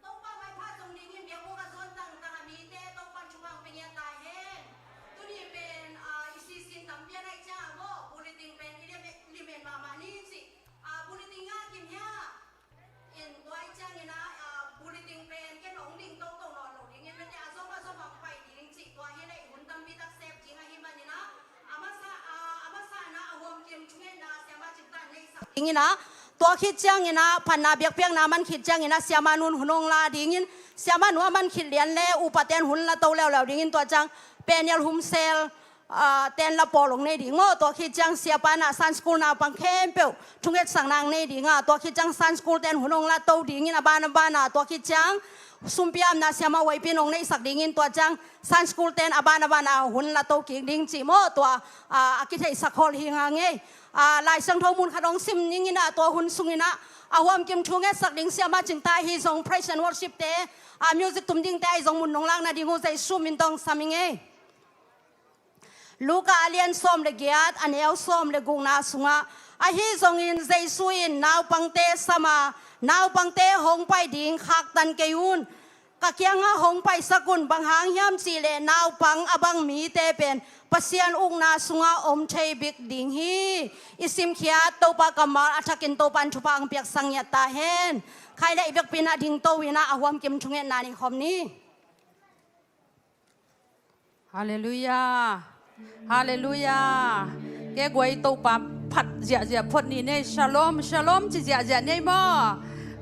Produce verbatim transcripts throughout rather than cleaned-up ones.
Topa maipha zong dingin biakbuk a zuan tangtang a mite Topan thupha hong pia ngiat ta hen. Tuni pen, ah, i sisin tampi a naih ciang a maw, bulletin pen i limen, limen mahmah ni cih. Ah, bulletin ngah kim hia? In tua i ciangin ah, ah, bulletin pen ken hong ding toto nawn lo dingin mete a zom a zom hong pai ding cih tua hi leh i hun tampi tak sep ding ahih manin ah, a masa, ah, a masa in ah a huamkim thungetna siama cingtan neihsak dingin ah, tua khit ciangin ah phatna biakpiakna man khit ciangin ah siama nun hun hong la dingin, siama nu a man khit lian le upaten hun la to leuleu dingin tua ciang penial humsel, ah, ten la pawl hong nei ding maw, tua khit ciang siapa in ah Sunday school naupang khempeuh thungetsakna hong nei ding a, tua khit ciang Sunday school ten hun hong la to dingin a ban a ban a, tua khit ciang sumpiamna siama huaipin hong neihsak dingin tua ciang Sunday school ten a ban a ban a hun la to kik ding cih maw, tua, ah, a kitheihsak hawl hi hang ei. Ah, Lai Siangtho mun khat hong sim ning in ah tua hun sungin ah a huamkim thungetsak ding siama cingta hi zong praise and worship te, ah, music tum dingte ahi zong mun nong lakna ding uh Jesu min tawh sam ing ei. Luka a lian sawm le giat a neu sawm le gukna sungah, ahi zongin Jesu in naupangte sam a, naupangte hong pai ding khaktan kei un. Ka kiangah hong paisak un, bang hang hiam cihleh naupang a bang mite pen Pasian ukna sungah om thei bik ding hi. I simkhiat Topa kammal a thakin Topa in thupha ang piaksak ngiat ta hen. Khai le i vekpi in ah dingto in ah a huamkim thungetna nei khawm ni. Halleluiah. Halleluiah. Ke guai Topa phat ziahziah phot ni nei. Shalom, shalom ci ziahziah nei maw?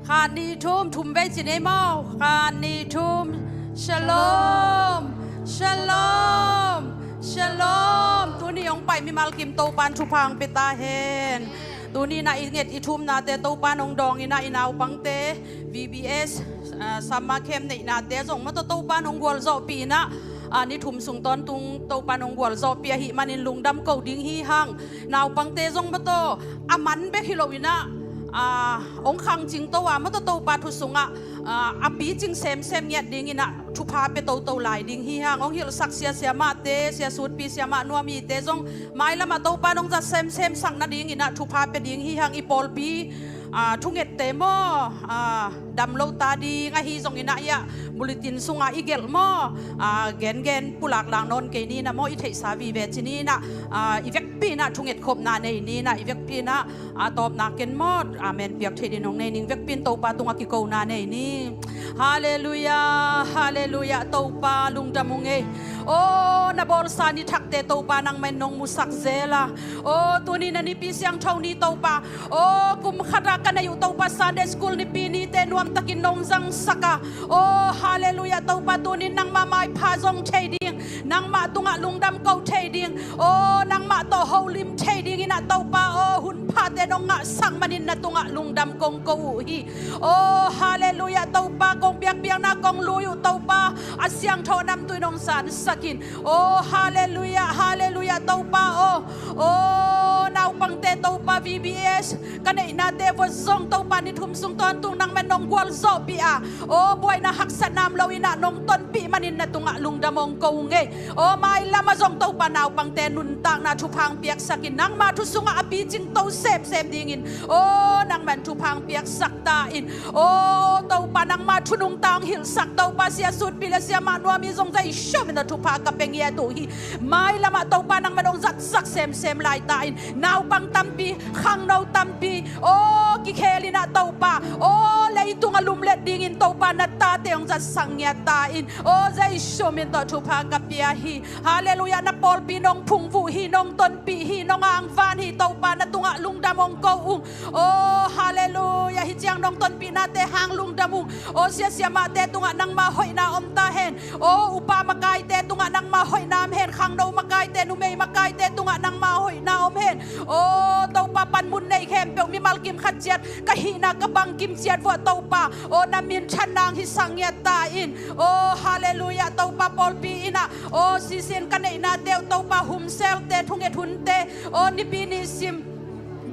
Khat ni thum, thum vei ci nei maw? Khat ni thum. Shalom, shalom, shalom. Tuni hong pai mimal kim Topa in thupha ang pia ta hen. Tuni in ah i nget i thumnate Topa in hong dawng in ah i naupangte V B S, ah, summer camp neihnate zong maw tawh Topa in hong gualzawhpih in ah, ah, ni thum sung tawntung Topa in hong gualzawhpih ahih manin lungdam ko ding hi hang. Naupangte zong maw tawh a man bek hi lo in ah, ah, hong khangcing to a maw tawh Topa thu sungah, ah, a picing semsem ngiat ding in ah thupha pia toto lai ding hi hang. Hong hilhsak sia siamahte, sia Sutpi, siamah Nuam Ite zong mailam ah Topa in hong zat semsem sak nading in ah thupha pia ding hi hang. I pawlpi, ah, thungette maw, ah, dam lo ta ding ahi zongin ah, hiah bulletin sungah i gelh maw, ah, gengen pulaklak nawn kei ni in ah maw, i theihsa vive ci ni in ah, ah, i vekpi in ah thunget khopna nei ni in ah, i vekpi in ah, ah, tawpna ken maw, amen piak theih din hong nei ning. Vekpi in Topa tungah kikona nei ni. Halleluiah, halleluiah, Topa lungdam ung ei. Aw, na bawlsa ni thakte Topa nangmah in nong musak zel a. Aw, tuni na nipi siangtho ni Topa. Aw, kum khat ah ka neih uh Topa Sunday school nipi nite nuamtakin nong zangsak a. Aw, halleluiah, Topa tuni nangmah maipha zong thei ding, nangmah tungah lungdam ko thei ding, aw, nangmah tawh holim thei ding in ah Topa aw, hun phate nong ngahsak manin na tungah lungdam kong ko uh hi. Aw, halleluiah, Topa kong biakpiakna kong lui uh Topa, a siangtho namtui nong sansak in. Aw, halleluiah, halleluiah, Topa aw. Aw, naupangte Topa, V B S ka neihnate vua zong Topa ni thum sung tawntung nangman nong gualzawhpih a, aw buaina haksatna om loin ah nong tonpih manin na tungah lungdam hong ko ung ei. Aw mailamah zong Topa naupangte nuntakna thupha hong piaksak in, nangma thu sungah a picing to semsem dingin aw nangman thupha hong piaksak ta in. Aw Topa nangma thu nungta hong hilhsak Topa, Sia Sutpi le Sia Mah Nuam i zong Jesu min tawh thupha ka pia ngiat uh hi. Mailamah Topa nangman hong zatsak semsem lai ta in, naupang tampi, khangno tampi aw kikhel in ah Topa, aw leitung a lumlet dingin Topa na tate hong zatsak ngiat ta in. Aw Jesu min tawh thupha ka pia hi. Halleluiah, na pawlpi nong phungvuh hi, nong tonpih hi, nong angvan hi Topa, na tungah lungdam hong ko ung. Aw halleluiah, hih ciang nong tonpihnate hang lungdam ung. Aw sia siamahte tungah nangma hoihna om ta hen. Aw upa makaite tungah nangma hoihna om hen, khangno makaite, numei makaite tungah nangma hoihna om hen. Aw Topa panmun nei khempeuh mimal kim khat ciat, ka hihna ka bangkim ciat vuah Topa aw na minthanna hong hisak ngiat ta in. Aw halleluiah, Topa pawlpi in ah aw sisin ka neihnate uh Topa humselte, thunget hunte, aw nipi nisim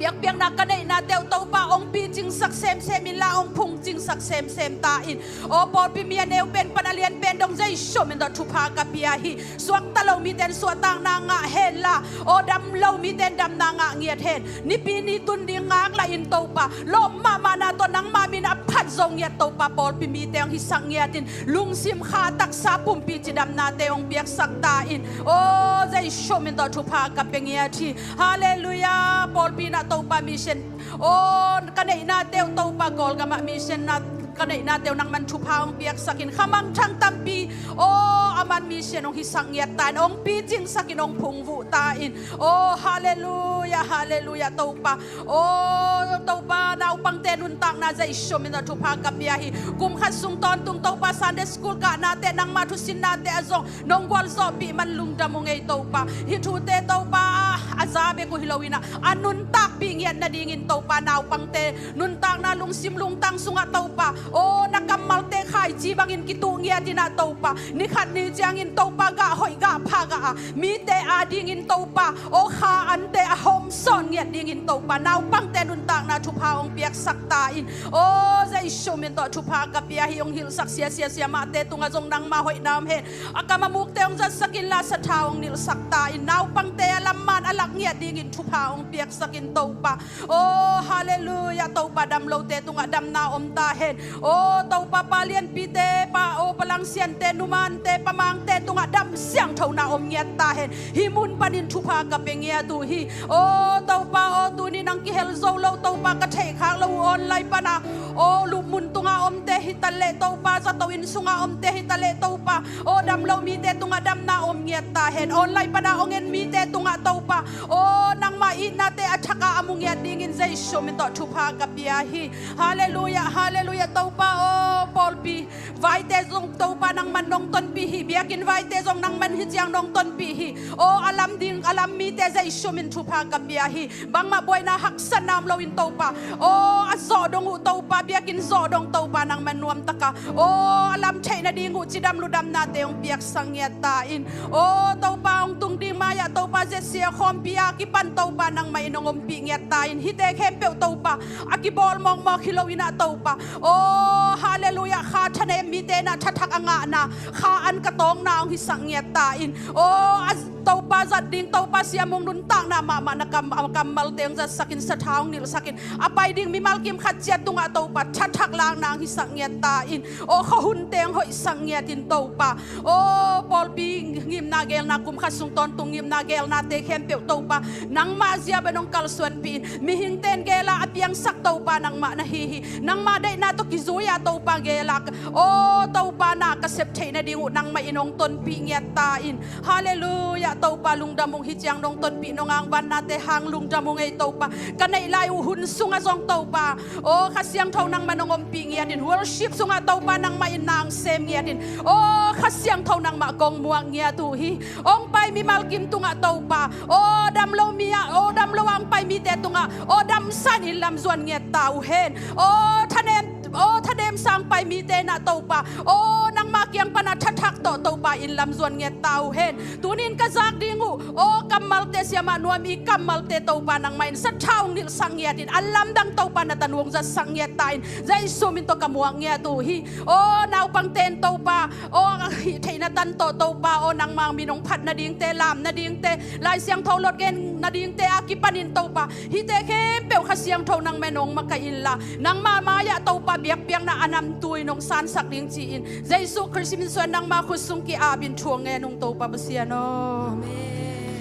biakpiakna ka neihnate uh Topa hong picingsak semsem inla hong phungcingsak semsem ta in. Aw pawlpi mi a neu pen pan a lian pen dong Jesu min tawh thupha ka pia hi. Suakta lo mite in suahtakna ngah henla, aw dam lo mite in damna ngah ngiat hen. Nipi ni tun ding ngaklah in Topa, lawp mahmahna tawh nangma min a phat zo ngiat Topa pawlpi mite hong hisak ngiat in, lungsim kha taksa pumpi cidamnate hong piaksak ta in. Aw Jesu min tawh thupha ka pia ngiat hi. Halleluiah, pawlpi in ah Topa mission aw ka neihnate uh Topa Kawlgamah mission na ka neihnate uh nangman thupha hong piaksak in, khamangthang tampi aw a man mission hong hisak ngiat ta in, hong picingsak in, hong phungvuh ta in. Aw halleluiah, halleluiah Topa. Aw Topa naupangte nuntakna Jesu min tawh thupha ka pia hi. Kum khat sung tawntung Topa Sunday school kahnate, nangma thusinnate ah zong nong gualzawhpih man lungdam ung ei Topa. Hih thute Topa a za bek uh hi loin ah a nuntakpih ngiat nadingin Topa naupangte nuntakna lungsim lungtang sungah Topa aw na kammalte khaici bangin kituh ngiat in ah Topa, nikhat ni ciangin Topa gah hoih gah pha gah a mite adingin Topa aw kha ante a hawmsawn ngiat dingin Topa naupangte nuntakna thupha hong piaksak ta in. Aw Jesu min tawh thupha ka pia hi. Hong hilhsak sia sia siamahte tungah zong nangma hoihna om hen. A kam a mukte hong zatsak inla sathau hong nilhsak ta in, naupangte a lamman a lak ngiat dingin thupha hong piaksak in Topa. Aw halleluiah, Topa damlote tungah damna om ta hen. Aw Topa pa lianpite, pa aw palangsiante, numante, pamangte tungah dam siangthona om ngiat ta hen. Hih mun panin thupha ka pia ngiat uh hi. Aw Topa aw tuni nang kihel zo lo Topa, ka theihkhak lo uh online pana aw lupmun tunga omte hitaleh Topa, zato inn sunga omte hitaleh Topa, aw damlo mite tungah damna om ngiat ta hen. Online pana hong en mite tungah Topa aw nangma itnate a thaka a mu ngiat dingin Jesu min tawh thupha ka pia hi. Halleluiah, halleluiah Topa aw pawlpi vaite zong Topa nangman nong tonpih hi. Biakinn vaite zong nangman hih ciang nong tonpih hi. Aw a lam ding a lam mite Jesu min thupha ka pia hi. Bangmah buaina haksatna om loin Topa aw a zawh dong uh Topa, biakinn zawh dong Topa nangman nuamtaka aw a lam theih nading uh cidam ludamnate hong piaksak ngiat ta in. Aw Topa hong tung ding mai-ah Topa Z C A khawmpi a kipan Topa nangmah in hong ompih ngiat ta in. Hihte khempeuh Topa a kibawl mawkmawk hi loin ah Topa aw halleluiah, kha thanem mite in ah thathak a ngahna, kha an ka tawngna hong hisak ngiat ta in. Aw a Topa zat ding Topa siamung nuntakna mahmah na kam, a kammalte hong zatsak in, sathau hong nilhsak in, a pai ding mimal kim khat ciat tungah Topa thathak lakna hong hisak ngiat ta in. Aw khuahunte hong hoihsak ngiat in Topa. Aw pawlpi ngimna geelna, kum khat sung tawntung ngimna geelnate khempeuh Topa nangmah zia bang hong kalsuanpih in. Mihingte in geel a a piangsak Topa nangmah na hi hi. Nangmah deihna tawh kizui a Topa geel a aw Topa na ka sep theih nading uh nangmah in hong tonpih ngiat ta in. Halleluiah Topa lungdam ung. Hih ciang nong tonpih nong angvannate hang lungdam ung ei Topa. Ka neih lai uh hun sungah zong Topa aw Kha Siangtho nangmah nong ompih ngiat in. Worship sungah Topa nangmah in na hong sem ngiat in. Aw Kha Siangtho nangmah kong muak ngiat uh hi. Hong pai mimal kim tungah Topa aw damlo mi ah, aw damlo a hong pai mite tungah aw damsan in lamzuan ngiat ta uh hen. Aw thanem Aw thadem sang pai mite na Topa, aw nangma kiang pana thathak tawh Topa in lamzuan ngiat ta uh hen. Tunin ka zak ding uh, aw kammalte siamah nuam i kammalte Topa nangmah in satha ung nilhsak ngiat in, a lamdang Topa na tanu ung zatsak ngiat ta in, Jesu min tawh ka muak ngiat uh hi. Aw naupangte in Topa, aw hih theihna tan tawh Topa, aw nangma min ong phat nadingte, lam nadingte, Lai Siangtho lot gen nadingte a kipanin Topa, hihte khempeuh Kha Siangtho nangmah in ong makaih inla, nangma mai-ah Topa biakpiakna a namtui nong sansak ding ci-in, Jesu Khrist min suan nangma khut sung ki-apin thu ong ngen ung Topa Pasian aw. Amen.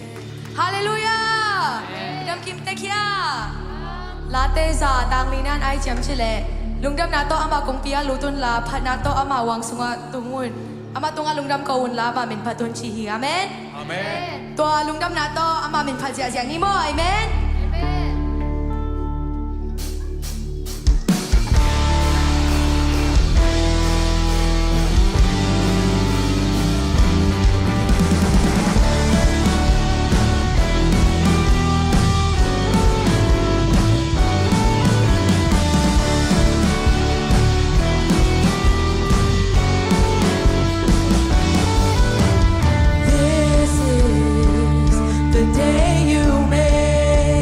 Halleluiah. Damkim tek hia. Late za tang linan ai ciam cileh, lungdamna tawh amah kongpi ah lut unla, phatna tawh amah uang sungah tung un. Amah tungah lungdam ko unla amah min phat un ci hi. Amen. Amen. Tua lungdamna tawh amah min phat ziahziah ni maw. Amen. Amen. This is the day you made.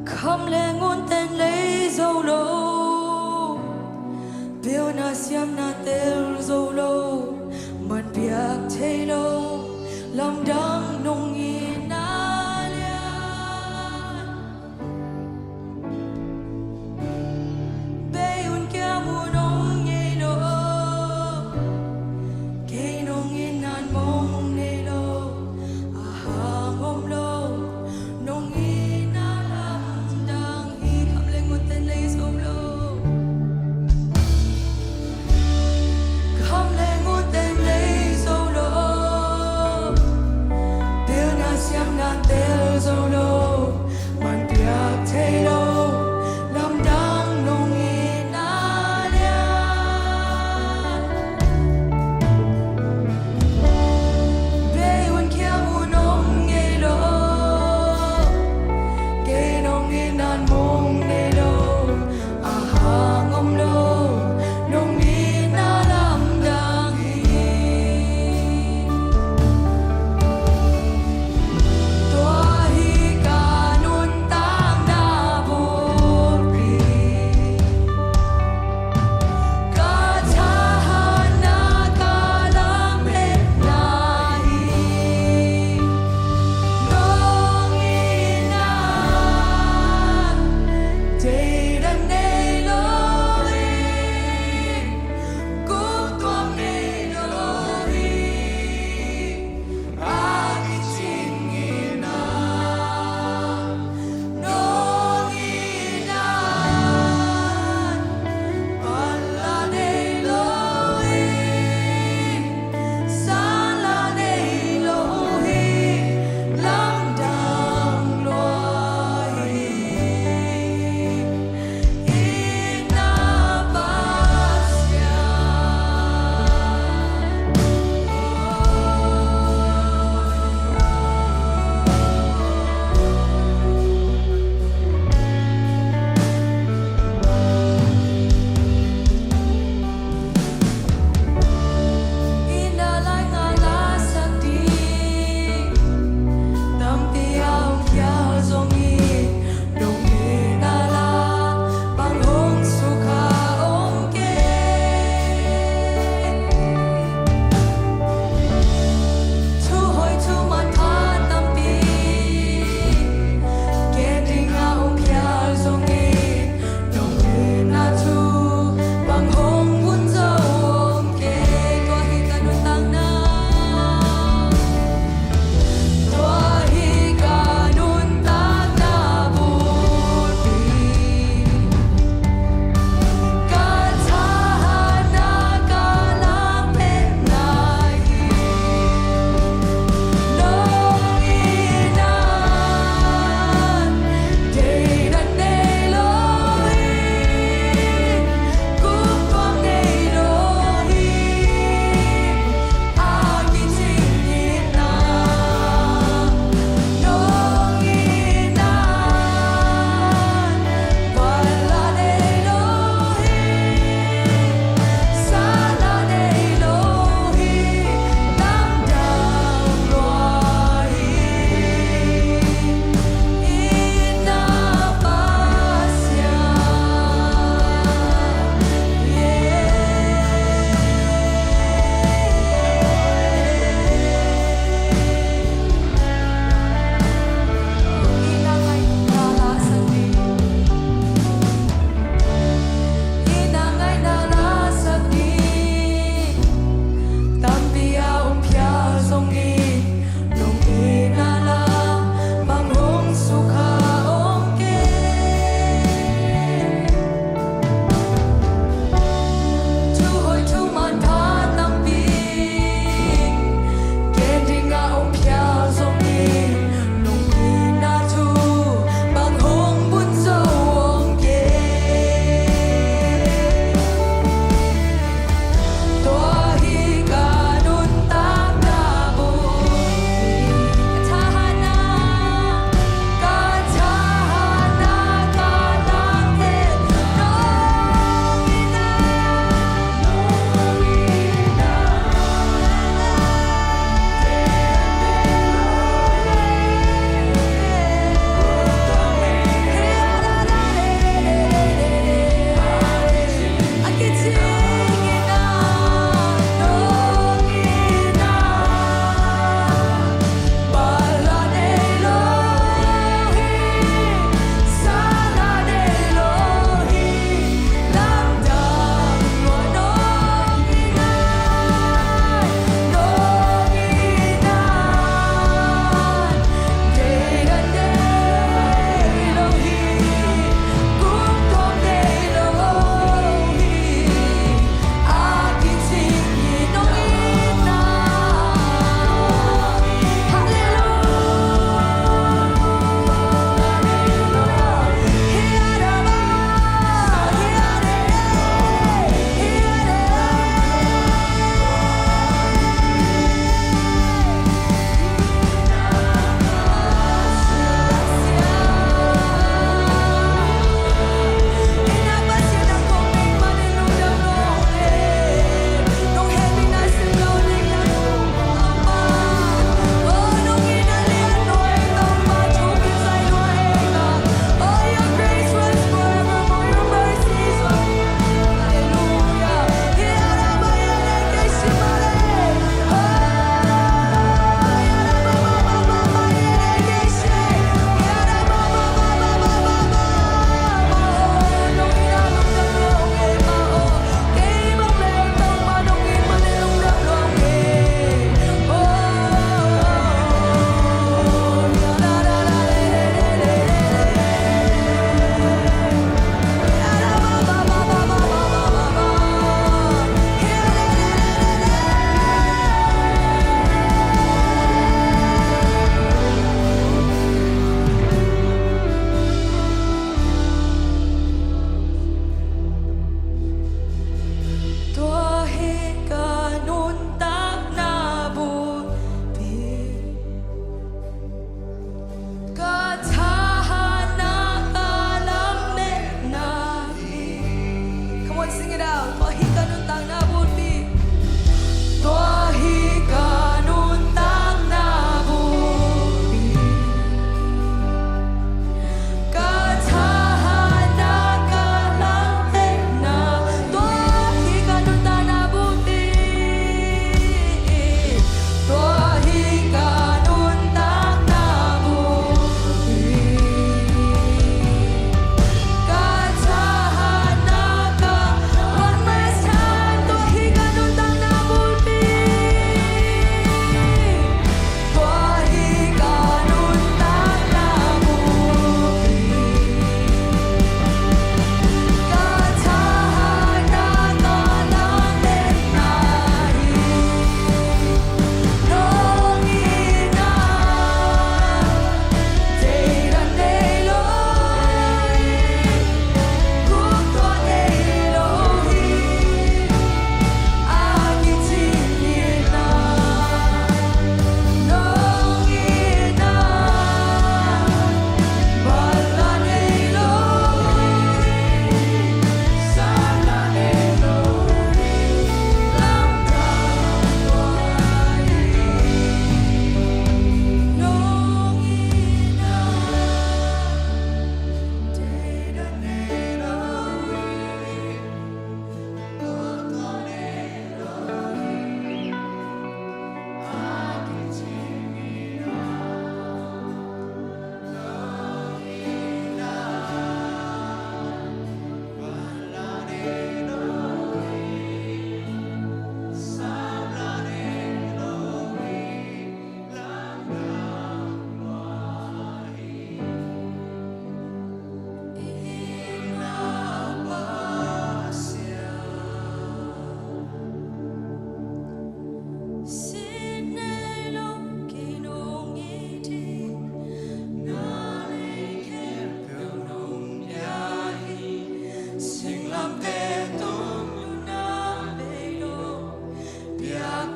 Kham le ngun ten lei zo lo, piuna siamna tel zo lo, man piak thei lo, lamdang nong itna lian. Bei un kiam un ong ngei lo, kei nong itna mong nei lo, a hang om lo, nong itna lamdang hi. Kham le ngun ten lei zo lo.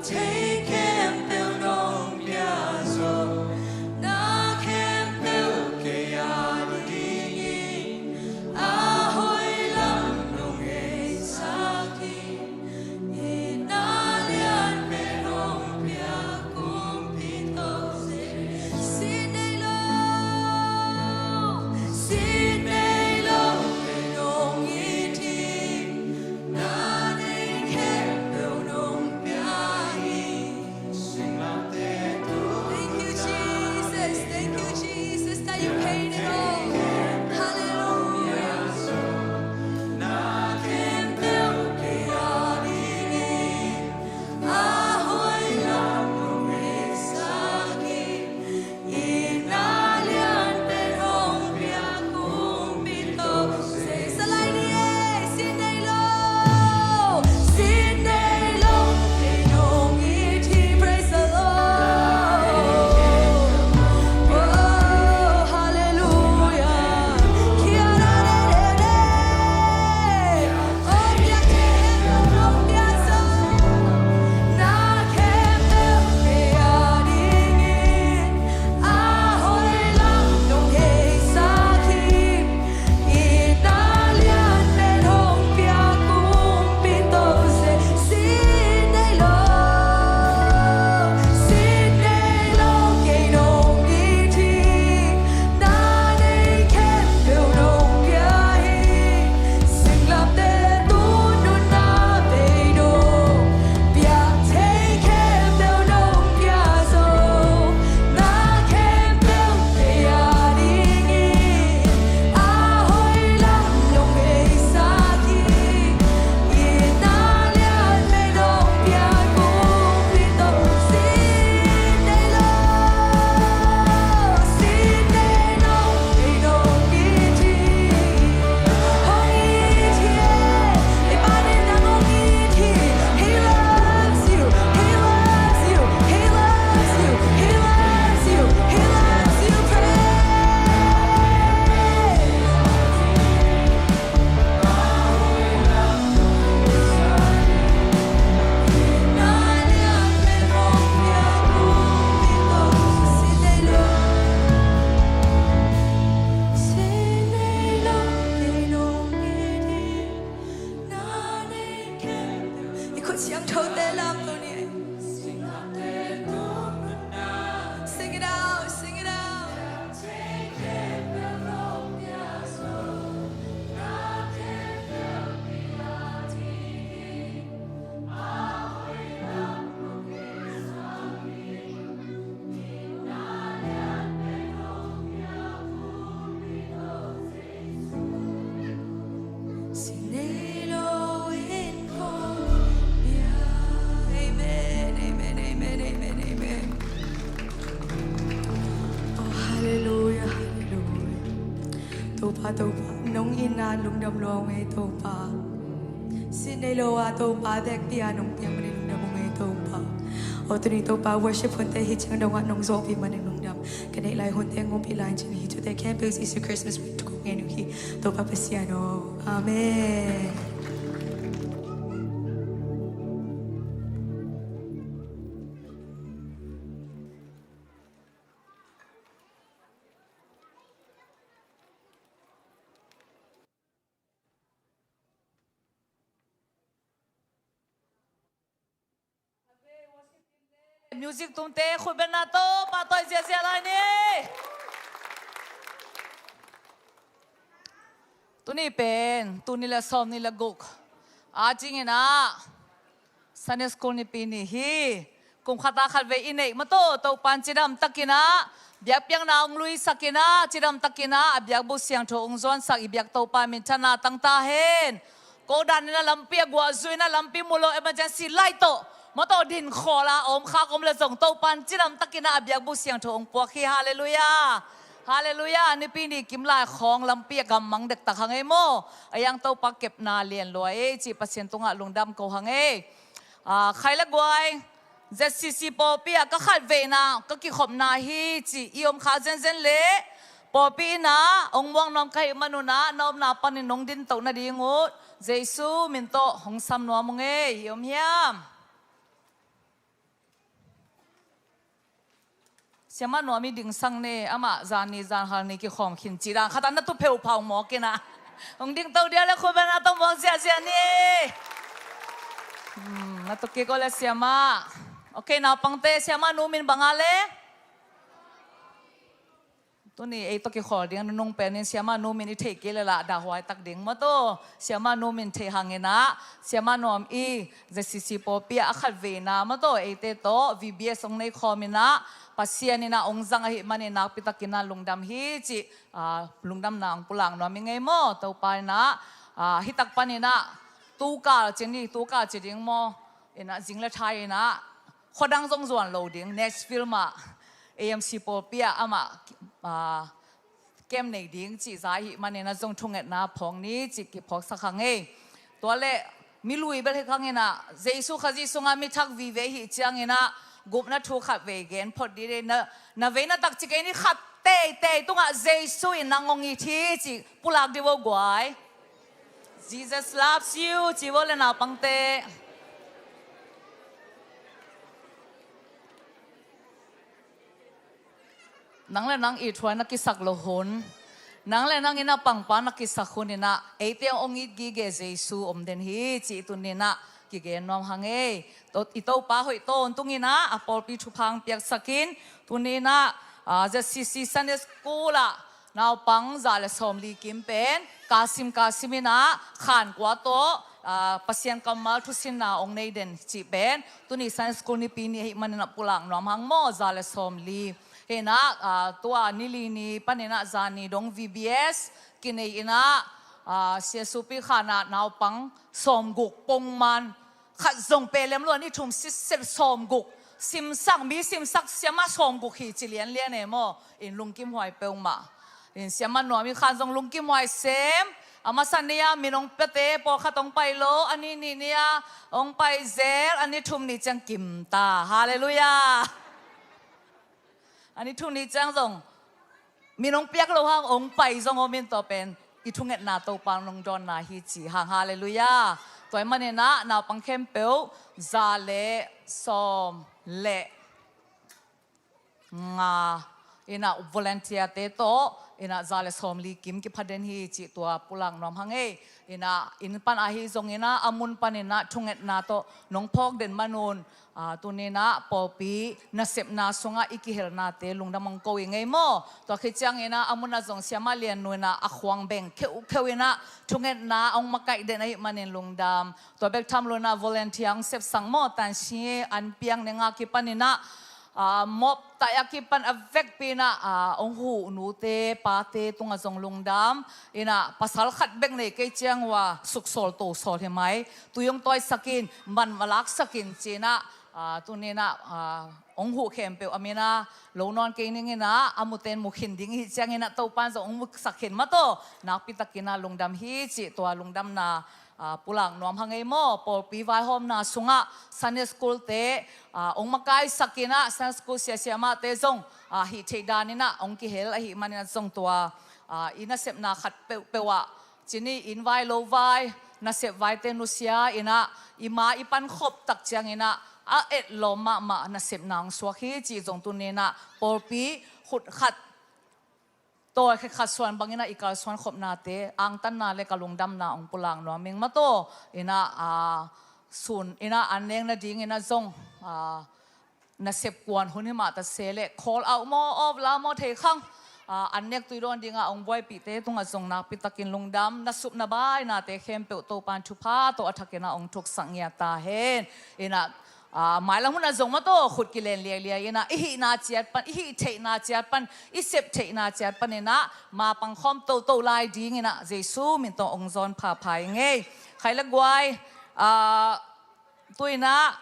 Thei khempeuh nong pia zo, na khempeuh kei a dingin a hoi lam nong heisak hi. Itna lianpen hong pia kumpi tawh se. Sin nei lo, sin nei lo, kei nong it hi. Na nei khempeuh nong pia hi. Thank you, Jesus. Thank you, Jesus, that you paid it all. Hallelujah. Sing it out, sing it out. Amen, amen, amen, amen, amen. Oh, hallelujah, hallelujah. Topa, Topa, nong itna lungdam lua ung ei Topa. Sin nei lo a Topa, dekpi a nong piak manin lungdam ung ei Topa. Oh, tuni Topa, worship hunte hi ciang dongah nong zawhpih manin lungdam. Ka neih lai hunte hong ompih lai in cin hi, thute khempeuh Jesu Christmas week thuk kong ngen uh hi. Topa Pasian aw. Amen. Music tumte khut bengna Topa tawh i ziahziah lai ni. Tuni pen tul nih le sawmnih le guk a cingin ah Sunday School Nipi ni hi. Kum khat a khat vei i neih mah tawh Topa in cidam takin ah biakpiakna hong luisak in ah, cidam takin ah a biakbuk siangtho hong zuansak i biak Topa minthanna tang ta hen. Ko dan in ah lampi a guah zui in ah lampi mu lo emergency light tawh mawtaw din khawl a om khak om le zong Topa in cidam takin ah a biakbuk siangtho hong puak hi. Halleluiah. Halleluiah. Nipi ni kim lai khawng lampi a gammang dektak hang ei maw? A yang Topa kepna lian lua ei cih Pasian tungah lungdam ko hang ei. Ah, khai le guai, Z C C pawlpi ah ka khatveina ka kikhopna hi cih i om kha zenzen leh pawlpi in ah hong muak nuam ka hih manun ah na omna panin nong din toh nading uh Jesu min tawh hong sam nuam ung ei. I om hiam? Siamah Nuam i dingsak ni, amah zan ni zan hal ni kikhawm khin cih dan khat ah na tu pheuphau mawk in ah. Hong dingto dia le khut beng na tawh mawk ziahziah ni. Hmm, na tu kik o le siamah. Ok, naupangte, siamah Nu Min bang a le? Tuni ei tawh kikhawl ding a nunung pen in siamah Nu Min i theih kei le lah dahhuai tak ding maw taw. Siamah Nu Min theih hang in ah, siamah Nuam i ZCC pawlpi ah a khat veina maw taw, eite tawh VBS hong nei khawm in ah, Pasian in ah hong zang ahih manin nakpi takin ah lungdam hi cih, ah, lungdamna hong pulak nuam ing ei maw. Topa in ah, ah, hi tak panin ah, tukal ci ni, tukal ci ding maw, in ah zing le thai in ah, khuadang zong zuan lo ding, Nashville mah, AMC pawlpi ah amah, ah, camp nei ding cih za ahih manin ah zong thungetna phawk ni cih kiphawksak hang ei. Tua leh mi lui bel hi hang in ah, Jesu Khazih sungah mi thak vive i hih ciangin ah, gupna thu khat vei gen phot dih dih. Na, na vei na tak ci kei ni, khat teitei tungah Jesu in nang hong it hi cih pulak dih vo guai. Jesus loves you, ci vo le naupangte. Nang le nang ithuai na kisak loh hun, nang le nang in ah pangpa na kisak hun in ah, eite hong it gige Jesu om den hi cih tuni in ah kigen nuam hang ei. To, i Topa hoih tawntung in ah, a pawlpi thupha hong piaksak in, tuni in ah, ah, ZCC Sunday School ah naupang za le sawmli kim pen, kasim kasim in ah, khankua tawh, ah, Pasian kammal thusinna hong nei den cih pen, tuni Sunday School nipi ni ahih manin ah pulak nuam hang maw, za le sawmli. Hi in ah, ah, tua ni li ni panin ah zan ni dong VBS kinei in ah, ah, siasupi khan ah naupang sawmguk pongman, khat zong peh lem lo, a ni thum sisep, sawmguk. Simsak, mi simsak siamah sawmguk hi ci lianlian e maw. In lungkimhuai peuhmah. In siamah Nuam i khan zong lungkimhuai sem. A masa ni-a min hong piate pawlkhat hong pai lo, a ni nih ni-a hong pai zel, a ni thum ni ciang kim ta. Halleluiah. A ni thum ni ciang zong min hong piak lo hang hong pai zong om in, tua pen i thungetna Topa hong lungdawnna hi ci hang. Halleluiah. Tua ahih manin ah naupang khempeuh za le sawm le nga in ah volunteer-te tawh in ah za le sawmli kim kipha den hi cih tua pulak nuam hang ei. In ah inn pan ahi zongin ah, a mun panin ah thungetna tawh nong phawk den man un, ah, tuni in ah pawlpi nasepna sungah i kihelnate lungdam hong ko ing ei maw. Tua khit ciangin ah a mun ah zong siamah Lian Nu in ah a khuang beng kheukheu in ah thungetna hong makaih den ahih manin lungdam. Tua bek tham lo in ah volunteer hong sepsak maw, tansi an piang neng a kipan in ah, ah, mop taih a kipan a vekpi in ah, ah, hong huh nute pate tungah zong lungdam. In ah pasal khat bek nei kei ciang uh a suksawl tosawl hi mai. Tui hong tawisak in, man ma laksak in ci in ah, ah, tuni in ah, ah, hong huh khempeuh a min ah lo nawn kei ning in ah, a muten mu khin ding i hih ciangin ah Topa in zong hong musak khin mah tawh, nakpi takin ah lungdam hi cih tua lungdamna, ah, pulak nuam hang ei maw. Pawlpi vaihawmna sungah Sunday School-te, ah, hong makaisak in ah, Sunday School sia siamahte zong, ah, hih theih dan in ah hong kihel ahih manin ah zong tua, ah, i nasepna khat peuhpeuh ah, ci ni, inn vai lo vai, nasep vaite nusia in ah, i ma i pan khop tak ciangin ah a etlawm mahmah nasepna hong suak hi cih zong tuni in ah pawlpi khut khat tawi khat khat suan bangin ah i kalsuan khopnate angtanna le ka lungdamna hong pulak nuam ing mah tawh. In ah, ah, sun in ah an nek nadingin ah zong, ah, nasep kuan hun hi mah ta se leh, call out maw, off la maw, thei khang, ah, an nek tui dawn dingah hong buaipihte tungah zong nakpi takin lungdam. Na sup na bainate khempeuh Topa in thupha tawh a thakin ah hong thuksak ngiat ta hen. In ah, ah, mailam hun ah zong mah tawh khut kilen liailiai in ah, i hihna ciat pan, i hih theihna ciat pan, i sep theihna ciat panin ah ma pangkhawm toto lai dingin ah Jesu min tawh hong zawn phapha ing ei. Khai le guai, ah, tu in ah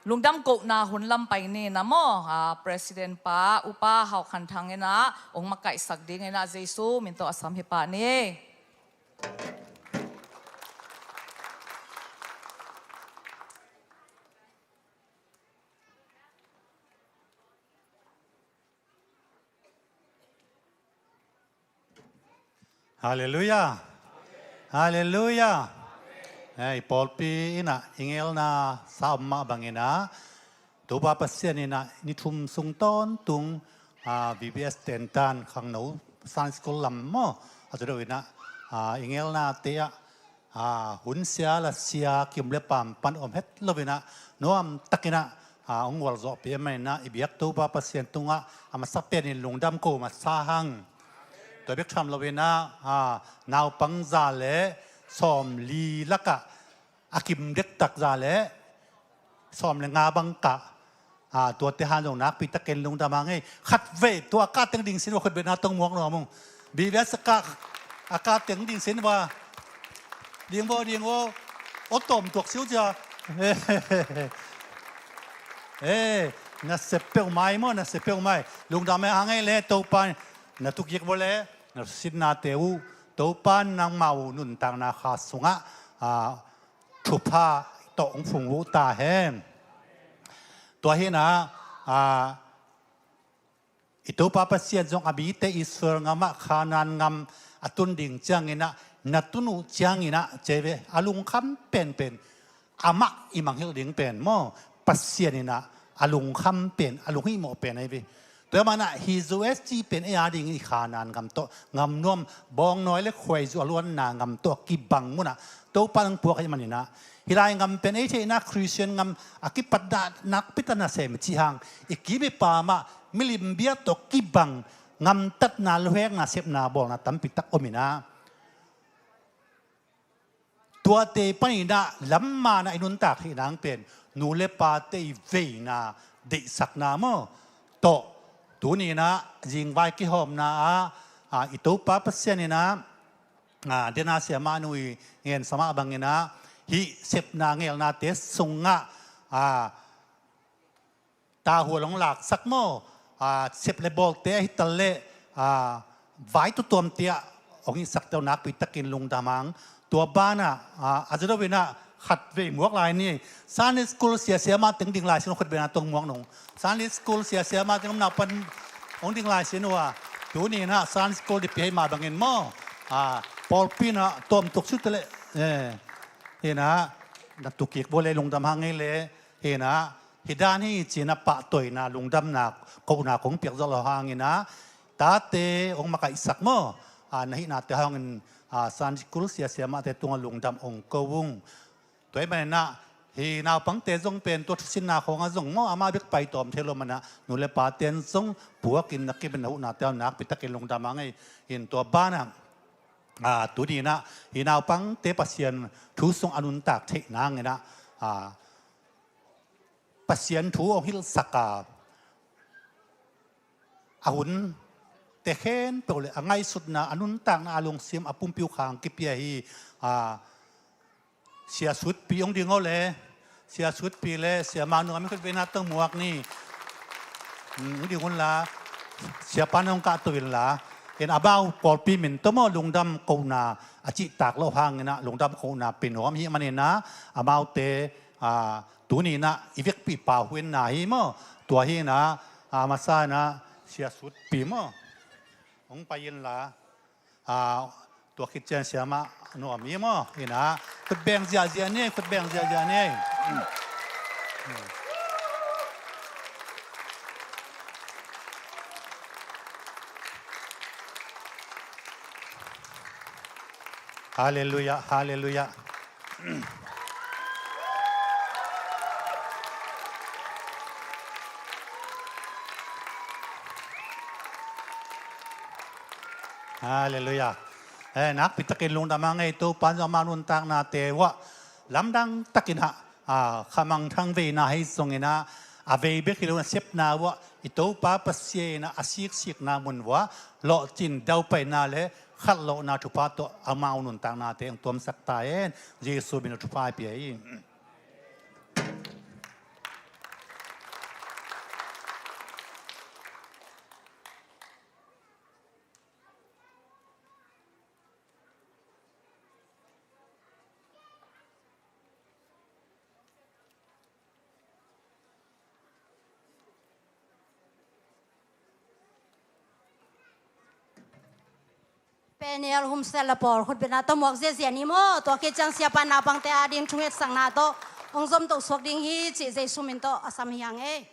lungdam kohna hun lam pai ni na maw. Ah, President pa Upa Hau Khan Thang in ah hong makaihsak dingin ah Jesu min tawh a sam hi pah ni. Halleluiah. Halleluiah. Eh, i pawlpi in ah i ngelna sa om mah bangin ah, Topa Pasian in ah ni thum sung tawntung a, V B S tentan khangno Sunday school lam maw, a tu deuh inah, a, i ngelnate ah, a, hun sia la sia kim le pam pan om het lo inah, nuam takinah, a, hong gualzawhpih a maninah i biak Topa Pasian tungah a masa penin lungdam ko masa hang. Tua bek tham lo inah, a, naupang za le sawmli lakah a kim dektak za le sawm le nga bang kah, a, tuate hang zong nakpi takin lungdam hang ei. Khatvei tua a kah teng ding sin va, khut betna tawh muak nuam ung. B B S a kah, a kah teng ding sin va. Ding vaw, ding vaw. Aw tawm tuak siu cia. Eh, na sep peuh mai maw, na sep peuh mai. Lungdam hang ei le Topa, na thukik vaw le na sinnate uh Topa nangmau nuntakna kha sungah, a, thupha tawh hong phung uh ta hen. Tua hinah, a, i Topa Pasian zong a mite Israel ngamah Kanaan ngam a tun ding cianginah, na tun uh cianginah cei ve, a lungkham penpen, amah i mangngilh ding pen maw, Pasian inah a lungkham pen, a lunghimawh pen ahi ve. Tua manah hi U S G pen ei a ding i Kanaan ngam tawh ngam nuam, bawngnawi le khuaizu a luanna ngam tawh a kibang munah Topa nang puak ahi maninah, hih lai ngam pen ei theihna Khristian ngam a kipat dah nakpi ta nasem cih hang, i kim i pam ah milim bia tawh kibang ngamtatna, luhekna, sepna, bawlna tampi tak om inah, tuate paninah lammanah i nuntak theih nang pen nu le pate i veina, deihsakna maw tawh, tuninah zingvai kihawmna ah, a, i Topa Pasian inah, a, dena siamah nu i ngensa mah banginah hih sepna ngelnate sungah, a, tahual hong laksak maw, a, sep le bawlte ahi tal le, a, vai tutuamte ah hong hihsakte uh nakpi takin lungdam hang. Tua banah, a, a za deuh inah khatvei muak lai ni. Sunday school sia siamah teng ding lai sin uh, khut betna tawh muak nung. Sunday school sia siamah teng om nau pan hong ding lai sin uh a. Tuninah Sunday school dipia hei mah bangin maw, a, pawlpi inah tawm tuak siu te le. Eh, hinah na thukik vaw le lungdam hang ei le. Hinah hih dan hi cinah pahtawina, lungdamna, kohna kong piak zawh lo hanginah, tate hong makaihsak maw, a, na hihnate hangin, a, Sunday school sia siamahte tungah lungdam hong ko ung. Tua ahih maninah hih naupangte zong pen tua thusinna khawngah zong maw, amah bek paitawm thei lo manah nu le paten zong puakin na kimin na huhnate hang nakpi takin lungdam hang ei. Hin tua banah, a, tuninah hih naupangte Pasian thu sung a nuntak theih nanginah, a, Pasian thu hong hilhsak a, a hunte khempeuh le a ngaihsutna, a nuntakna, a lungsim, a pumpi uh khang kipia hi. A, Sia Sutpi hong ding aw le. Sia Sutpi le Sia Manu a mi khut betna tawh muak ni. Hmm, hong ding unla, siapa nong kahto inla. Hin amau pawlpi min tawh maw lungdam kohna a cihtak loh hanginah lungdam kohna pia nuam hi maninah, amaute, a, tuninah i vekpi pau huinna hi maw. Tua hinah, a, masa inah Sia Sutpi maw hong pai inla, a, tua khit ciang siamah nuam hi maw. Hinah khut beng ziahziah ni, khut beng ziahziah ni. Halleluiah, halleluiah. Halleluiah. Eh, nakpi takin lungdam hang ei. Topa in zong amau nuntaknate uah lamdang takin hah, a, khamangthang veina hi zonginah, a vei bek hi lo nasepna uah i Topa Pasian inah a siksikna mun uah lawhcin daupaina le khatlawhna thupha tawh amau nuntaknate hong tuamsak ta hen. Jesu min a thupha i pia hi. Peniel Humsel a pawl khutbetna tawh muak ziahziah ni maw. Tua khit ciang siapa naupangte ading thungetsakna tawh hong zomto suak ding hi cih Jesu min tawh a sam hi hang ei.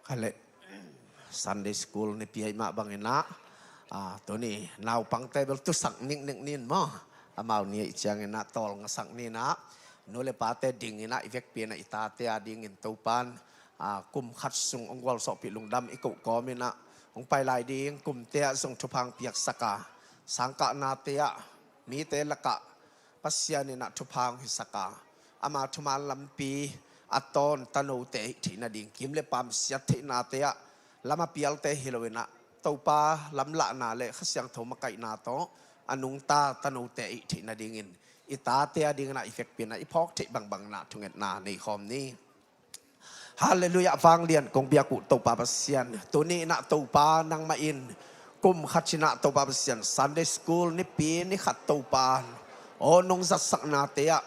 Khaleh Sunday School nipi ahih mah bangin ah, tuni naupangte bel tusak niknek ni in maw. Amau ni ahih ciangin ah tawlngasak ni in ah, nu le pate dingin ah i vekpi in ah i tate a dingin Topan kum khat sung hong gualzawhpih lungdam i koh kawmin ah, hong pai lai ding kumte ah zong thupha hong piaksak a, sangkahnate ah mite lakah Pasian in ah thupha hong hisak a, ama thuman lampi a tawn tanote ahih theih nading, kim le paam siat theihnate ah lam a pialte hi loin ah, Topa lamlahna le Kha Siangtho makaihna tawh a nungta tanote ahih theih nadingin i tate a dingin ah i vekpi in ah i phawk theih bangbang in ah thungetna nei khawm ni. Halleluiah, vanglian kong biak uh Topa Pasian, tuni in ah Topa nangmah in kum khat in ah Topa Pasian Sunday School nipi ni khat Topa aw nong zatsaknate ah,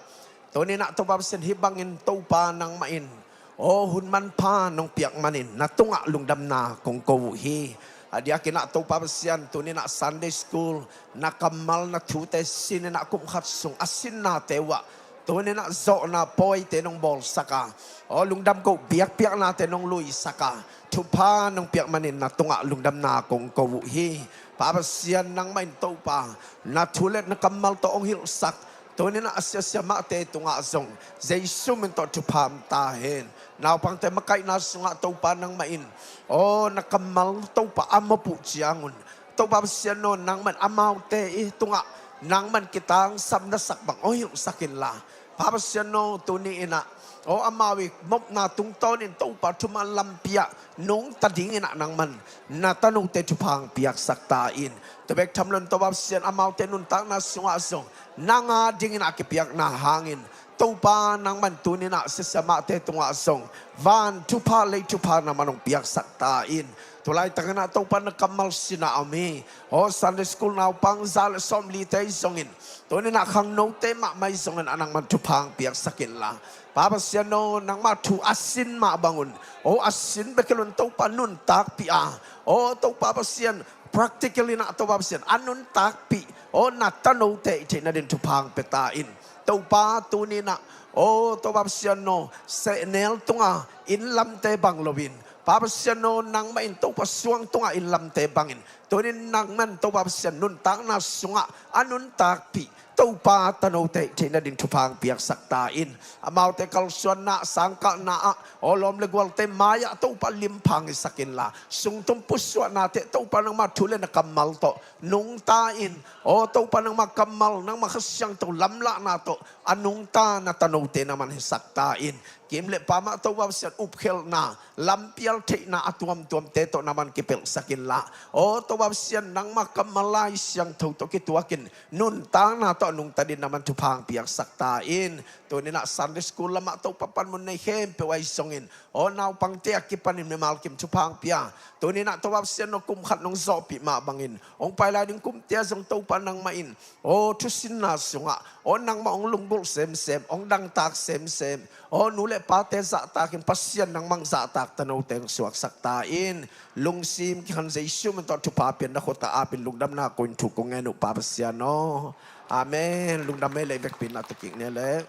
tuni in ah Topa Pasian hih bangin Topa nangmah in aw hun manpha nong piak manin na tungah lungdamna kong ko uh hi. A diakin ah Topa Pasian, tuni in ah Sunday School na kammal na thute sin in ah kum khat sung a sinnate uh ah tuni in ah zawhna pawite nong bawlsak a, aw lungdam koh biakpiaknate nong luisak a, thupha nong piak manin na tungah lungdamna kong ko uh hi. Pa Pasian, nangmah in Topa na thu le na kammal tawh hong hilhsak, tuni in ah a siasia mahte tungah zong Jesu min tawh thupha om ta hen. Naupangte makaihna sungah Topa nangmah in aw na kammal Topa a mawpuh ciangun Topa Pasian aw, nangmah in amaute i tungah nangmah in kitangsapna sak bang hong hilhsak inla, Pa Pasian aw, tuni in ah aw amau i mopna tungtawnin Topa thuman lampi ah nungta dingin ah nangmah in na tanote thupha hong piaksak ta in. Tua bek tham loin Topa Pasian, amaute nuntakna sungah zong nang a dingin ah kipiakna hangin Topa nangmah in tuni in ah siasia mahte tungah zong van thupha lei thupha nangmah in hong piaksak ta in. Tulaitakin ah Topa na kammal sinah a om hi aw Sunday School naupang za le sawmlite ahi zongin, tuni in ah khangnote mahmah ahi zongin ah nangmah in thupha hong piaksak inla, Pa Pasian aw, nangmah thu a sin mah bangun aw a sin bek hi loin Topa nuntakpih a, aw Topa Pasian, practical in ah Topa Pasian a nuntakpih aw na tanote ahih theih nading thupha hong pia ta in. Topa tuni in ah aw Topa Pasian aw, sehnel tunga inn lamte bang loin, Pa Pasian aw, nangmah in Topa suang tunga inn lamte bangin tuni in nangmah in Topa Pasian nuntakna sungah a nuntakpih Topa tanote ahih theih nading thupha hong piaksak ta in. Amaute kalsuanna sangkahna ah aw lawm le gualte mai-ah Topa limpha hong hisak inla, sungtum pusuahnate Topa nangmah thu le na kammal tawh nungta in, aw Topa nangmah kammal, nangmah Kha Siangtho lamlahna tawh a nungta na tanote nangmah in hisak ta in. Kim le paam ah Topa Pasian upkhelhna, lampial theihna a tuamtuamte tawh nangmah in kipelhsak inla, aw Topa Pasian, nangmah kammal Lai Siangtho tawh kituakin nuntakna tawh a nungta dingin nangmah in thupha hong piaksak ta in. Tuni in ah Sunday School lamah Topa panmun nei khempeuh ahi zongin, aw naupangte a kipanin mimal kim thupha hong pia, tuni in ah Topa Pasian aw kum khat nong zawhpih mah bangin hong pai lai ding kumte ah zong Topa nangmah in aw thusinna sungah aw nangmah hong lunggulh semsem, hong dangtak semsem, aw nu le pate zahtakin Pasian nangmah hong zahtak tanote hong suaksak ta in. Lungsim kikhan Jesu min tawh thupha pian na khuta apin lungdamna ko in thu kong ngen uh Pa Pasian aw. Amen. Lungdam ei leh, i vekpi in ah tu kik ni leh.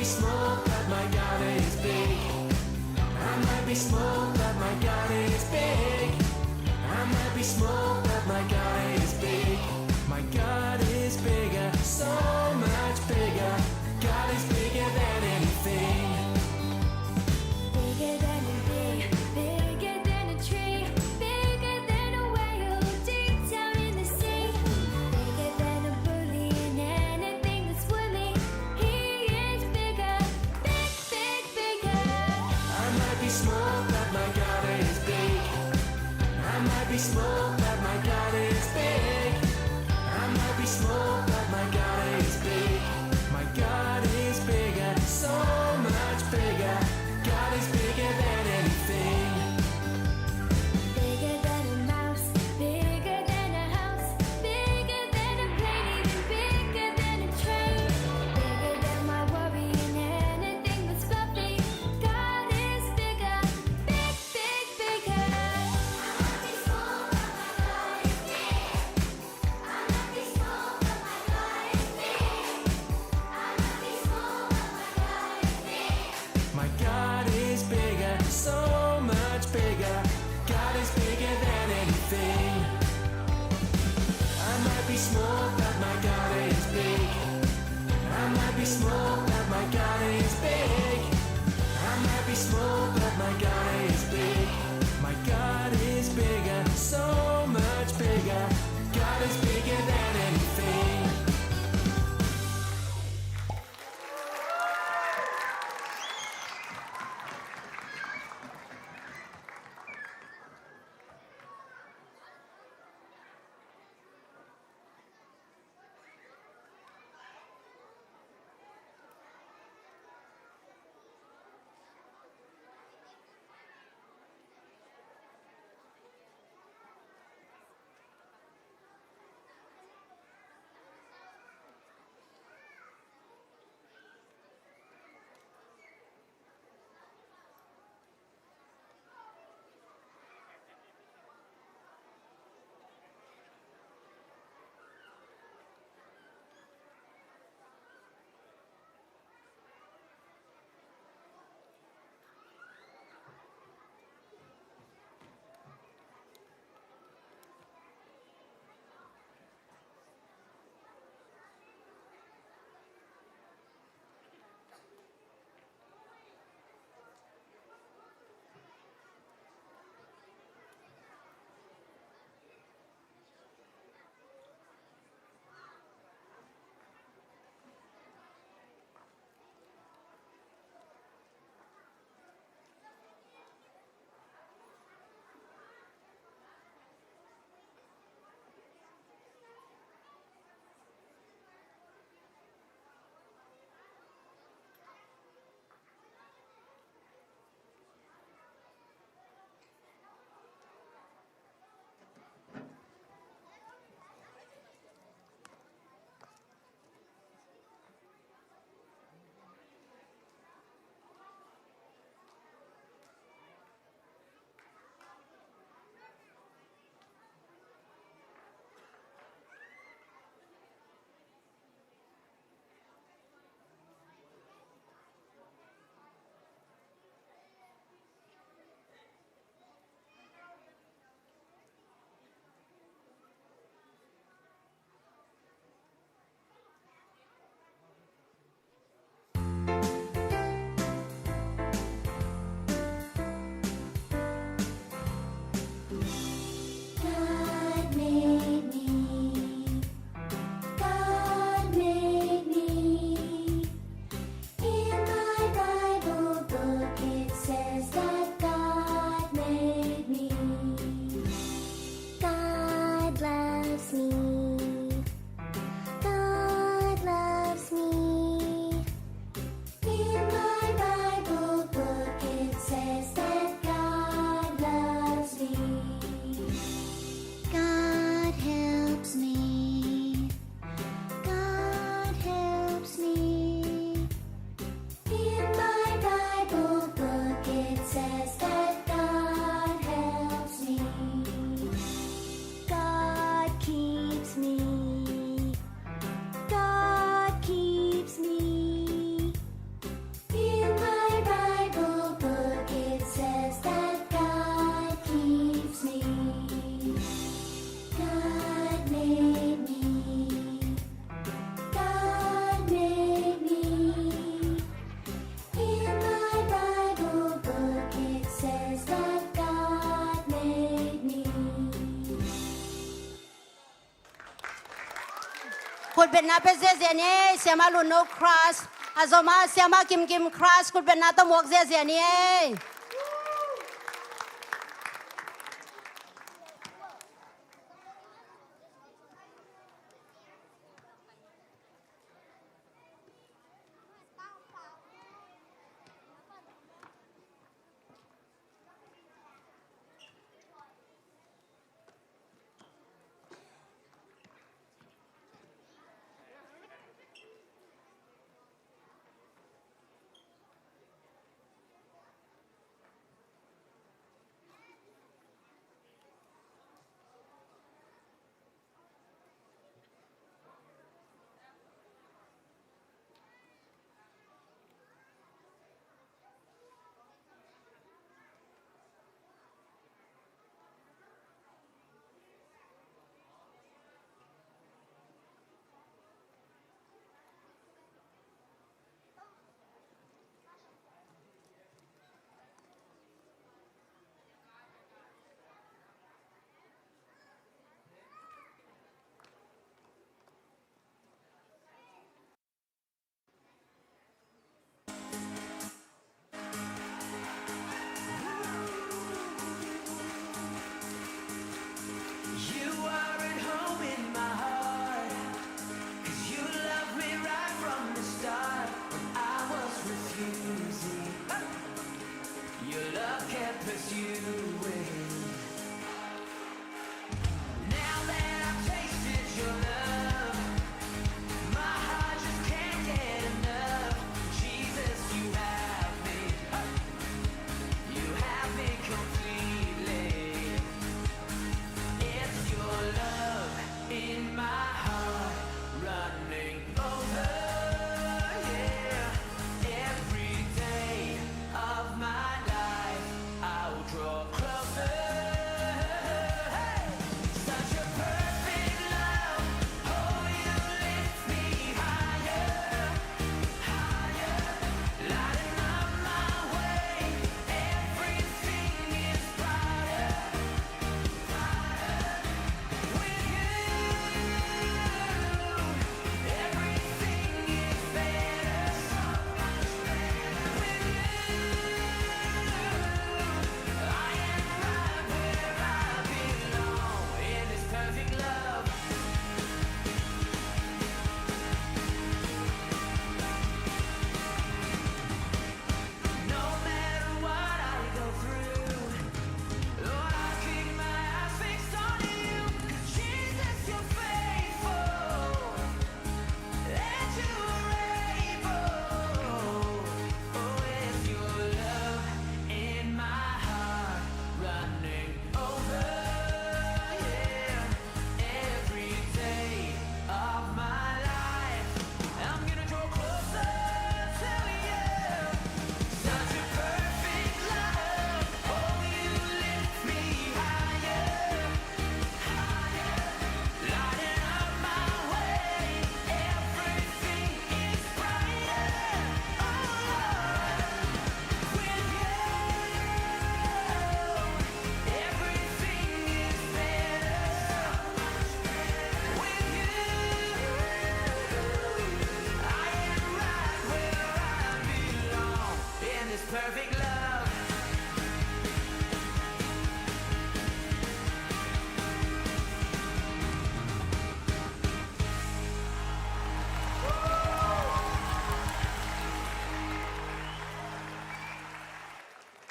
Small, but my God is big. I might be small, but my God is big. I might be small, but my God is big. My God is bigger, so much bigger. God is bigger than anything. Bigger than a big, bigger than a tree, bigger than a whale deep down in the sea, bigger than a bully and anything that's woolly. He is bigger, big, big, bigger. I might be small, but my God is big. I might be small, but my God is big. I might be small, but my God is big. My God is bigger, so much bigger. God is bigger than anything. Bigger than a mouse, bigger than a house, bigger than a plane, even bigger than a train. Bigger than my worry and anything that's fluffy. God is bigger, big, big, bigger. I might be small, but my God is big. I might be small, but my God is big. I might be small, but my God is big. My God is bigger, so much bigger. God is bigger than anything. I might be small, but my God is big. I might be small, but my God is big. I might be small, but my God is big. My God is bigger, so much bigger. God is bigger than anything. Khutbetna pia ziazia ni ei, Siamah Lunno crush. A zom a Siamah Kimkim crush, khutbetna tawh muak ziazia ni ei. You are at home in my heart, 'cause you loved me right from the start. When I was refusing, your love kept pursuing. Now that I've tasted your love, my heart just can't get enough. Jesus, you have me, you have me completely. It's your love in my heart running over, yeah. Every day of my life, I'll draw closer. Such a perfect love, oh, you lift me higher, higher, lighting up my way. Everything is brighter. No matter what I go through, Lord, I keep my eyes fixed on you. 'Cause Jesus, you're faithful, and you're able. Oh, it's your love in my heart running over, yeah. Every day of my life, I'm gonna draw closer to you. Such a perfect love, oh, you lift me higher, higher, lighting up my way. Everything is brighter, oh Lord, with you. Everything is better with you. I am right where I belong in this perfect love.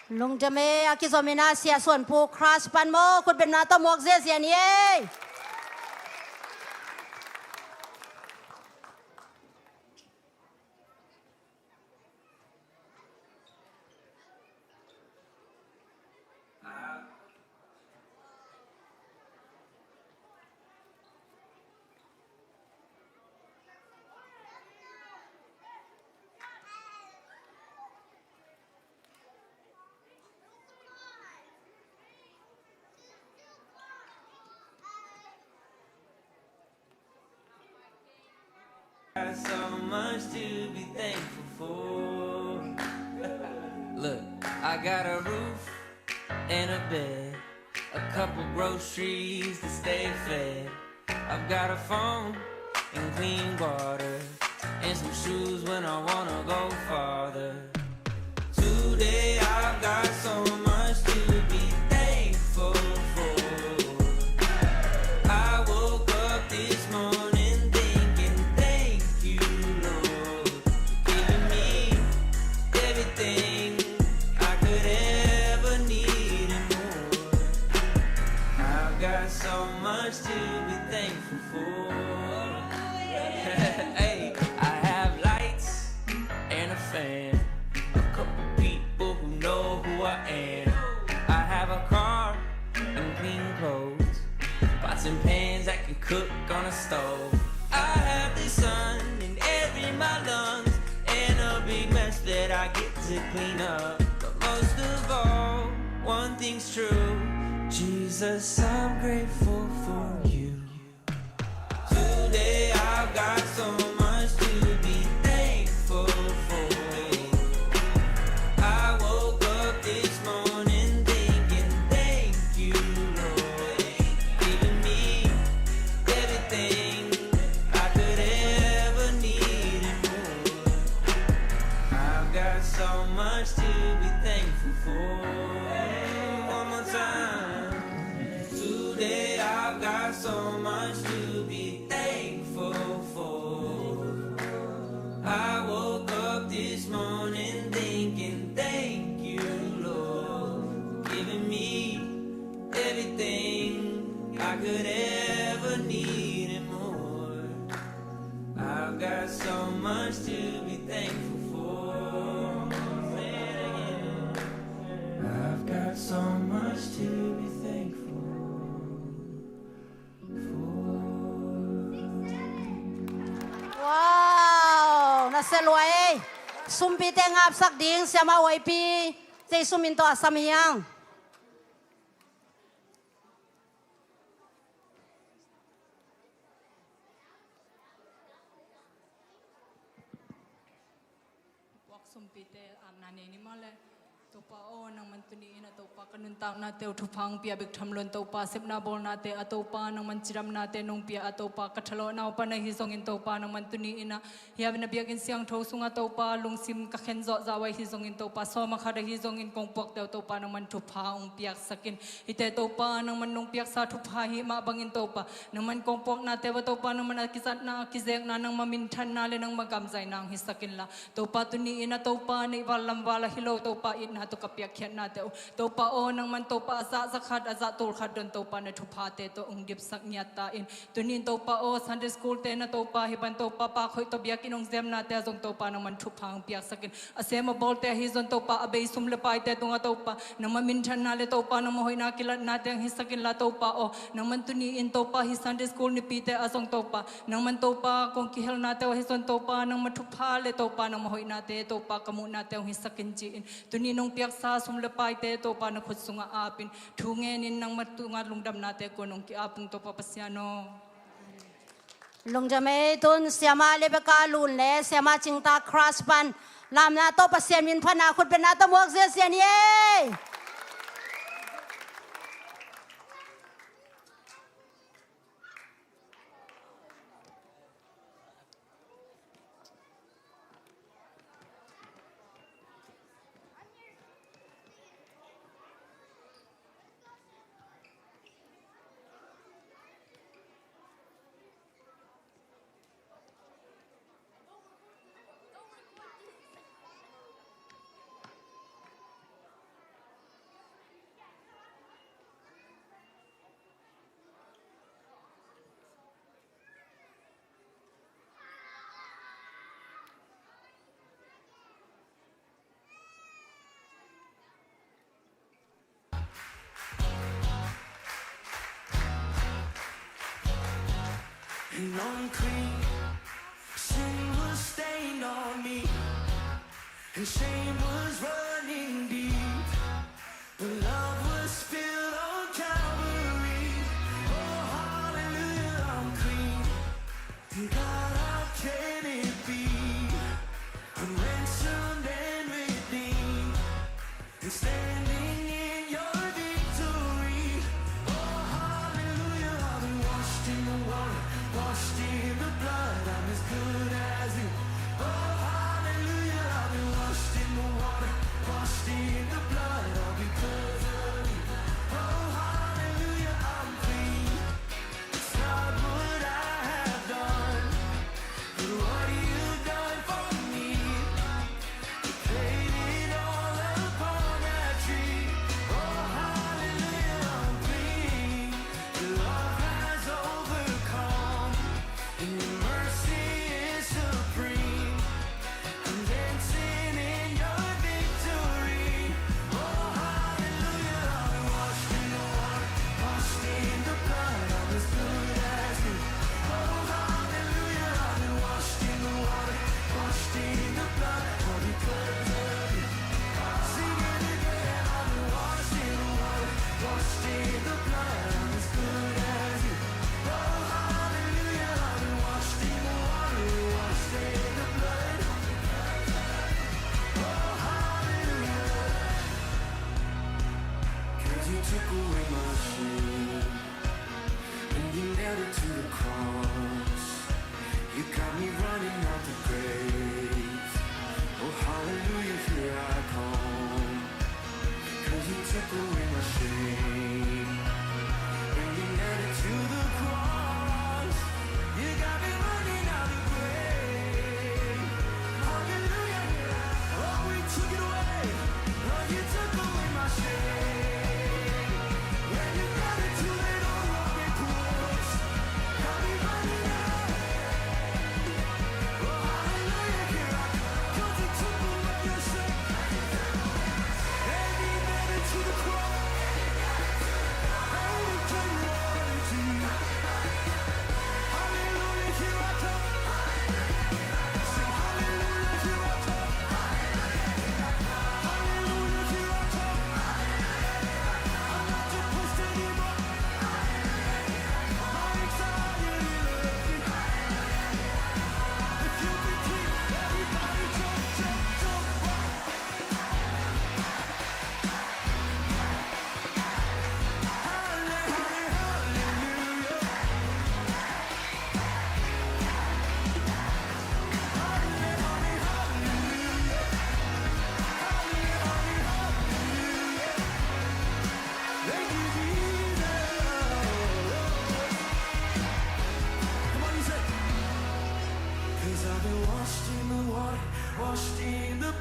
Lungdam e, a kizom in a Sia Suan Pu crush pan maw, khutbetna tawh muak ziazia ni e. Got so much to be thankful for. Look, I got a roof and a bed, a couple groceries to stay fed. I've got a phone and clean water and some shoes when I wanna go farther. Today I've got so much to be thankful for. I woke up this morning thinking, "Thank you, Lord, for giving me everything I could ever need and more." I've got so much to be thankful for. Hey, I have lights and a fan, a couple people who know who I am. I have a car and clean clothes, pots and pans I can cook on a stove. I have the sun in every my lungs and a big mess that I get to clean up. But most of all, one thing's true. Jesus, I'm grateful for you. Today I've got so much to be thankful for. I woke up this morning thinking, "Thank you, Lord, giving me everything I could ever need and more." I've got so much to be thankful for. One more time. Today I've got so much to be thankful for. I woke up this morning thinking, "Thank you, Lord, for giving me everything I could ever need and more." I've got so much to be thankful for. Say it again. I've got so much to be thankful for. Wow, na sia lua ei. Sumpite ngapsak ding siama Waipi. Tei sumin tawh a sam hiang. Puak sumpite, a, na nei ni maw le. Topa aw, nangman tuni in a Topa ka nuntaknate uh thupha hong pia bek tham loin Topa, sepna bawlnate a Topa, nangman cidamnate nong pia a Topa, ka thalawhna uh pan ahi zongin Topa, nangman tuni in a, hih a na biakinn siangtho sungah Topa, lungsim ka khen zawhzah uh ahi zongin Topa, sawm a khat ahi zongin kong puakte uh Topa, nangman thupha hong piaksak in. Hihte Topa, nangman nong piaksa thupha hih mah bangin Topa, nangman kong puaknate uh a Topa, nangman a kizatna, a kizekna, nangma minthanna le nangma gamzaina hong hisak inla. Topa, tuni in a Topa, neih val lam val ahi lo Topa, itna tawh ka piakkhiatnate uh Topa aw, nangman Topa a zah za khat, a zah tul khat don Topa, na thuphate tawh hong dipsak ngiat ta in. Tuni in Topa aw, Sunday school te na Topa, hih ban Topa, pak hoih tawh biakinn hong zemnate ah zong Topa, nangman thupha hong piaksak in. A sem a bawlte ahi zong Topa, a bei sum le paite tungah Topa, nangma minthanna le Topa, nangma hoihna kilatnate hong hisak inla Topa aw, nangman tuni in Topa, hih Sunday school nipite ah zong Topa, nangman Topa, kong kihelnate uh ahi zong Topa, nangma thupha le Topa, nangma hoihnate Topa, ka muhnate hong hisak in ci-in, tuni nong piaksa sum le paite Topa, na khut sungah ap in, thu ngenin nangma tungah lungdamnate kong ki-ap ung Topa Pasian aw. Lungdam ei. Tun Siama Rebecca Lun le Siama Cingta Crush pan lamna tawh Pasian min phatna khut bengna tawh muak ziahziah ni ei. And unclean sin was stained on me, and shame was running deep. But love was spilled on Calvary. Oh, hallelujah, I'm clean. God, how can it be? I'm ransomed and redeemed, and standing in your victory. Oh, hallelujah, I've been washed in the water, washed in the blood.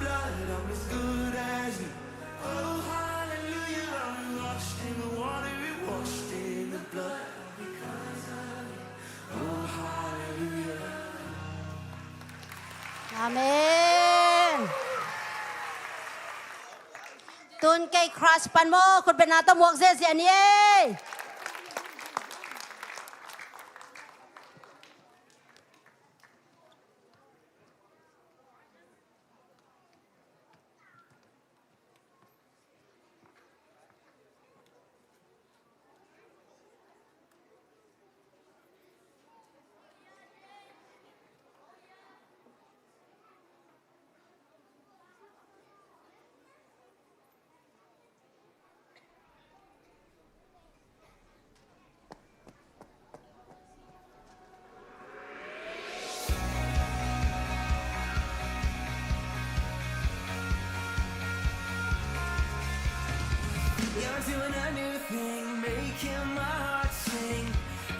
Blood, I'm as good as new. Oh, hallelujah, I'm washed in the water, washed in the blood. Oh, hallelujah. Amen. Tun kei crush pan maw, khutbetna tawh muak ziahziah ni ei. You're doing a new thing, making my heart sing,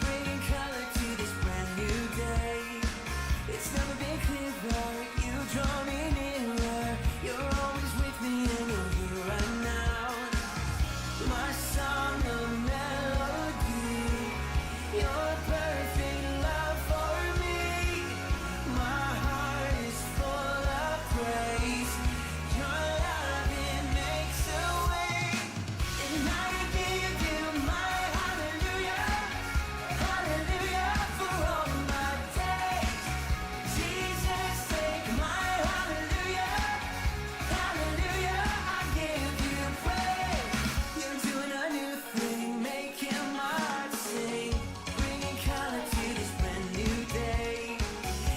bringing color to this brand new day. It's never been clearer, you draw me nearer, you're always with me and you're here right now. My song of melody, your perfect love for me. My heart is full of praise, your love, it makes a way. And I give you my hallelujah, hallelujah for all my days. Jesus, take my hallelujah, hallelujah, I give you praise. You're doing a new thing, making my heart sing, bringing color to this brand new day.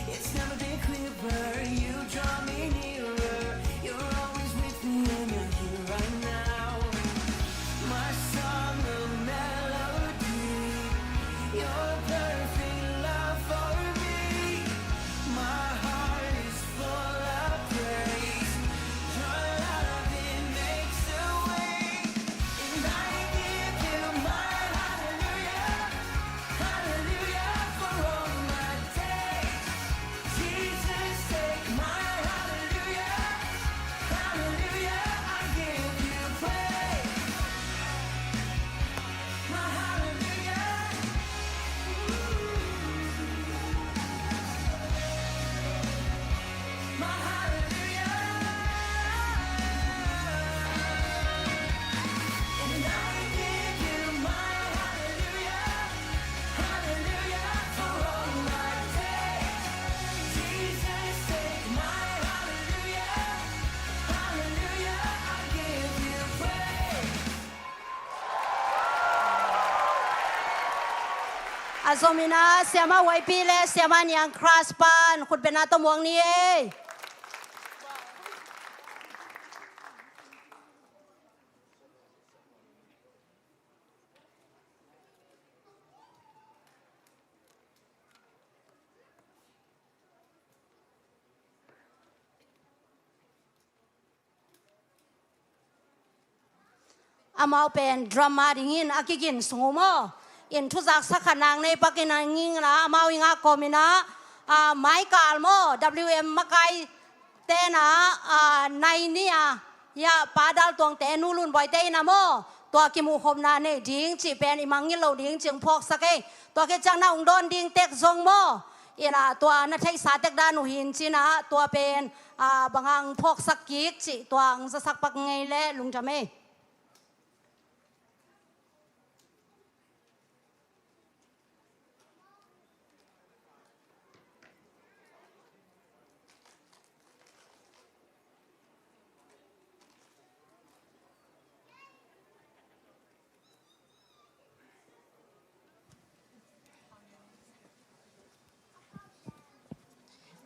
It's never been clearer, you draw me nearer, you're always with me and you're here right now. My song of melody, your perfect love for me. My heart is full of praise, your love, it makes a way. And I give you my hallelujah, hallelujah for all my days. Jesus, take my hallelujah, hallelujah, I give you praise. My hallelujah, my hallelujah. And I give you my hallelujah, hallelujah for all my days. Jesus, take my hallelujah, hallelujah, I give you praise. A zom in ah, Siamah Waipi le Siamah Niang crush pan khutbetna tawh muak ni ei. Amau pen drama dingin a kigin sung uh maw. In thuzaksa khat nang nei pakin a nging la, amau i ngak kawmin ah, ah, Maikal maw, W M makai tena, ah, nai ni a, ya, Pa Dal Tuangte, Nu Lun Boite in a maw, tua kimuhkhopna nei ding cih pen i mangngilh lo ding cih hong phawksak ei. Tua khit ciang na hong dawn ding tek zong maw, in a, tua na theihsa tek dan uh hi in cin a, tua pen, ah, bang hang phawksak kik cih tua hong zasak pak ngei leh lungdam ei.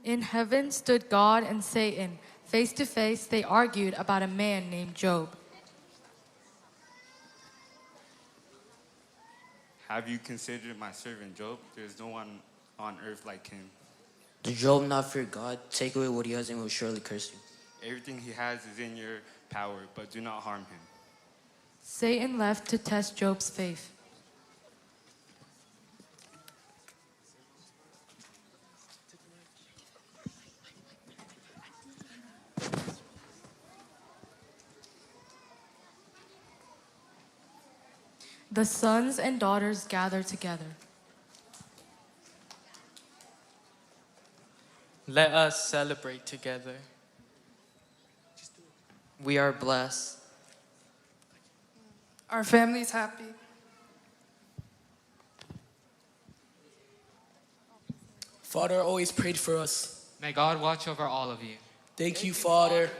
In heaven stood God and Satan. Face to face, they argued about a man named Job. Have you considered my servant Job? There is no one on earth like him. Did Job not fear God? Take away what he has and he will surely curse you. Everything he has is in your power, but do not harm him. Satan left to test Job's faith. The sons and daughters gather together. Let us celebrate together. We are blessed. Our family's happy. Father always prayed for us. May God watch over all of you. Thank you, Father.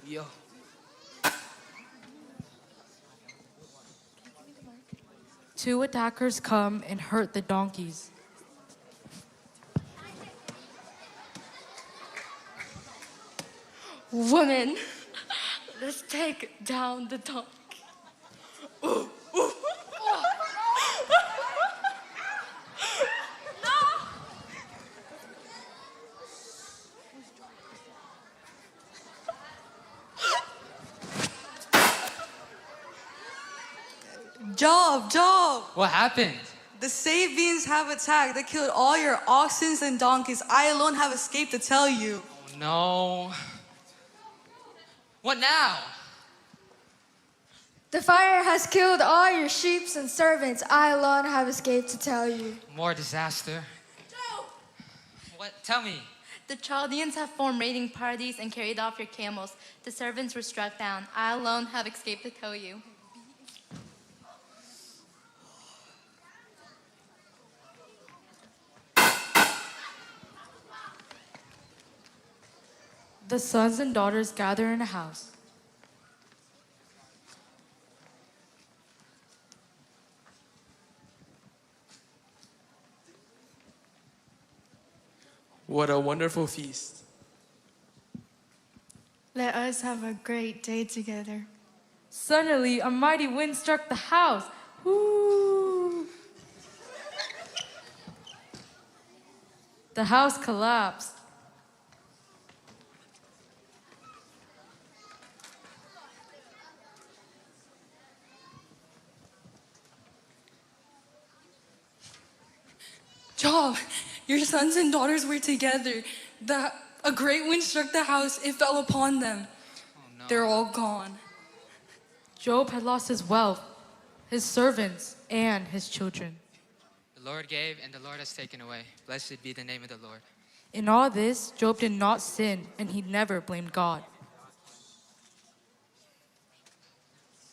Yo. Two attackers come and hurt the donkeys. Women, let's take down the donkey. Job, Job! What happened? The Sabeans have attacked. They killed all your oxen and donkeys. I alone have escaped to tell you. Oh, no. What now? The fire has killed all your sheep and servants. I alone have escaped to tell you. More disaster. Job! What? Tell me. The Chaldeans have formed raiding parties and carried off your camels. The servants were struck down. I alone have escaped to tell you. The sons and daughters gather in a house. What a wonderful feast. Let us have a great day together. Suddenly, a mighty wind struck the house. Whoo! The house collapsed. Job, your sons and daughters were together. The, a great wind struck the house. It fell upon them. Oh, no. They're all gone. Job had lost his wealth, his servants, and his children. The Lord gave, and the Lord has taken away. Blessed be the name of the Lord. In all this, Job did not sin, and he never blamed God.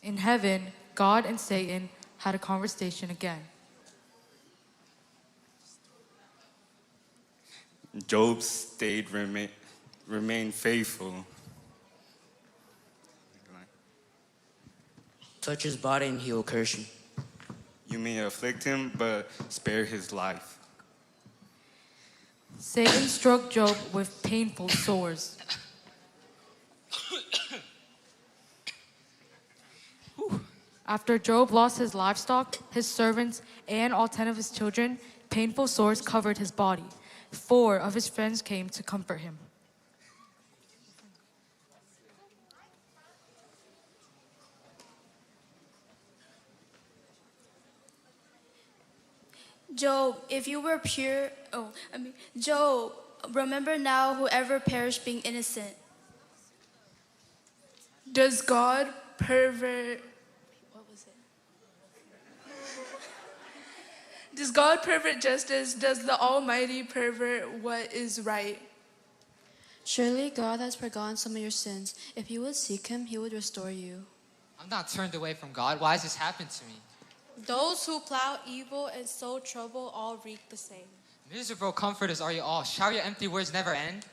In heaven, God and Satan had a conversation again. Job stayed, remain, remained faithful. Touch his body and he will curse you. You may afflict him, but spare his life. Satan struck Job with painful sores. After Job lost his livestock, his servants, and all ten of his children, painful sores covered his body. Four of his friends came to comfort him. Job, if you were pure, oh, I mean, Job, remember now whoever perished being innocent. Does God pervert, what was it? Does God pervert justice? Does the Almighty pervert what is right? Surely God has forgotten some of your sins. If you would seek him, he would restore you. I'm not turned away from God. Why has this happened to me? Those who plow evil and sow trouble all reap the same. Miserable comforters are you all. Shall your empty words never end?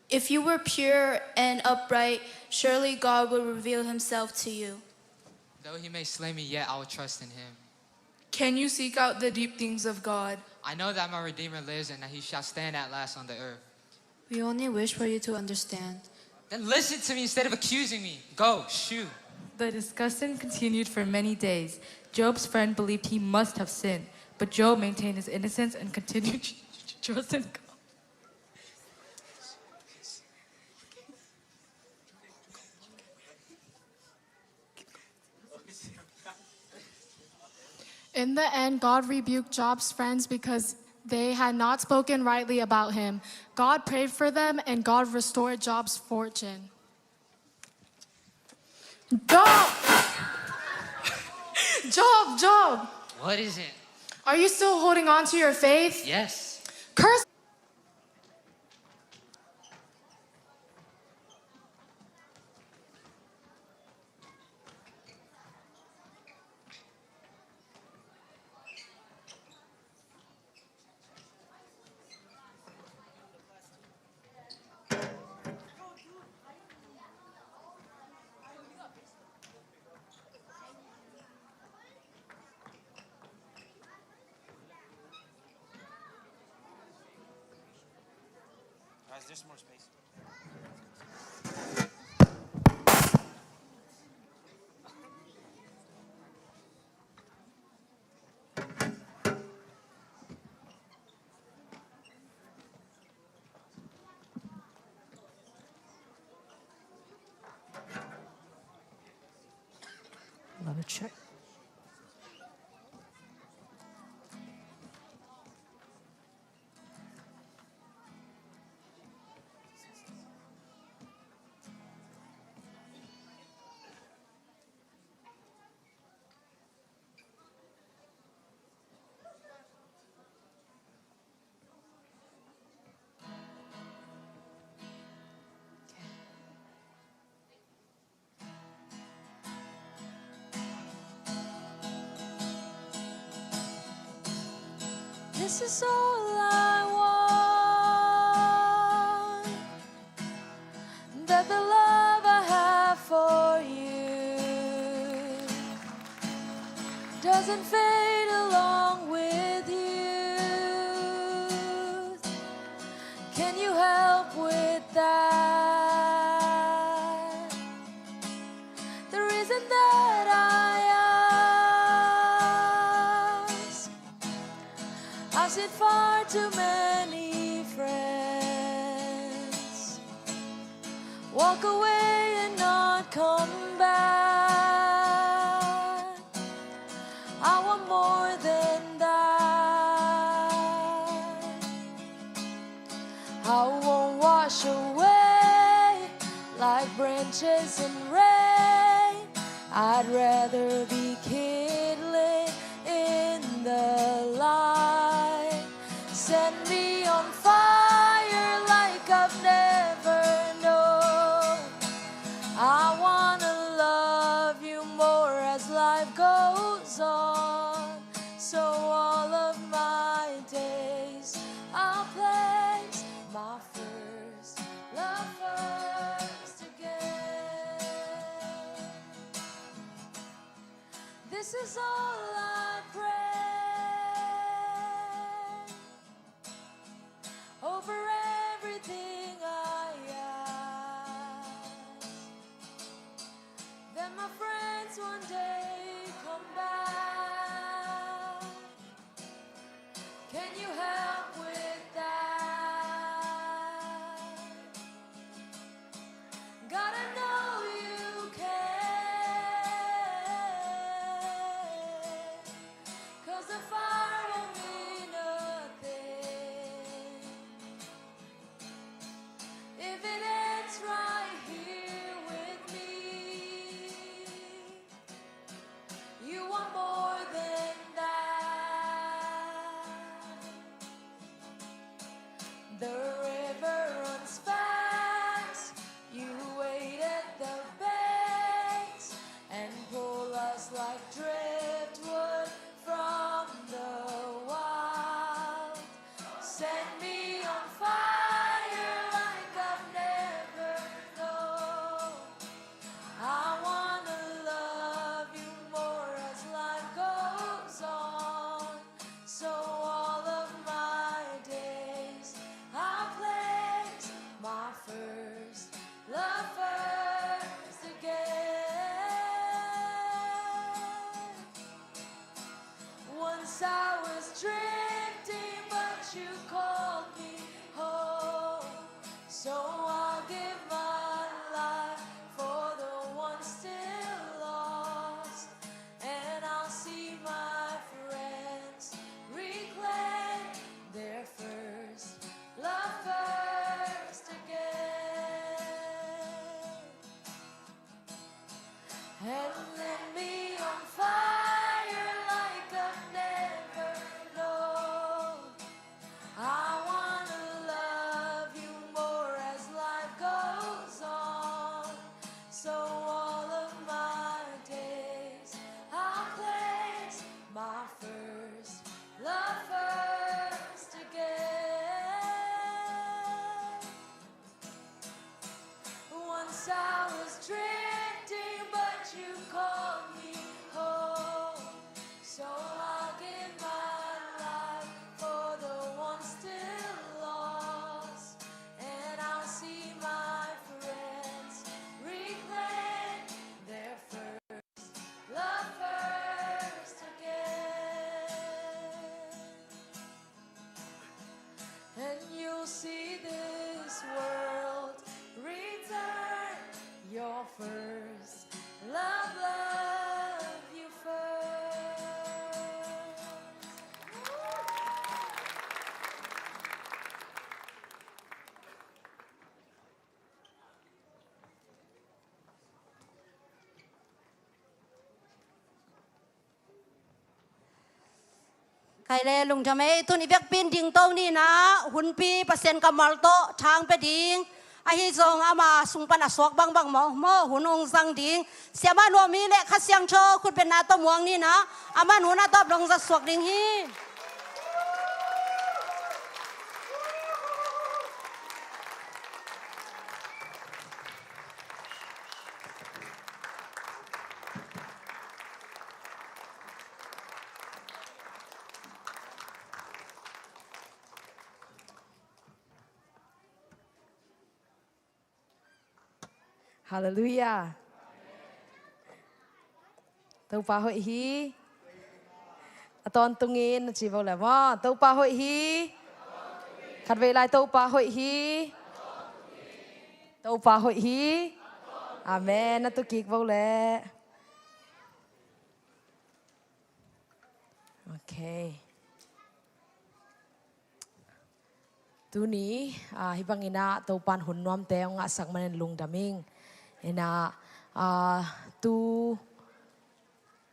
If you were pure and upright, surely God will reveal himself to you. Though he may slay me, yet I will trust in him. Can you seek out the deep things of God? I know that my Redeemer lives and that he shall stand at last on the earth. We only wish for you to understand. Then listen to me instead of accusing me. Go, shoo. The discussion continued for many days. Job's friend believed he must have sinned, but Job maintained his innocence and continued to trust in God. In the end, God rebuked Job's friends because they had not spoken rightly about him. God prayed for them, and God restored Job's fortune. Job! Job, Job! What is it? Are you still holding on to your faith? Yes. Curse. Guys, there's more space. Let me check. This is all I want, that the love I have for you doesn't fade along with youth. Can you help with that? The reason that I ask, I've seen far too many friends walk away and not come back. I want more than that. I won't wash away like branches in rain. I'd rather be kindling in the light. Set me on fire like I've never known. I wanna love you more as life goes on. So all of my days I'll place my first love first again. This is all I pray. Over everything I ask, that my friends one day come back. Can you help with that? God, I know you can, 'cause the fire won't mean a thing if it ends right here with me. You want more than that. The river runs fast. You wait at the banks and pull us like driftwood from the wild. Set me on fire like I've never known. I wanna love you more as life goes on. So all of my days I'll place my first love first again. Once I was drifting, but you called me home. So I'll give my life for the one still lost, and I'll see my friends reclaim Kei le lungdam ei, tun i vekpi in dingto ni in ah, hunpi Pasian kammal tawh thang pia ding. Ahi zong ama sung pan a suak bangbang maw, maw hun hong zang ding. Siamah Nuam hi leh Kha Siangtho khutbetna tawh muang ni in ah, aman hun a tawp dong zat suak ding hi. Halleluiah. Topa hoih hi. A tawntungin na ci vo le maw. Topa hoih hi. Khatvei lai Topa hoih hi. Topa hoih hi. Amen. Na tu kik vo le. Ok. Tuni, ah, hih bangin ah Topan hun nuamte hong ngahsak manin lungdam ing. In ah, ah, tu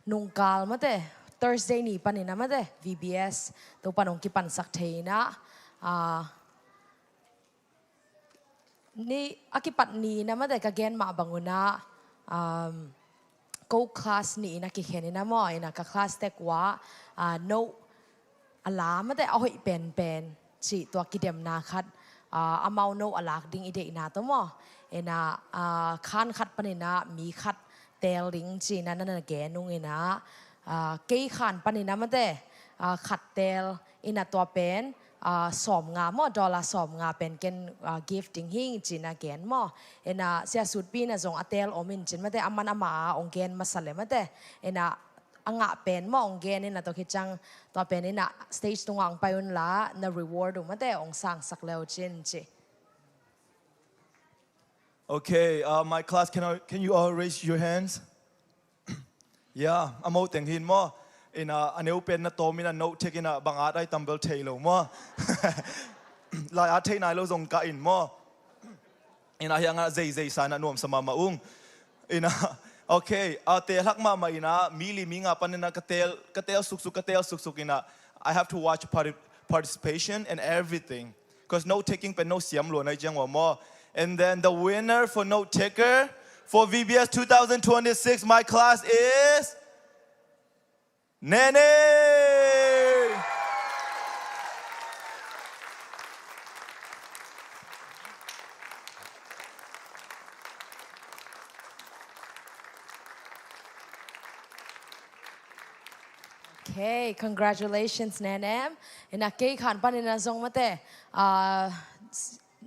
nungkal mate, Thursday ni panin ah mate, V B S Topan hong kipansak thei in ah, ah, ni a kipat ni in ah mate ka gen mah bang un ah, um, ko class nih in a kikhen in ah maw, in ah ka class tek uh ah, ah, note a la mate a hoih penpen cih tua kidemna khat, ah, amau note a lak ding i deihna tawh maw. In ah, ah, khan khat panin ah mi khat teel ding ci in ah na na gen ung in ah, ah, kei khan panin ah mate, ah, khat teel in ah tua pen, ah, sawmnga maw, dollar sawmnga pen ken, ah, gift ding hi ing ci in ah gen maw. In ah Sia Sutpi in ah zong a teel om in cin mate, aman ama a hong gen masa le mate. In ah a ngah pen maw hong gen in ah tua khit ciang tua pen in ah stage tungah hong pai un la, na reward uh mate hong sangsak le uh cin ci. Okay, uh, my class, can I, can you all raise your hands? Yeah, a mo teng hi in maw. In ah, a neu pen na tawm in ah note tek in ah bang at ai tam bel thei lo maw. Lai at thei nai lo zong kah in maw. In ah hiang ah zeizei sa in ah nuamsa mahmah ung. In ah, okay, ah, teel hak mahmah in ah, mi li mi nga panin ah ka teel, ka teel suksuk, ka teel suksuk in ah, I have to watch parti-, participation and everything. 'Cause note taking pen note siam lua na i ciang uh ah maw. And then the winner for note taker for V B S two thousand twenty-six, my class is Nene! Okay, congratulations, Nenem. In ah kei khan panin ah zong mate, ah,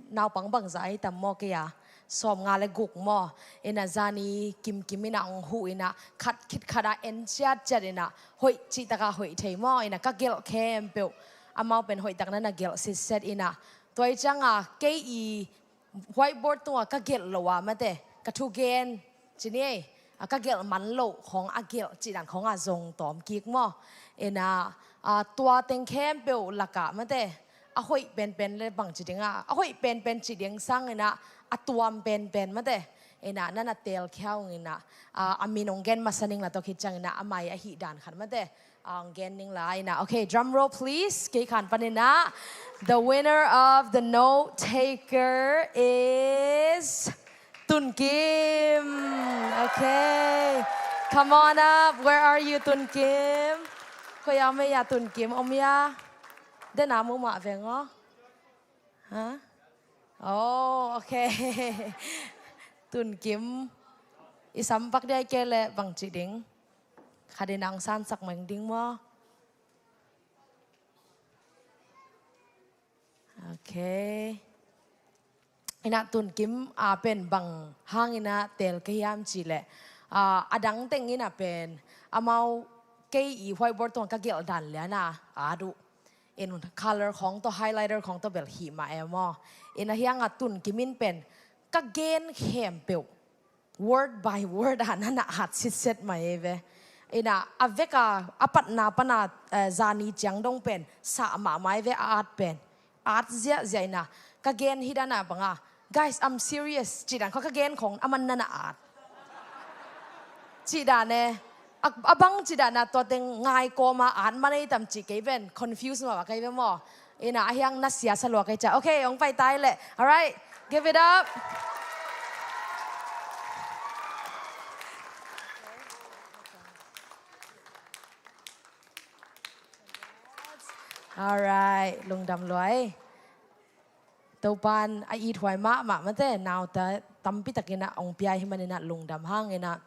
naupang bangzah ahi tam maw kei a, sawmnga le guk maw. In ah zani kimkim in ah hong huh in ah khat khit khat ah en ciatciat in ah hoih cihtak ah hoih thei maw. In ah ka gelh khempeuh amau pen hoihtak na na gelh sitset in ah tua i ciang ah kei i whiteboard tungah ka gelh loh ah mate, ka thugen ci ni ei, a ka gelh man loh khawng a gelh cih dan khawng a zong tawm kik maw. In ah, a, tua teng khempeuh lakah mate, a hoih penpen le bang ci ding ah, a hoih penpen ci ding sang in ah, a tuam penpen mate. In ah na na teelkhia ung in ah, a, a min hong gen masa ning la tawh khit ciang in ah, a mai a hih dan khat mate. Hong gen ning la in ah. Okay, drum roll please. Kei khan panin ah. The winner of the note taker is Tun Kim. Okay. Come on up. Where are you, Tun Kim? Koi a om ei a, Tun Kim? Om ei a. Den a mu mah veng aw. Ha? Oh, okay. Tun Kim. I sampak dia i ke le bang ci ding. Khat in ah hong sansak meng ding maw. Okay. In ah Tun Kim a pen bang hang in ah teel ka hiam cih leh, a, a dang teng in ah pen amau kei i whiteboard tungah ka gelh dan lian a at uh. In color khawng tawh, highlighter khawng tawh bel hih mah e maw. In ah hiang ah Tun Kim in pen ka gen khempeuh word by word ah na na at sitset mah ei ve. In ah a vek a, a patna pan a, eh, zani ciang dong pen sah mahmah ei ve a at pen. At ziahziah in ah ka gen hi dan a bang a, "Guys, I'm serious," cih dan khawng, ka gen khawng aman na na at cih dan e. a, a bang ci dan a tua teng ngai kawm a at man ei tam ci kei ven, confuse mah kei ve maw. Ina a hiang na sia sa lua kei cia. Okay, ong pai tai leh. Alright, give it up. Alright, lungdam luai. Topan a it huai mahmah mate, naute tampi takin a ong pia hi manin a lungdam hang ina.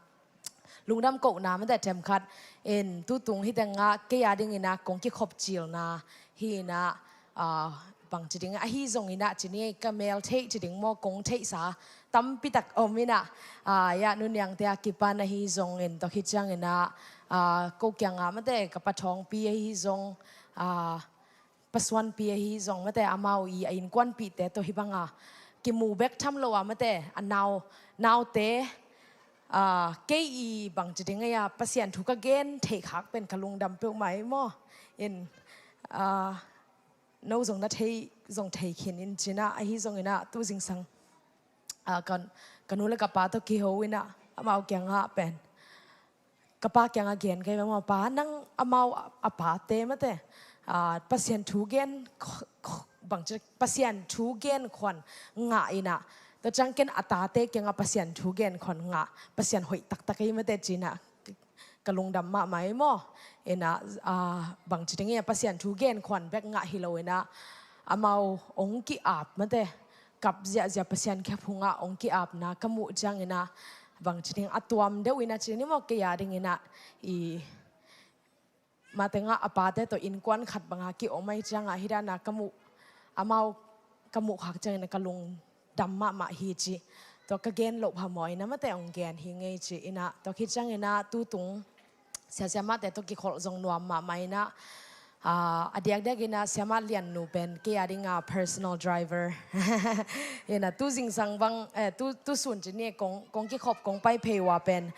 Lungdam kohna mate themkhat in tutung hi teng a kei a ding ina kong kikhop cilna hi ina, ah, bang ci ding ahi zong ina ci ni ka mel theih ci ding maw kong theihsa tampi tak om ina, ah, ya nuniangte a kipan ahi zong in tua hi ciang ina, ah, ko kiang a mate ka pa Thawngpi ahi zong, ah, Pa Suanpi ahi zong mate amau i a innkuanpihte tawh hi banga kimu bek tham lo a mate a nau, naute, ah, kei i bang ci ding a Pasian thu ka gen theih khak pen ka lungdam peuhmah ei maw. In, ah, no zong na thei zong thei khin in cina ahi zong ina tu zingsang, ah, ka, ka nu le ka pa tawh kiho ina amau kiangah pen ka pa kiangah gen kei maw, pa nang amau a pate mate, ah, Pasian thu gen kh-, kh-, bang ci, Pasian thu gen khuan ngah ina tua ciang ken a tate kiangah Pasian thu gen khuan ngah, Pasian hoih taktak ei mate cina ka lungdam mahmah ei maw. Ina, ah, bang ci ding ina Pasian thu gen khuan bek ngah hi lo ina amau ong ki-ap mate, kap ziahziah Pasian khephung ah ong ki-apna ka muh ciang ina bang ci ding a tuam deuh ina ci ni maw kei a ding ina i matengah a pate tawh innkuan khat banga ki-om ai cianga hi dana ka muh, amau ka muh khak ciang ina ka lungdam mahmah hi ci. Tua ka gen loh phamawh ina mate ong gen hi ngei ci ina tua hi ciang ina tutung siasiamate tawh kikholh zong nuam mahmah ina, ah, a diakdiak ina siama Lian nu pen kei a dinga personal driver ina tu zingsang bang, eh, tu, tu sun ci ni kong, kong kikhop kong pai phei ua pen,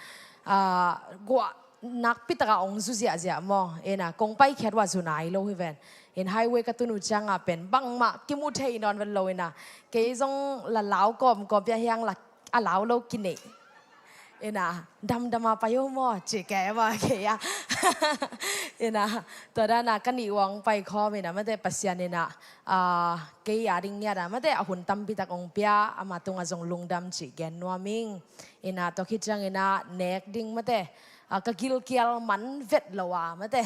ah, guah nakpi taka ong zu ziahziah maw ina kong pai khiat ua zu nai lo hi ven. In highway ka tun uh cianga pen bangmah kimu thei nawn vet lo ina kei zong la lau kawmkawm pia hiang la a lau lo kineih. Ina damdama pai uh maw ci kei maw kei a. Ina tua dana ka nih uang pai khawm ina mate Pasian ina, ah, kei a ding ngiat a mate a hun tampi tak ong pia ama tungah zong lungdam ci gen nuam ing. Ina tua khit ciang ina nek ding mate, ah, ka gilkial man vet lo a mate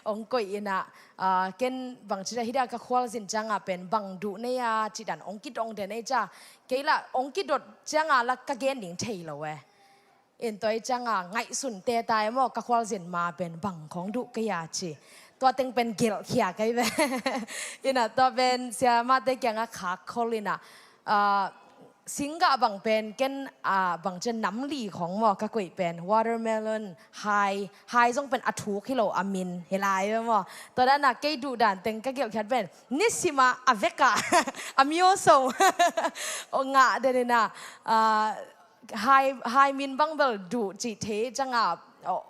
ong koih ina, ah, ken bang ci da hi da ka khualzin cianga pen bang duh nei a ci dan ong kidong den ei cia. Kei la ong kidot cianga la ka gen ding thei lo e. In tua i cianga ngaihsun teta e maw ka khualzin ma pen bang khong duh kei a ci. Tua teng pen gelh khia kei ve. Ina tua pen siamate kianga khak khol ina, ah, singgah bang pen ken, ah, bang cian namli khong maw ka koih pen watermelon, hai, hai zong pen a thuk hi lo a min hi lai ve maw. Tua dana kei duh dan teng ka gelh khiat pen nisima a veka a mio so ong ngah den ina, ah, hai, hai min bang bel duh cih thei cianga,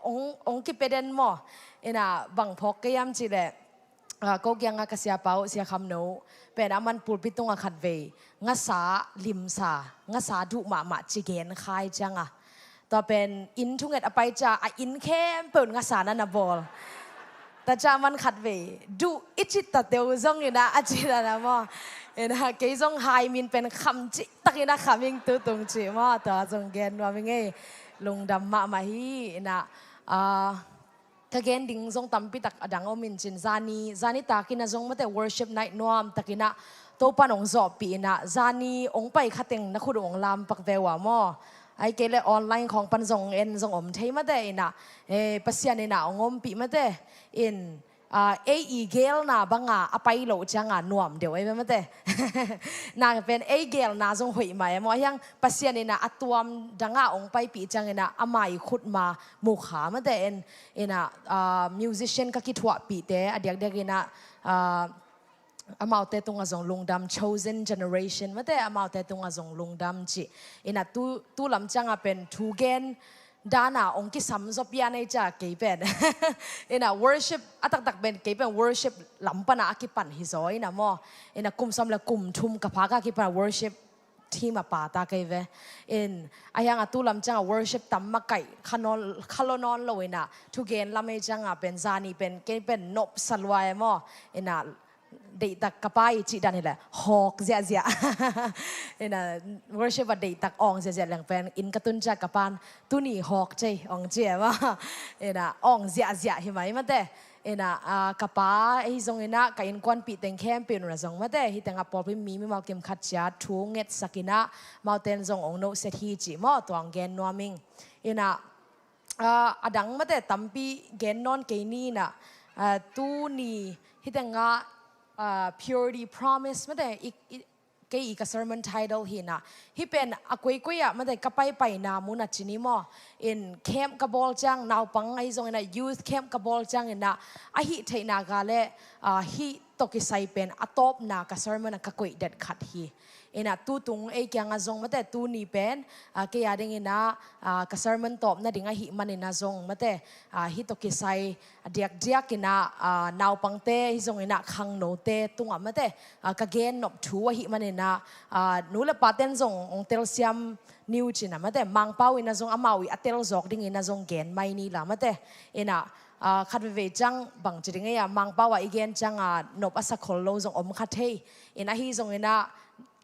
ong, ong kipia den maw. Ina bang phawk kei am cih leh, ah, ko kianga ka siapa uh Sia Kham No pen a man pulpit tunga khat vei ngasa, limsa, ngasa duh mahmah ci gen khai cianga. Tua pen inn thunget a pai cia a inn khempeuh ngasa na na bawl. Tua cia man khat vei duh i cit ta teu zong ina a ci na na maw. Ina kei zong hai min pen kham cih takin a kham ing tutung ci maw tua zong gen nuam ing ei. Lungdam mahmah hi ina, ah, ka gen ding zong tampi tak a dang om in cin zani, zani takin a zong mate worship night nuam takin a Topan ong zawhpih ina zani ong pai khateng na khut ong lampak ve ua maw. Ai kei le online khong pan zong en zong om thei mate ina, eh, Pasian ina ong ompih mate in, ah, ei i gelna banga a pai lo cianga nuam deuh ei ve mate. Nang pen ei gelna zong hoih mah e maw hiang Pasian ina a tuam danga ong paipih ciang ina ama i khut ma mukha mate en ina, ah, musician ka kithuahpihte a diakdiak ina, ah, amaute tunga zong lungdam, chosen generation mate amaute tunga zong lungdam ci. Ina tu, tu lam cianga pen thu gen dana ong kisam zaw pian ei cia kei pen. Ina worship a taktak pen kei pen worship lam pana a kipan hi zaw ina maw. Ina kum sawm le kum thum ka phaka kipan worship Team a pa ta kei ve. In, a hiang a tu lam ciang a worship tam makaih kha nawn, kha lo nawn lo in a, thugen lam ei ciang a pen zani pen, kei pen nop sa lua e maw. In a, deihtak ka pa i cih dan hi leh hawk ziahziah. In a, worship a deihtak awng ziahziah leng pen inn ka tun ciang ka pa'n, "Tuni hawk cei," awng ci e maw. In a, awng ziahziah hi mai mate. In a, ah, ka pa ahi zongin a, ka innkuanpih teng khempeuh in a zong mate, hih teng a pawlpi mi mimal kim khat ciat thu ngetsak in a, amaute in zong ong nohset hi cih maw, tua ong gen nuam ing. In a, ah, a dang mate tampi gen nawn kei ni in a, ah, tuni hih teng a, ah, Purity Promise mate, i, i, kei i ka sermon title hi in a. Hih pen a koikoi ah mate ka paipaina mun a ci ni maw. In camp ka bawl ciang, naupang ahi zongin a youth camp ka bawl ciangin a, a hih theihna ga leh, ah, hih tawh kisai pen a tawpna ka sermon a ka koih det khat hi. In a, tutung ei kiang a zong mate tuni pen, ah, kei a dingin a, ah, ka sermon tawpna ding ahih manin a zong mate, ah, hih tawh kisai a diakdiak in a, ah, naupangte ahi zongin a khangnote tungah mate, ah, ka gen nop thu ahih manin a, ah, nu le pate'n zong ong telsiam ni uh cin a mate, Mangpau in a zong amau i a tel zawk dingin a zong gen mai ni la mate. In a, ah, khat veivei ciang bang ci ding ei a, Mangpau ah i gen ciang a nop a sa khol lo zong om kha thei. In ahi zongin a,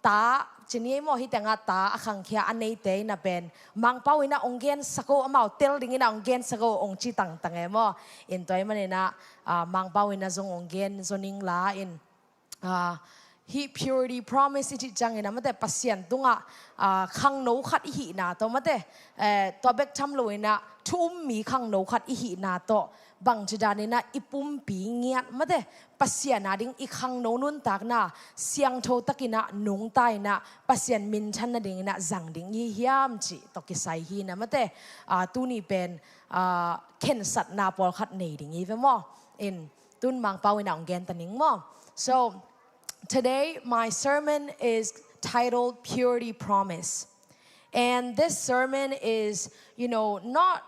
ta, ci ni ei maw, hih teng a ta a khangkhia a neite in a pen, Mangpau in a ong gensak o, amau tel dingin a ong gensak o, ong ci tangtang e maw. In tua ahih manin a, ah, Mangpau in a zong ong gen zaw ning la in, ah, hih Purity Promise i cih ciangin a mate, Pasian tungah, ah, khangno khat i hihna tawh mate, eh, tua bek tham lo in a, thu um mi khangno khat i hihna tawh, bangci danin a i pumpi ngiat mate, Pasian a ding i khangno nuntakna siangtho takin a nungta in a, Pasian minthan nadingin a zang ding i hiam cih tawh kisai hi in a mate, ah, tuni pen, ah, khensatna pawlkhat nei ding i ve maw. In, tun Mangpau in a ong gen ta ning maw. So, today my sermon is titled Purity Promise. And this sermon is, you know, not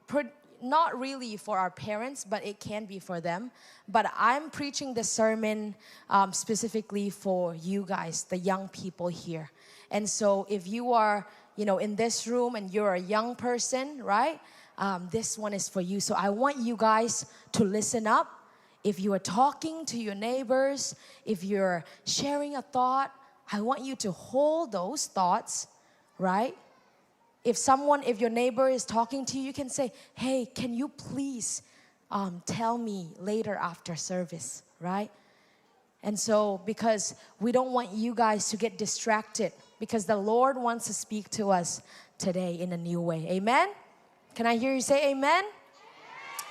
pre-, not really for our parents, but it can be for them. But I'm preaching this sermon, um, specifically for you guys, the young people here. And so if you are, you know, in this room and you're a young person, right? Um, this one is for you. So I want you guys to listen up. If you are talking to your neighbors, if you're sharing a thought, I want you to hold those thoughts, right? If someone, if your neighbor is talking to you, you can say, "Hey, can you please, um, tell me later after service," right? And so, because we don't want you guys to get distracted, because the Lord wants to speak to us today in a new way. Amen? Can I hear you say amen?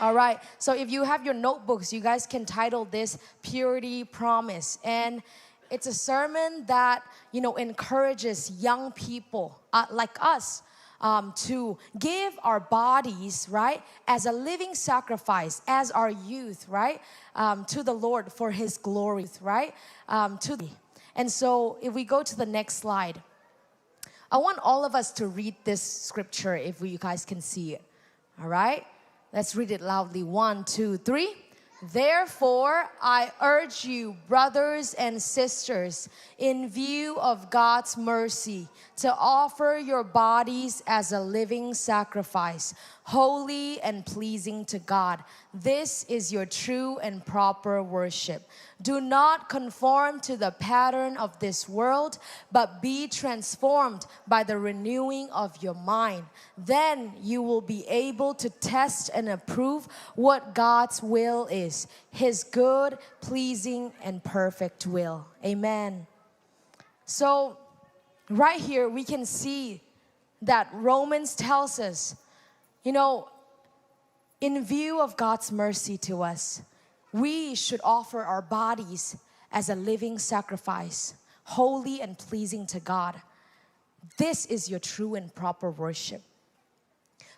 All right. So if you have your notebooks, you guys can title this Purity Promise. And it's a sermon that, you know, encourages young people, uh, like us, um, to give our bodies, right, as a living sacrifice, as our youth, right, um, to the Lord for His glory, right? Um, to the, and so if we go to the next slide, I want all of us to read this scripture if we, you guys can see it. All right? Let's read it loudly. One, two, three. Therefore, I urge you, brothers and sisters, in view of God's mercy, to offer your bodies as a living sacrifice, holy and pleasing to God. This is your true and proper worship. Do not conform to the pattern of this world, but be transformed by the renewing of your mind. Then you will be able to test and approve what God's will is, His good, pleasing, and perfect will. Amen. So, right here, we can see that Romans tells us, you know, in view of God's mercy to us, we should offer our bodies as a living sacrifice, holy and pleasing to God. This is your true and proper worship.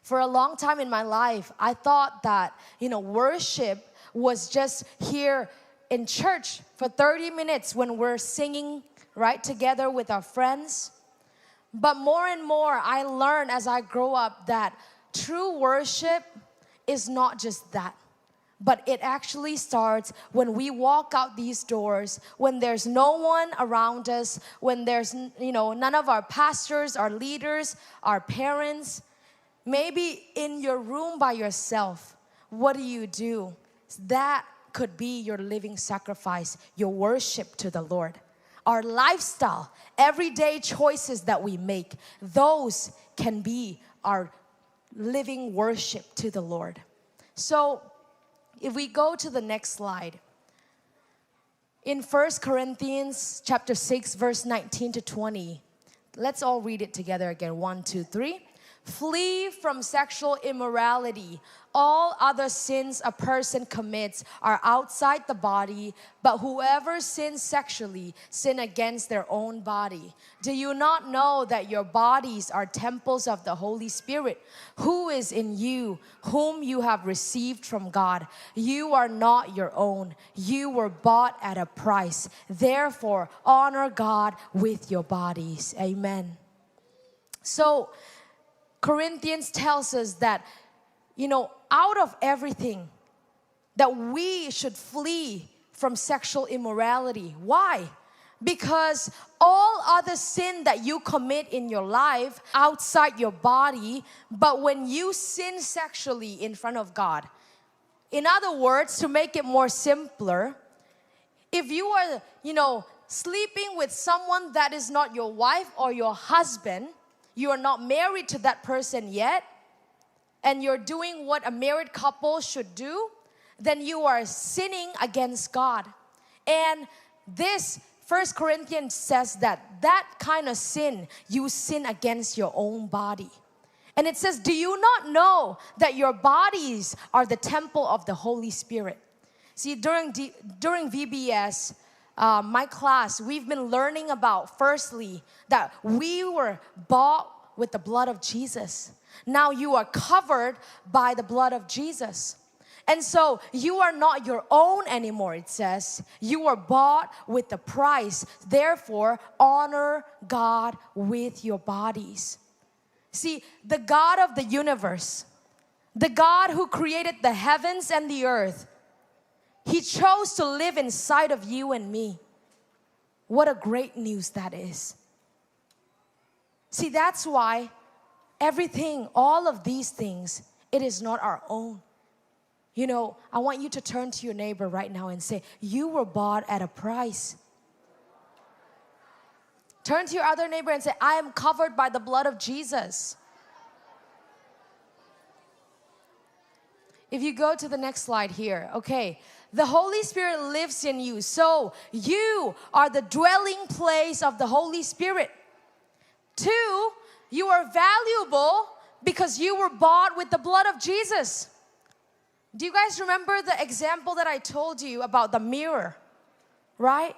For a long time in my life, I thought that, you know, worship was just here in church for thirty minutes when we're singing, right, together with our friends. But more and more, I learn as I grow up that true worship is not just that. But it actually starts when we walk out these doors, when there's no one around us, when there's, n- you know, none of our pastors, our leaders, our parents. Maybe in your room by yourself. What do you do? That could be your living sacrifice, your worship to the Lord. Our lifestyle, everyday choices that we make, those can be our living worship to the Lord. So, if we go to the next slide, in First Corinthians chapter six, verse nineteen to twenty, let's all read it together again. One, two, three. "Flee from sexual immorality. All other sins a person commits are outside the body, but whoever sins sexually sin against their own body. Do you not know that your bodies are temples of the Holy Spirit, who is in you, whom you have received from God? You are not your own. You were bought at a price. Therefore, honor God with your bodies." Amen. So, Corinthians tells us that, you know, out of everything, that we should flee from sexual immorality. Why? Because all other sin that you commit in your life outside your body, but when you sin sexually in front of God, in other words, to make it more simpler, if you are, you know, sleeping with someone that is not your wife or your husband, you are not married to that person yet, and you're doing what a married couple should do, then you are sinning against God. And this First Corinthians says that that kind of sin, you sin against your own body. And it says, "Do you not know that your bodies are the temple of the Holy Spirit?" See, during, D- during V B S, uh, my class, we've been learning about, firstly, that we were bought with the blood of Jesus. Now you are covered by the blood of Jesus. And so you are not your own anymore, it says. You are bought with the price. Therefore, honor God with your bodies. See, the God of the universe, the God who created the heavens and the earth, he chose to live inside of you and me. What a great news that is. See, that's why everything, all of these things, it is not our own. You know, I want you to turn to your neighbor right now and say, "You were bought at a price." Turn to your other neighbor and say, "I am covered by the blood of Jesus." If you go to the next slide here, okay. The Holy Spirit lives in you, so you are the dwelling place of the Holy Spirit. Two, you are valuable because you were bought with the blood of Jesus. Do you guys remember the example that I told you about the mirror? Right?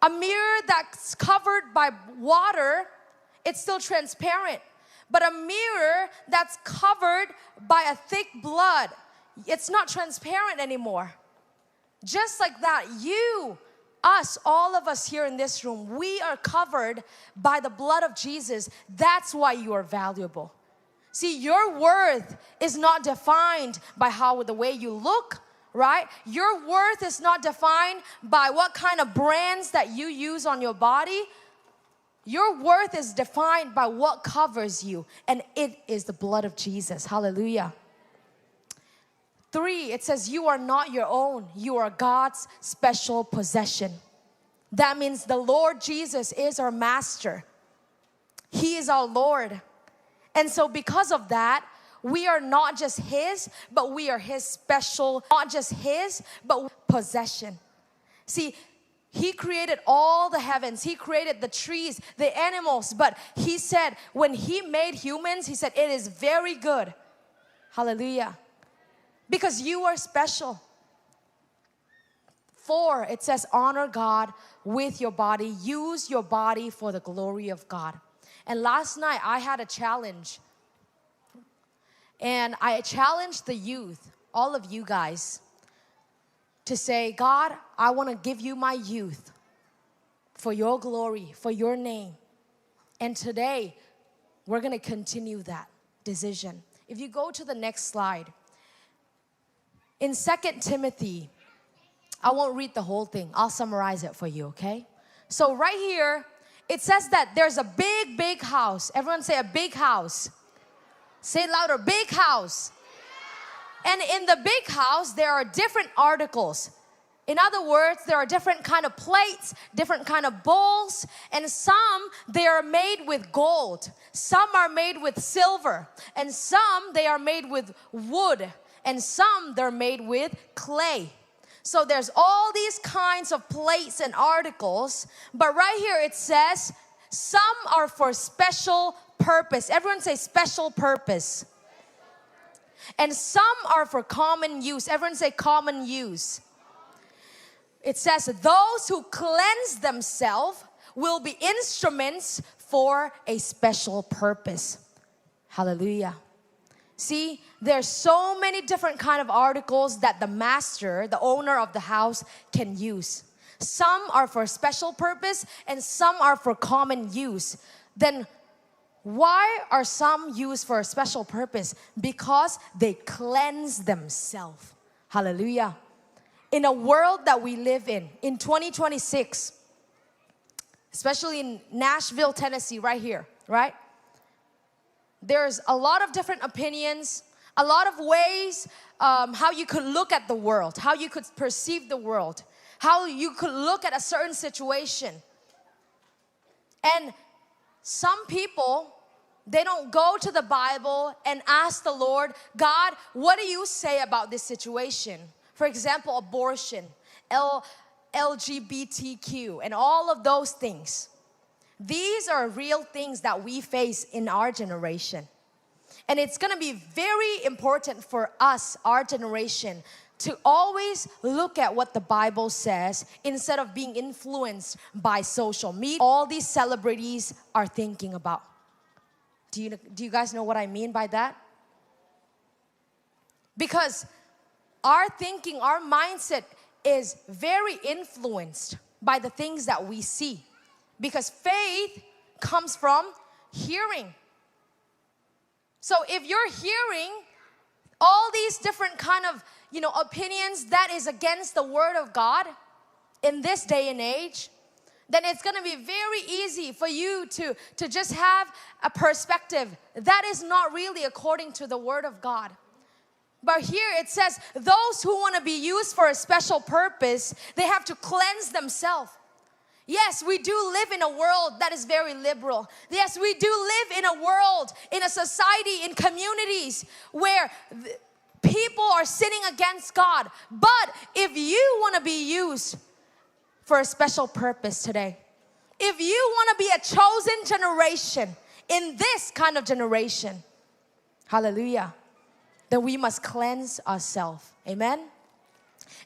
A mirror that's covered by water, it's still transparent. But a mirror that's covered by a thick blood, it's not transparent anymore. Just like that, you, us, all of us here in this room, we are covered by the blood of Jesus. That's why you are valuable. See, your worth is not defined by how, the way you look, right? Your worth is not defined by what kind of brands that you use on your body. Your worth is defined by what covers you, and it is the blood of Jesus. Hallelujah. Three, it says, "You are not your own. You are God's special possession." That means the Lord Jesus is our master. He is our Lord. And so because of that, we are not just his, but we are his special, not just his, but possession. See, he created all the heavens. He created the trees, the animals. But he said, when he made humans, he said, "It is very good." Hallelujah. Because you are special. Four, it says, "Honor God with your body. Use your body for the glory of God." And last night, I had a challenge. And I challenged the youth, all of you guys, to say, "God, I want to give you my youth for your glory, for your name." And today, we're going to continue that decision. If you go to the next slide, In Second Timothy, I won't read the whole thing. I'll summarize it for you, okay? So right here, it says that there's a big, big house. Everyone say, a big house. Say it louder, big house. And in the big house, there are different articles. In other words, there are different kind of plates, different kind of bowls, and some, they are made with gold, some are made with silver, and some, they are made with wood, and some, they're made with clay. So there's all these kinds of plates and articles, but right here it says some are for special purpose. Everyone say, special purpose. And some are for common use. Everyone say, common use. It says, those who cleanse themselves will be instruments for a special purpose. Hallelujah. See, there's so many different kind of articles that the master, the owner of the house, can use. Some are for special purpose and some are for common use. Then why are some used for a special purpose? Because they cleanse themselves. Hallelujah. In a world that we live in, in twenty twenty-six, especially in Nashville, Tennessee, right here, right? There's a lot of different opinions, a lot of ways, um, how you could look at the world, how you could perceive the world, how you could look at a certain situation. And some people, they don't go to the Bible and ask the Lord, "God, what do you say about this situation?" For example, abortion, L-, L G B T Q, and all of those things. These are real things that we face in our generation. And it's gonna be very important for us, our generation, to always look at what the Bible says instead of being influenced by social media, all these celebrities are thinking about. Do you, do you guys know what I mean by that? Because our thinking, our mindset is very influenced by the things that we see. Because faith comes from hearing. So if you're hearing all these different kind of, you know, opinions that is against the word of God in this day and age, then it's gonna be very easy for you to, to just have a perspective that is not really according to the word of God. But here it says, those who wanna be used for a special purpose, they have to cleanse themselves. Yes, we do live in a world that is very liberal. Yes, we do live in a world, in a society, in communities where th-, people are sinning against God. But if you wanna be used for a special purpose today, if you wanna be a chosen generation in this kind of generation, hallelujah, then we must cleanse ourselves. Amen?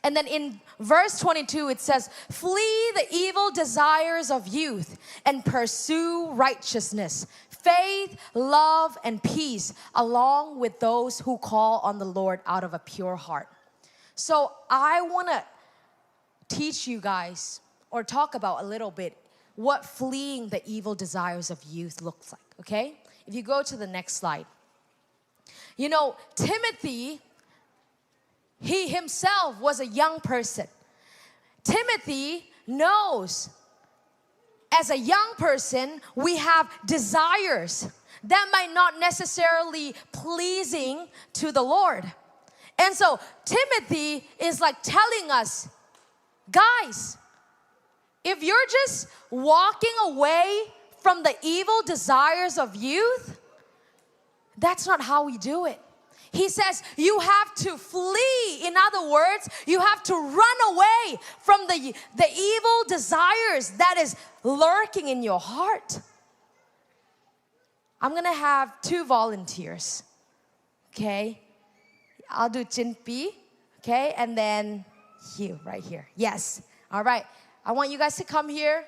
And then in verse twenty-two, it says, "Flee the evil desires of youth and pursue righteousness, faith, love, and peace, along with those who call on the Lord out of a pure heart." So I wanna teach you guys or talk about a little bit what fleeing the evil desires of youth looks like, okay? If you go to the next slide. You know, Timothy, he himself was a young person. Timothy knows, as a young person, we have desires that might not necessarily pleasing to the Lord. And so Timothy is, like, telling us, guys, if you're just walking away from the evil desires of youth, that's not how we do it. He says you have to flee. In other words, you have to run away from the, the evil desires that is lurking in your heart. I'm gonna have two volunteers. Okay? I'll do Jinpi. Okay? And then you right here. Yes. All right. I want you guys to come here.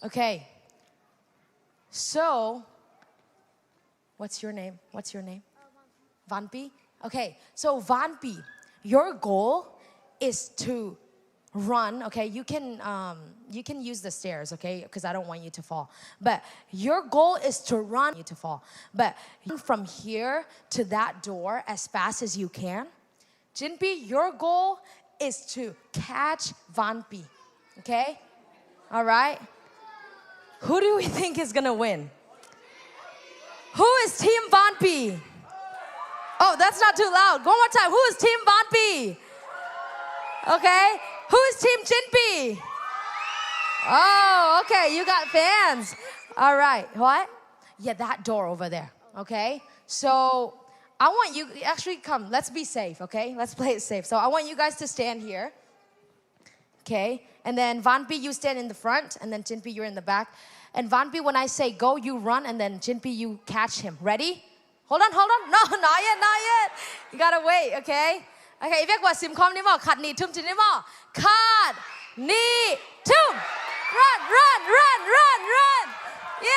Okay. So, what's your name? What's your name? Vanpi? Okay. So, Vanpi, your goal is to run, okay? You can, um, you can use the stairs, okay? Because I don't want you to fall. But your goal is to run, you to fall. But from here to that door as fast as you can. Jinpi, your goal is to catch Vanpi, okay? All right? Who do we think is gonna win? Who is Team Vanpi? Oh, that's not too loud. One more time. Who is Team Vanpi? Okay. Who is Team Jinpi? Oh, okay. You got fans. All right. What? Yeah, that door over there. Okay. So I want you, actually, come. Let's be safe. Okay. Let's play it safe. So I want you guys to stand here. Okay. And then Vanpi, you stand in the front, and then Jinpi, you're in the back. And Vanpi, when I say go, you run, and then Jinpi, you catch him. Ready? Hold on, hold on. No, not yet, not yet. You gotta wait, okay? Okay, i vek wa sim khawm ni maw, khat, nih, thum, ci ni maw. Khat, nih, thum. Run, run, run, run, run. Yeah.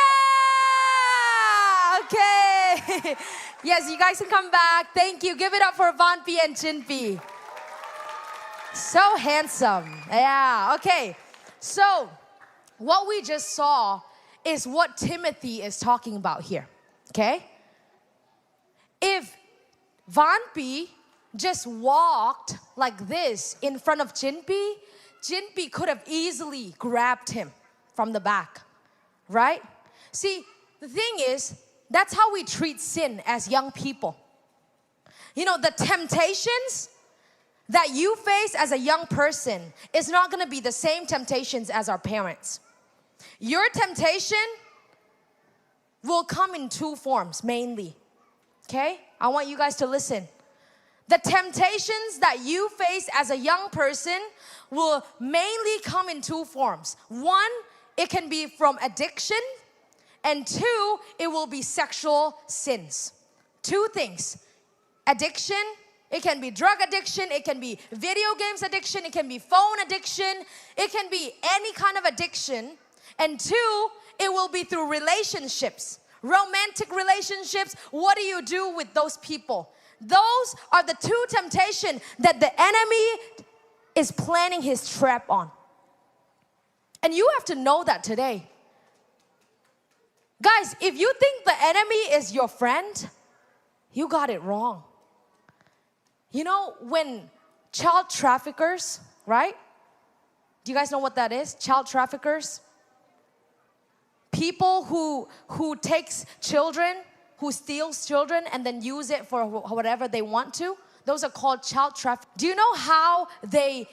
Okay. Yes, you guys can come back. Thank you. Give it up for Vanpi and Jinpi. So handsome. Yeah. Okay. So what we just saw is what Timothy is talking about here. Okay? If Vanpi just walked like this in front of Jinpi, Jinpi could have easily grabbed him from the back, right? See, the thing is, that's how we treat sin as young people. You know, the temptations that you face as a young person is not gonna be the same temptations as our parents. Your temptation will come in two forms mainly. Okay? I want you guys to listen. The temptations that you face as a young person will mainly come in two forms. One, it can be from addiction, and two, it will be sexual sins. Two things. Addiction, it can be drug addiction, it can be video games addiction, it can be phone addiction, it can be any kind of addiction. And two, it will be through relationships, romantic relationships. What do you do with those people? Those are the two temptation that the enemy is planning his trap on. And you have to know that today. Guys, if you think the enemy is your friend, you got it wrong. You know, when child traffickers, right? Do you guys know what that is? Child traffickers? People who, who takes children, who steals children and then use it for wh-, whatever they want to. Those are called child traffic. Do you know how they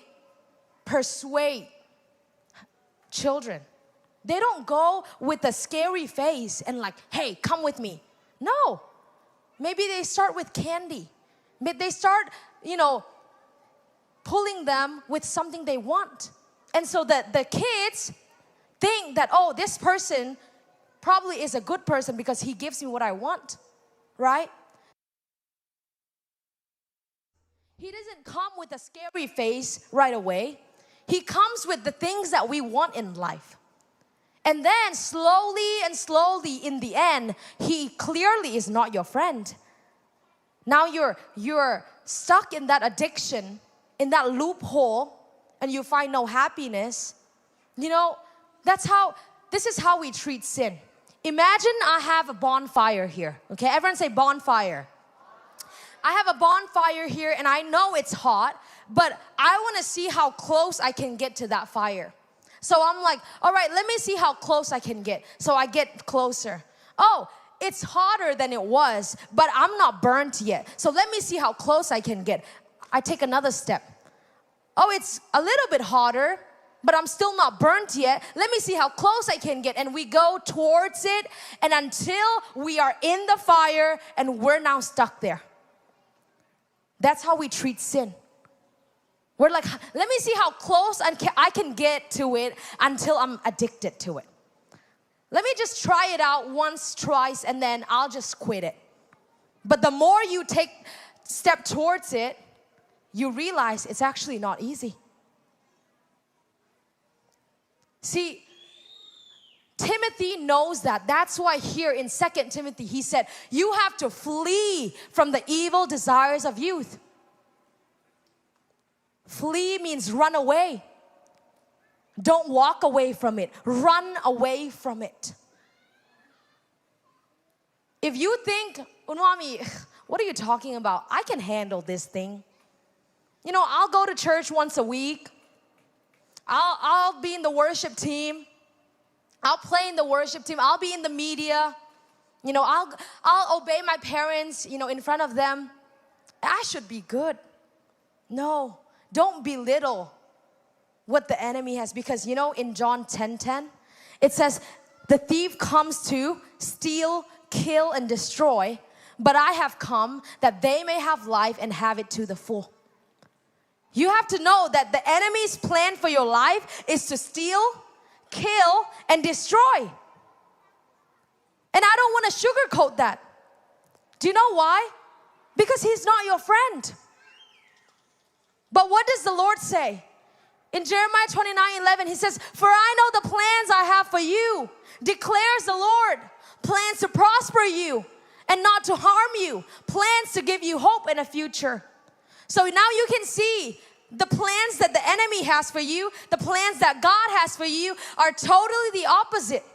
persuade children? They don't go with a scary face and like, "Hey, come with me." No. Maybe they start with candy. But they start, you know, pulling them with something they want. And so the, the kids think that, "Oh, this person probably is a good person because he gives me what I want," right? He doesn't come with a scary face right away. He comes with the things that we want in life. And then slowly and slowly, in the end, he clearly is not your friend. Now you're, you're stuck in that addiction, in that loophole, and you find no happiness. You know, that's how, this is how we treat sin. Imagine I have a bonfire here. Okay, everyone say, "Bonfire." I have a bonfire here and I know it's hot, but I want to see how close I can get to that fire. So I'm like, "All right, let me see how close I can get." So I get closer. "Oh, it's hotter than it was, but I'm not burnt yet. So let me see how close I can get." I take another step. "Oh, it's a little bit hotter, but I'm still not burnt yet. Let me see how close I can get." And we go towards it, and until we are in the fire and we're now stuck there. That's how we treat sin. We're like, "Let me see how close I can, I can get to it until I'm addicted to it. Let me just try it out once, twice, and then I'll just quit it." But the more you take step towards it, you realize it's actually not easy. See, Timothy knows that. That's why here in Second Timothy, he said, "You have to flee from the evil desires of youth." Flee means run away. Don't walk away from it. Run away from it. If you think, "Unwami, what are you talking about? I can handle this thing. You know, I'll go to church once a week. I'll, I'll be in the worship team. I'll play in the worship team. I'll be in the media. You know, I'll, I'll obey my parents, you know, in front of them. I should be good." No, don't belittle what the enemy has, because, you know, in John ten ten, it says, "The thief comes to steal, kill, and destroy, but I have come that they may have life and have it to the full." You have to know that the enemy's plan for your life is to steal, kill, and destroy. And I don't want to sugarcoat that. Do you know why? Because he's not your friend. But what does the Lord say? In Jeremiah twenty-nine eleven, he says, "For I know the plans I have for you, declares the Lord, plans to prosper you and not to harm you, plans to give you hope and a future." So now you can see the plans that the enemy has for you, the plans that God has for you are totally the opposite.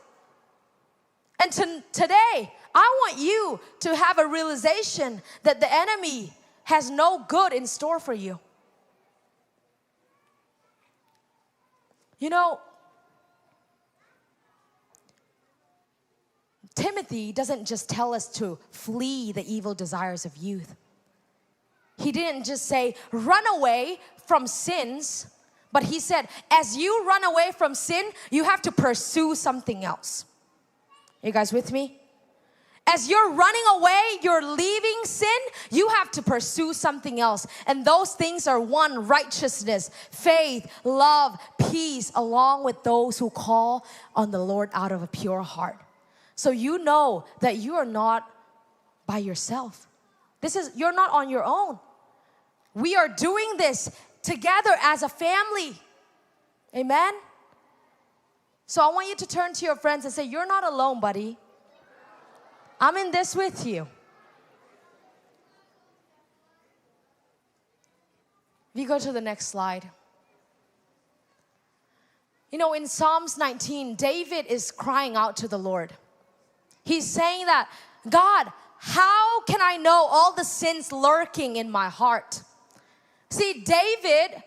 And to, today, I want you to have a realization that the enemy has no good in store for you. You know, Timothy doesn't just tell us to flee the evil desires of youth. He didn't just say, "Run away from sins," but he said, "As you run away from sin, you have to pursue something else." You guys with me? As you're running away, you're leaving sin, you have to pursue something else. And those things are, one, righteousness, faith, love, peace, along with those who call on the Lord out of a pure heart. So you know that you are not by yourself. This is, you're not on your own. We are doing this together as a family. Amen? So I want you to turn to your friends and say, "You're not alone, buddy. I'm in this with you." We go to the next slide. You know, in Psalms nineteen, David is crying out to the Lord. He's saying that, "God, how can I know all the sins lurking in my heart?" See, David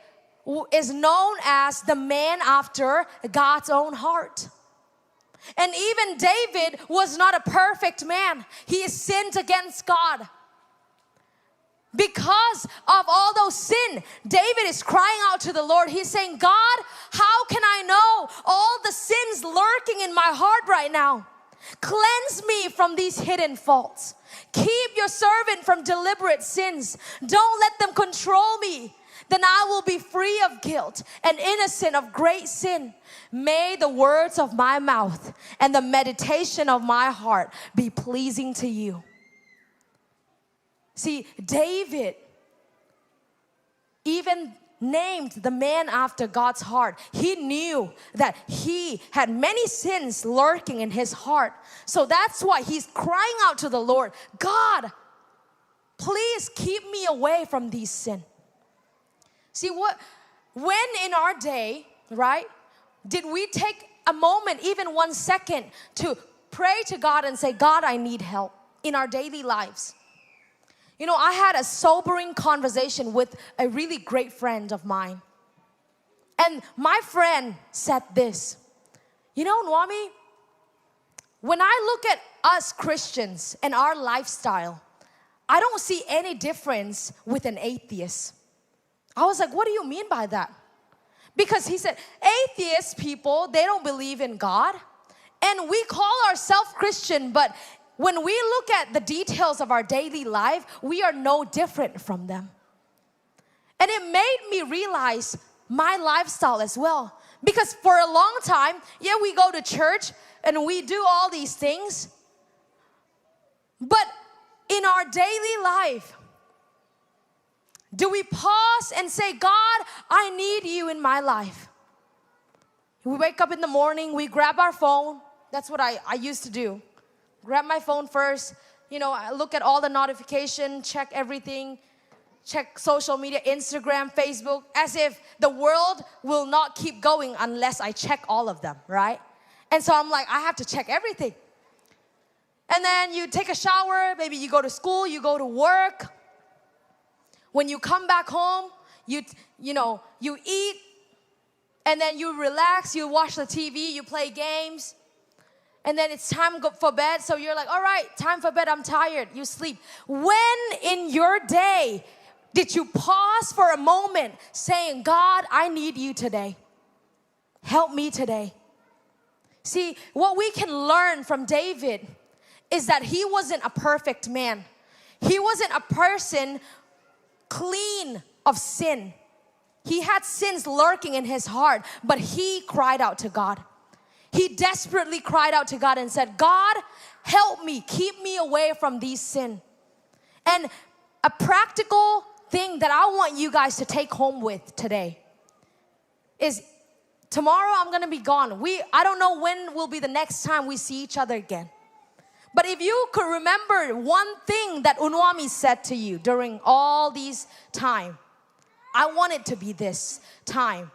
w- is known as the man after God's own heart. And even David was not a perfect man. He sinned against God. Because of all those sin, David is crying out to the Lord. He's saying, "God, how can I know all the sins lurking in my heart right now? Cleanse me from these hidden faults. Keep your servant from deliberate sins. Don't let them control me. Then I will be free of guilt and innocent of great sin. May the words of my mouth and the meditation of my heart be pleasing to you." See, David, even named the man after God's heart, he knew that he had many sins lurking in his heart. So that's why he's crying out to the Lord, "God, please keep me away from these sin." See, what, when in our day, right, did we take a moment, even one second, to pray to God and say, "God, I need help," in our daily lives? You know, I had a sobering conversation with a really great friend of mine. And my friend said this, "You know, Nwami, when I look at us Christians and our lifestyle, I don't see any difference with an atheist." I was like, "What do you mean by that?" Because he said, "Atheist people, they don't believe in God. And we call ourselves Christian, but when we look at the details of our daily life, we are no different from them." And it made me realize my lifestyle as well. Because for a long time, yeah, we go to church and we do all these things. But in our daily life, do we pause and say, "God, I need you in my life"? We wake up in the morning, we grab our phone. That's what I, I used to do. Grab my phone first. You know, I look at all the notification, check everything. check social media, Instagram, Facebook, as if the world will not keep going unless I check all of them, right? And so I'm like, I have to check everything. And then you take a shower, maybe you go to school, you go to work. When you come back home, you, you know, you eat, and then you relax, you watch the T V, you play games. And then it's time go- for bed, so you're like, "All right, time for bed, I'm tired." You sleep. When in your day did you pause for a moment saying, "God, I need you today. Help me today"? See, what we can learn from David is that he wasn't a perfect man. He wasn't a person clean of sin. He had sins lurking in his heart, but he cried out to God. He desperately cried out to God and said, "God, help me, keep me away from these sin." And a practical thing that I want you guys to take home with today is tomorrow I'm gonna be gone. We, I don't know when will be the next time we see each other again. But if you could remember one thing that Unuami said to you during all these time, I want it to be this time.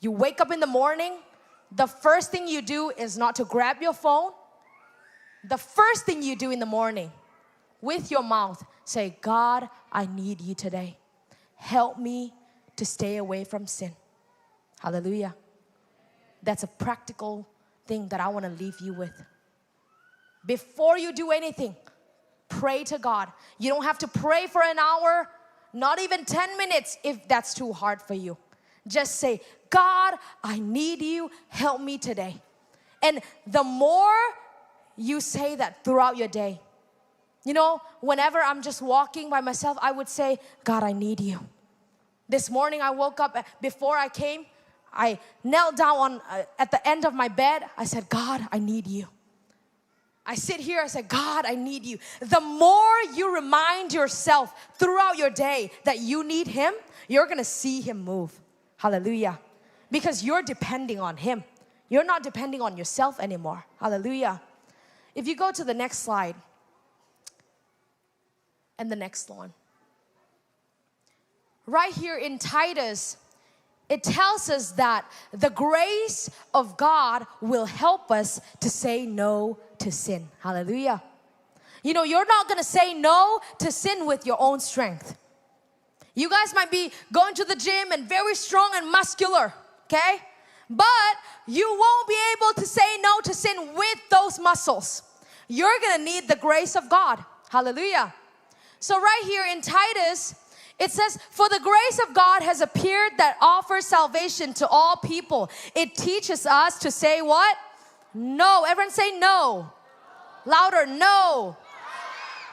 You wake up in the morning, the first thing you do is not to grab your phone. The first thing you do in the morning, with your mouth, say, "God, I need you today. Help me to stay away from sin." Hallelujah. That's a practical thing that I want to leave you with. Before you do anything, pray to God. You don't have to pray for an hour, not even ten minutes if that's too hard for you. Just say, "God, I need you. Help me today." And the more you say that throughout your day, you know, whenever I'm just walking by myself, I would say, "God, I need you." This morning I woke up, uh, before I came, I knelt down on, uh, at the end of my bed. I said, "God, I need you." I sit here, I said, "God, I need you." The more you remind yourself throughout your day that you need him, you're gonna see him move. Hallelujah. Because you're depending on him. You're not depending on yourself anymore. Hallelujah. If you go to the next slide, and the next one. Right here in Titus, it tells us that the grace of God will help us to say no to sin. Hallelujah. You know, you're not gonna say no to sin with your own strength. You guys might be going to the gym and very strong and muscular, okay? But you won't be able to say no to sin with those muscles. You're gonna need the grace of God. Hallelujah. So right here in Titus, it says, "For the grace of God has appeared that offers salvation to all people." It teaches us to say what? No. Everyone say no. Louder, no.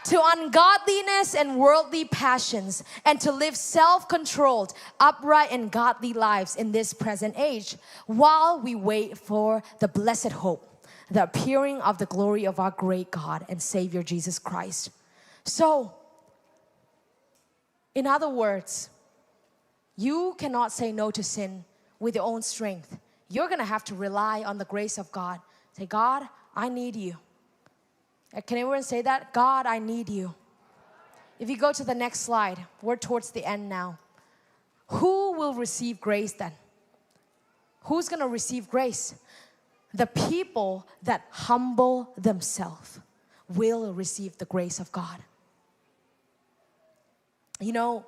"To ungodliness and worldly passions, and to live self-controlled, upright, and godly lives in this present age, while we wait for the blessed hope, the appearing of the glory of our great God and Savior Jesus Christ." So, in other words, you cannot say no to sin with your own strength. You're gonna have to rely on the grace of God. Say, "God, I need you." Uh, can everyone say that? "God, I need you." If you go to the next slide, we're towards the end now. Who will receive grace then? Who's gonna receive grace? The people that humble themselves will receive the grace of God. You know,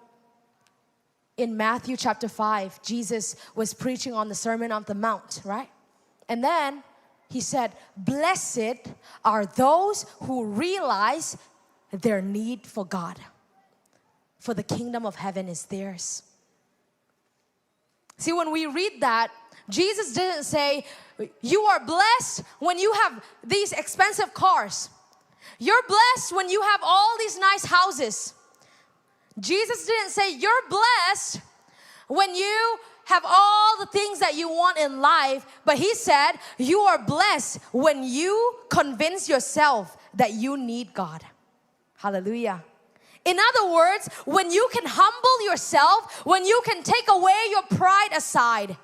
in Matthew chapter five, Jesus was preaching on the Sermon on the Mount, right? And then he said, "Blessed are those who realize their need for God, for the kingdom of heaven is theirs." See, when we read that, Jesus didn't say, "You are blessed when you have these expensive cars. You're blessed when you have all these nice houses." Jesus didn't say, "You're blessed when you have all the things that you want in life," but he said, "You are blessed when you convince yourself that you need God." Hallelujah. In other words, when you can humble yourself, when you can take away your pride aside,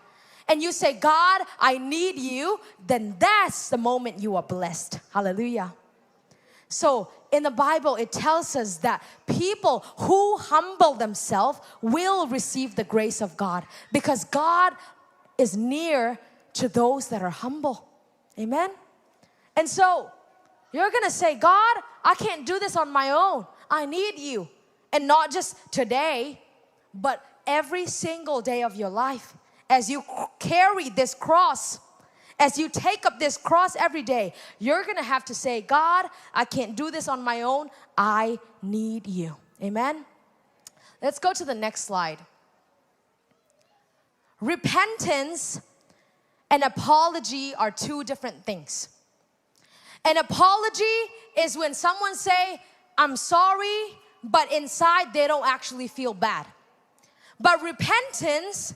and you say, "God, I need you," then that's the moment you are blessed. Hallelujah. So in the Bible, it tells us that people who humble themselves will receive the grace of God, because God is near to those that are humble. Amen? And so you're gonna say, "God, I can't do this on my own. I need you." And not just today, but every single day of your life. As you carry this cross, as you take up this cross every day, you're gonna have to say, "God, I can't do this on my own. I need you." Amen? Let's go to the next slide. Repentance and apology are two different things. An apology is when someone say, "I'm sorry," but inside they don't actually feel bad. But repentance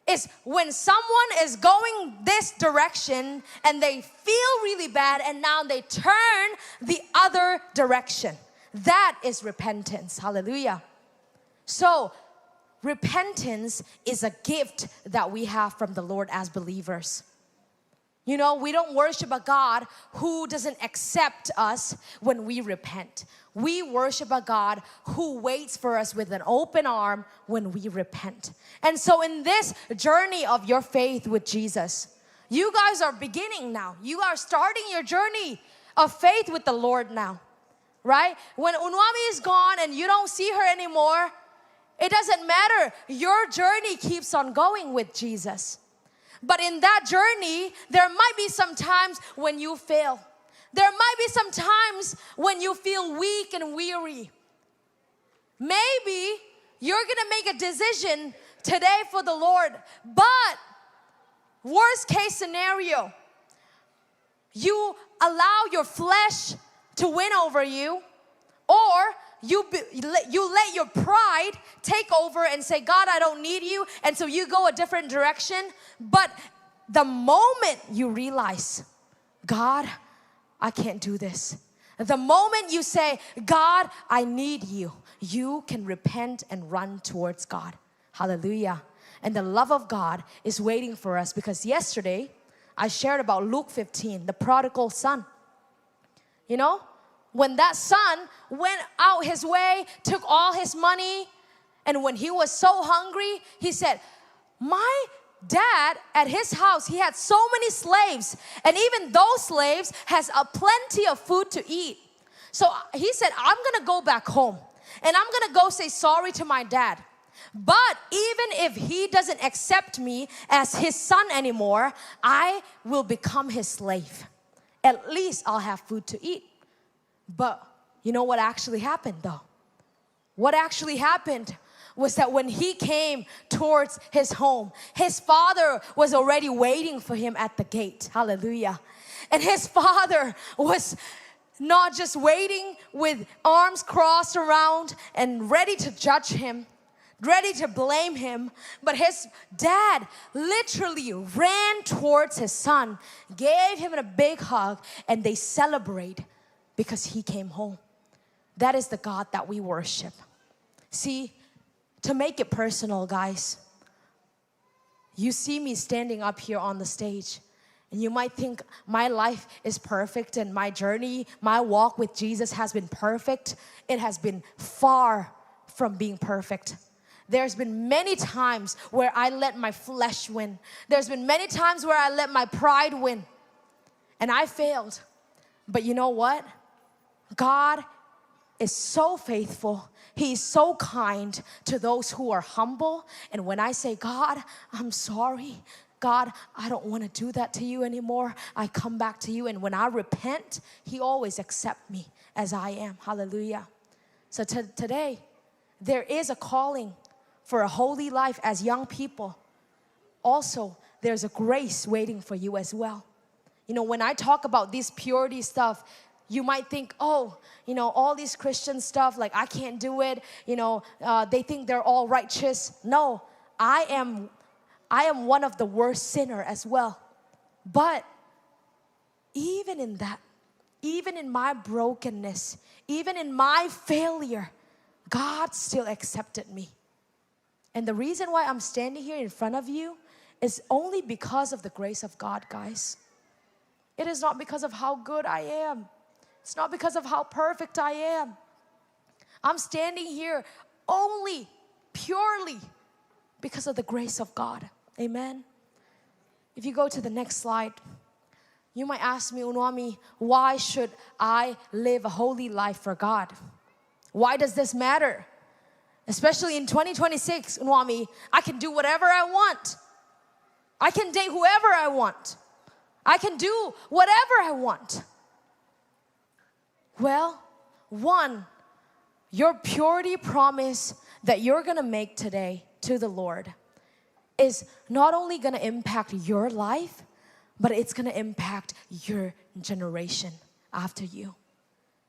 is when someone is going this direction and they feel really bad, and now they turn the other direction. That is repentance. Hallelujah. So repentance is a gift that we have from the Lord as believers. You know, we don't worship a God who doesn't accept us when we repent. We worship a God who waits for us with an open arm when we repent. And so in this journey of your faith with Jesus, you guys are beginning now. You are starting your journey of faith with the Lord now, right? When Unuami is gone and you don't see her anymore, it doesn't matter. Your journey keeps on going with Jesus. But in that journey, there might be some times when you fail. There might be some times when you feel weak and weary. Maybe you're gonna make a decision today for the Lord. But worst case scenario, you allow your flesh to win over you, or you, be, you let your pride take over and say, "God, I don't need you," and so you go a different direction. But the moment you realize, "God, I can't do this," the moment you say, "God, I need you," you can repent and run towards God. Hallelujah. And the love of God is waiting for us, because yesterday I shared about Luke fifteen, the prodigal son. You know, when that son went out his way, took all his money, and when he was so hungry, he said, "My dad, at his house, he had so many slaves, and even those slaves has a plenty of food to eat." So he said, "I'm gonna go back home, and I'm gonna go say sorry to my dad. But even if he doesn't accept me as his son anymore, I will become his slave. At least I'll have food to eat." But you know what actually happened, though? What actually happened was that when he came towards his home, his father was already waiting for him at the gate. Hallelujah. And his father was not just waiting with arms crossed around and ready to judge him, ready to blame him, but his dad literally ran towards his son, gave him a big hug, and they celebrate because he came home. That is the God that we worship. See, to make it personal, guys, you see me standing up here on the stage, and you might think my life is perfect and my journey, my walk with Jesus has been perfect. It has been far from being perfect. There's been many times where I let my flesh win. There's been many times where I let my pride win, and I failed. But you know what? God is so faithful. He is so kind to those who are humble. And when I say, "God, I'm sorry. God, I don't want to do that to you anymore. I come back to you." And when I repent, he always accepts me as I am. Hallelujah. So to- today, there is a calling for a holy life as young people. Also, there's a grace waiting for you as well. You know, when I talk about this purity stuff, you might think, "Oh, you know, all this Christian stuff, like, I can't do it." You know, uh, they think they're all righteous. No, I am, I am one of the worst sinner as well. But even in that, even in my brokenness, even in my failure, God still accepted me. And the reason why I'm standing here in front of you is only because of the grace of God, guys. It is not because of how good I am. It's not because of how perfect I am. I'm standing here only, purely because of the grace of God. Amen. If you go to the next slide, you might ask me, "U Nuam Mee, why should I live a holy life for God? Why does this matter? Especially in twenty twenty-six, U Nuam Mee, I can do whatever I want. I can date whoever I want. I can do whatever I want." Well, one, your purity promise that you're gonna make today to the Lord is not only gonna impact your life, but it's gonna impact your generation after you.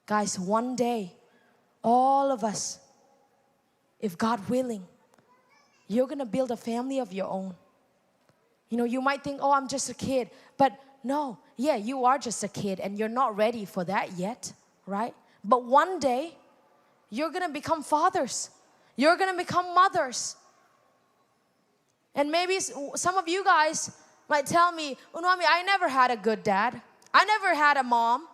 Guys, one day, all of us, if God willing, you're gonna build a family of your own. You know, you might think, "Oh, I'm just a kid." But no, yeah, you are just a kid and you're not ready for that yet, right? But one day, you're gonna become fathers. You're gonna become mothers. And maybe s-, some of you guys might tell me, "U Nuam Mee, I never had a good dad. I never had a mom."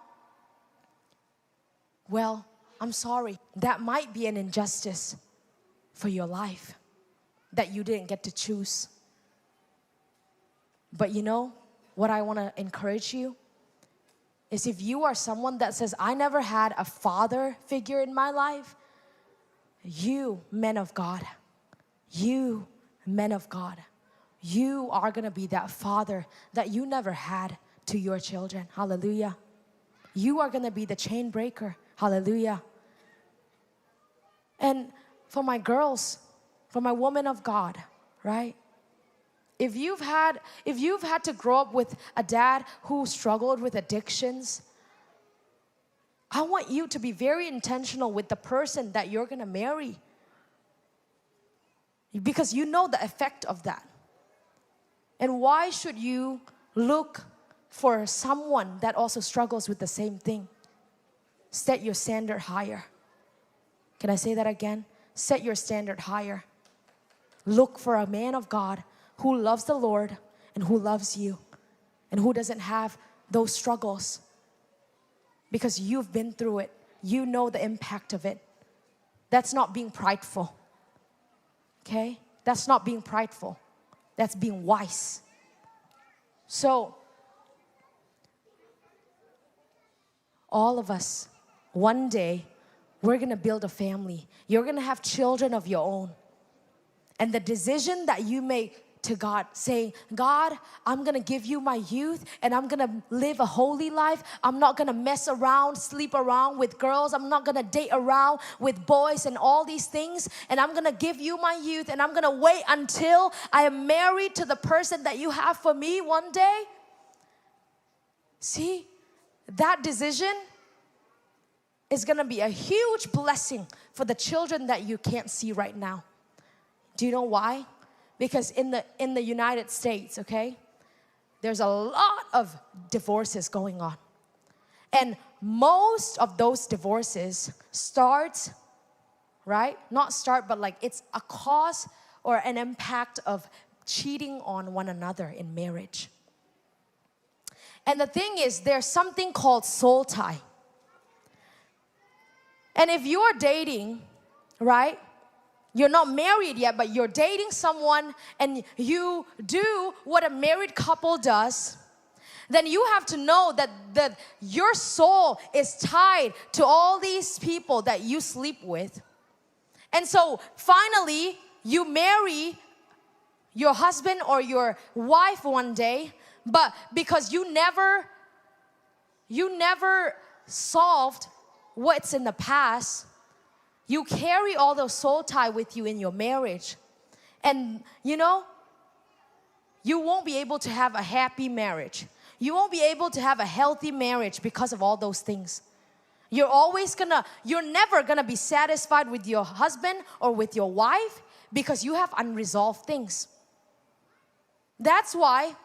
Well, I'm sorry. That might be an injustice for your life that you didn't get to choose. But you know what I wanna encourage you is, if you are someone that says, "I never had a father figure in my life," you, men of God, you, men of God, you are gonna be that father that you never had to your children. Hallelujah. You are gonna be the chain breaker. Hallelujah. And for my girls, for my women of God, right? If you've had, if you've had to grow up with a dad who struggled with addictions, I want you to be very intentional with the person that you're gonna marry, because you know the effect of that. And why should you look for someone that also struggles with the same thing? Set your standard higher. Can I say that again? Set your standard higher. Look for a man of God who loves the Lord and who loves you and who doesn't have those struggles, because you've been through it. You know the impact of it. That's not being prideful. Okay? That's not being prideful. That's being wise. So, all of us, one day, we're gonna build a family. You're gonna have children of your own. And the decision that you make to God, saying, "God, I'm gonna give you my youth and I'm gonna live a holy life. I'm not gonna mess around, sleep around with girls. I'm not gonna date around with boys and all these things. And I'm gonna give you my youth and I'm gonna wait until I am married to the person that you have for me one day." See, that decision is gonna be a huge blessing for the children that you can't see right now. Do you know why? Because in the, in the United States, okay, there's a lot of divorces going on. And most of those divorces start, right? Not start, but, like, it's a cause or an impact of cheating on one another in marriage. And the thing is, there's something called soul tie. And if you're dating, right, you're not married yet, but you're dating someone and you do what a married couple does, then you have to know that, that your soul is tied to all these people that you sleep with. And so finally, you marry your husband or your wife one day, but because you never, you never solved what's in the past, you carry all those soul tie with you in your marriage. And, you know, you won't be able to have a happy marriage. You won't be able to have a healthy marriage because of all those things. You're always gonna, you're never gonna be satisfied with your husband or with your wife because you have unresolved things. That's why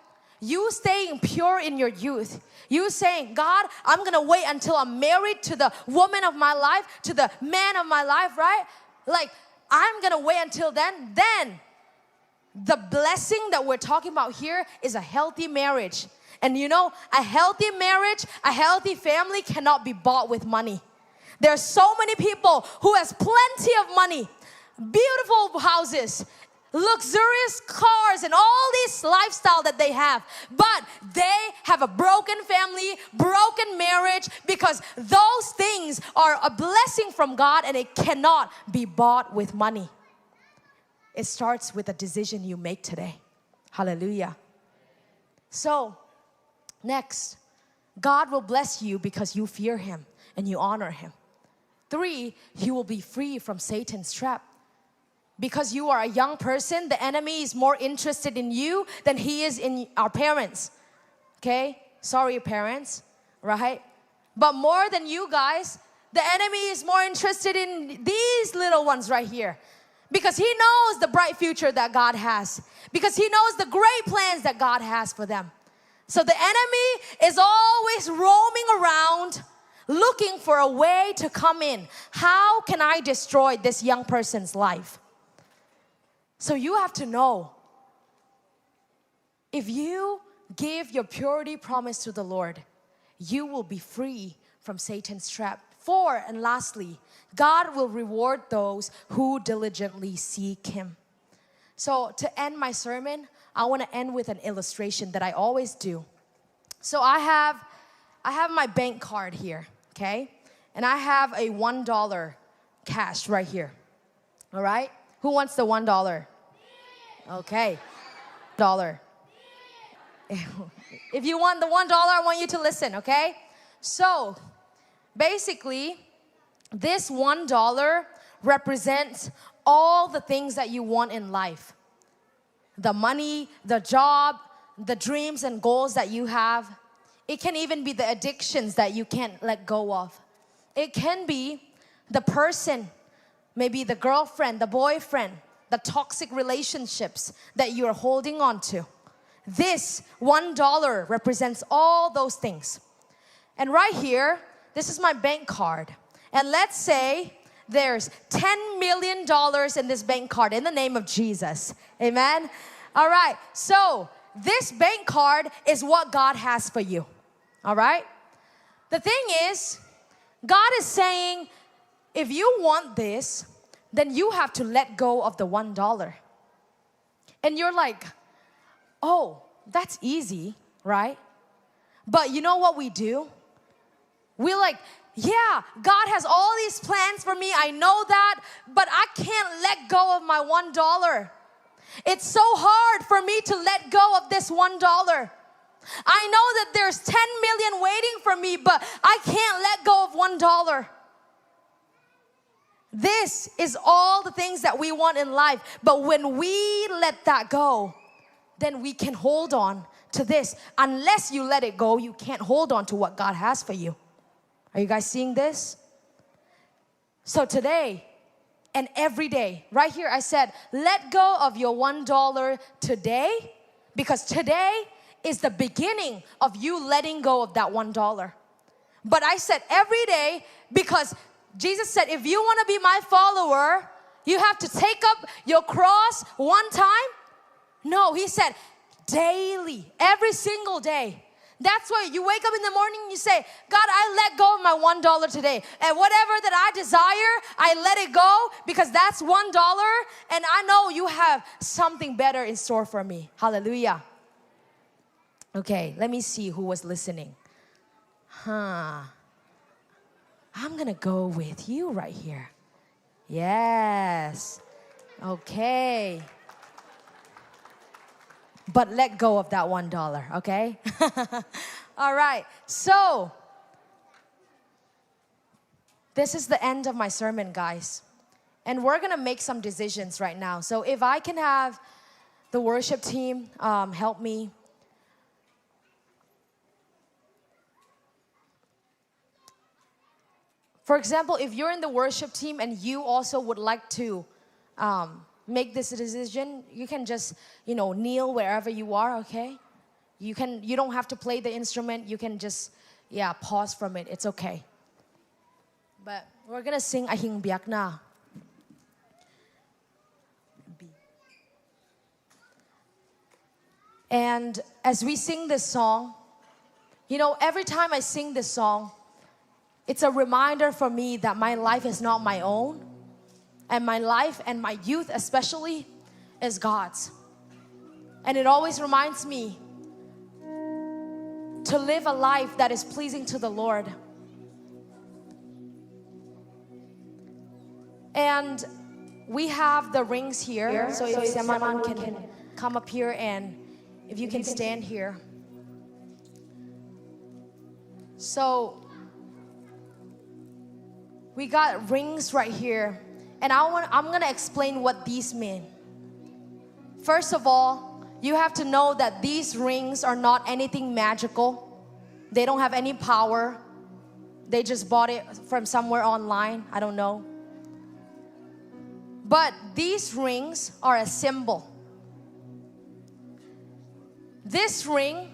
you staying pure in your youth, you saying, "God, I'm gonna wait until I'm married to the woman of my life, to the man of my life," right? Like, "I'm gonna wait until then." Then the blessing that we're talking about here is a healthy marriage. And you know, a healthy marriage, a healthy family cannot be bought with money. There are so many people who has plenty of money, beautiful houses, luxurious cars, and all this lifestyle that they have. But they have a broken family, broken marriage, because those things are a blessing from God and it cannot be bought with money. It starts with a decision you make today. Hallelujah. So, next, God will bless you because you fear Him and you honor Him. Three, you will be free from Satan's trap. Because you are a young person, the enemy is more interested in you than he is in our parents. Okay? Sorry, parents. Right? But more than you guys, the enemy is more interested in these little ones right here. Because he knows the bright future that God has. Because he knows the great plans that God has for them. So the enemy is always roaming around looking for a way to come in. How can I destroy this young person's life? So you have to know, if you give your purity promise to the Lord, you will be free from Satan's trap. Four, and lastly, God will reward those who diligently seek Him. So to end my sermon, I want to end with an illustration that I always do. So I have, I have my bank card here, okay? And I have a one dollar cash right here. All right? Who wants the one dollar? Okay. Dollar. If you want the one dollar, I want you to listen, okay? So, basically, this one dollar represents all the things that you want in life. The money, the job, the dreams and goals that you have. It can even be the addictions that you can't let go of. It can be the person, maybe the girlfriend, the boyfriend, the toxic relationships that you are holding on to. This one dollar represents all those things. And right here, this is my bank card. And let's say there's ten million dollars in this bank card in the name of Jesus. Amen? All right. So, this bank card is what God has for you. All right? The thing is, God is saying, if you want this, then you have to let go of the one dollar. And you're like, "Oh, that's easy, right?" But you know what we do? We're like, "Yeah, God has all these plans for me. I know that, but I can't let go of my one dollar. It's so hard for me to let go of this one dollar. I know that there's ten million waiting for me, but I can't let go of one dollar." This is all the things that we want in life. But when we let that go, then we can hold on to this. Unless you let it go, you can't hold on to what God has for you. Are you guys seeing this? So today and every day, right here, I said, let go of your one dollar today, because today is the beginning of you letting go of that one dollar. But I said every day, because Jesus said, "If you want to be my follower, you have to take up your cross one time." No, He said, "Daily, every single day." That's why you wake up in the morning and you say, "God, I let go of my one dollar today. And whatever that I desire, I let it go, because that's one dollar, and I know you have something better in store for me." Hallelujah. Okay, let me see who was listening. Huh. I'm gonna go with you right here. Yes. Okay. But let go of that one dollar, okay? All right. So, this is the end of my sermon, guys. And we're gonna make some decisions right now. So if I can have the worship team, um, help me. For example, if you're in the worship team and you also would like to, um, make this decision, you can just, you know, kneel wherever you are, okay? You can, you don't have to play the instrument. You can just, yeah, pause from it. It's okay. But we're gonna sing Ahing Biakna. And as we sing this song, You know, every time I sing this song, it's a reminder for me that my life is not my own, and my life and my youth especially is God's. And it always reminds me to live a life that is pleasing to the Lord. And we have the rings here, so if someone can come up here and if you can stand here. So we got rings right here, and I want, I'm gonna explain what these mean. First of all, you have to know that these rings are not anything magical. They don't have any power. They just bought it from somewhere online. I don't know. But these rings are a symbol. This ring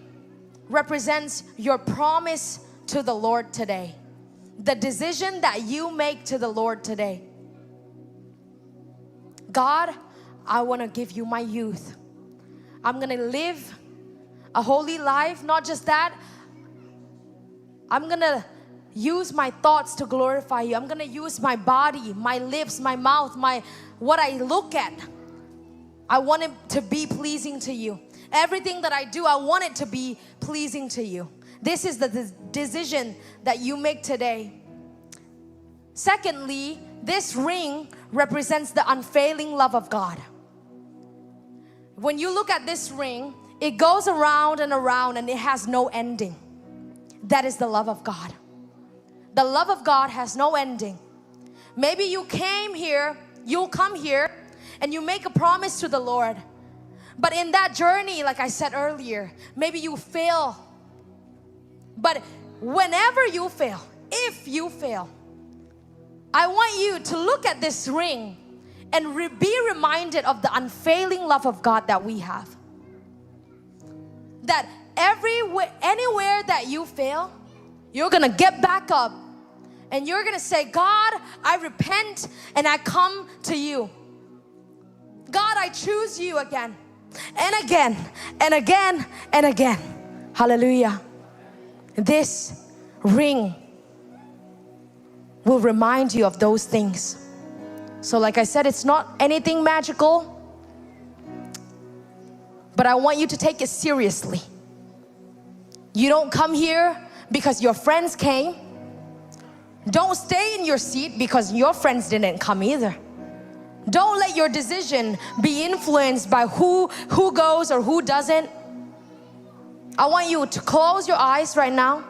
represents your promise to the Lord today, the decision that you make to the Lord today. "God, I want to give you my youth. I'm going to live a holy life." Not just that, "I'm going to use my thoughts to glorify you. I'm going to use my body, my lips, my mouth, my, what I look at. I want it to be pleasing to you. Everything that I do, I want it to be pleasing to you." This is the de-, decision that you make today. Secondly, this ring represents the unfailing love of God. When you look at this ring, it goes around and around and it has no ending. That is the love of God. The love of God has no ending. Maybe you came here, you'll come here, and you make a promise to the Lord. But in that journey, like I said earlier, maybe you fail. But whenever you fail, if you fail, I want you to look at this ring and re-, be reminded of the unfailing love of God that we have. That everywhere, anywhere that you fail, you're gonna get back up and you're gonna say, "God, I repent and I come to you. God, I choose you again and again and again and again." Hallelujah. This ring will remind you of those things. So, like I said, it's not anything magical, but I want you to take it seriously. You don't come here because your friends came. Don't stay in your seat because your friends didn't come either. Don't let your decision be influenced by who, who goes or who doesn't. I want you to close your eyes right now,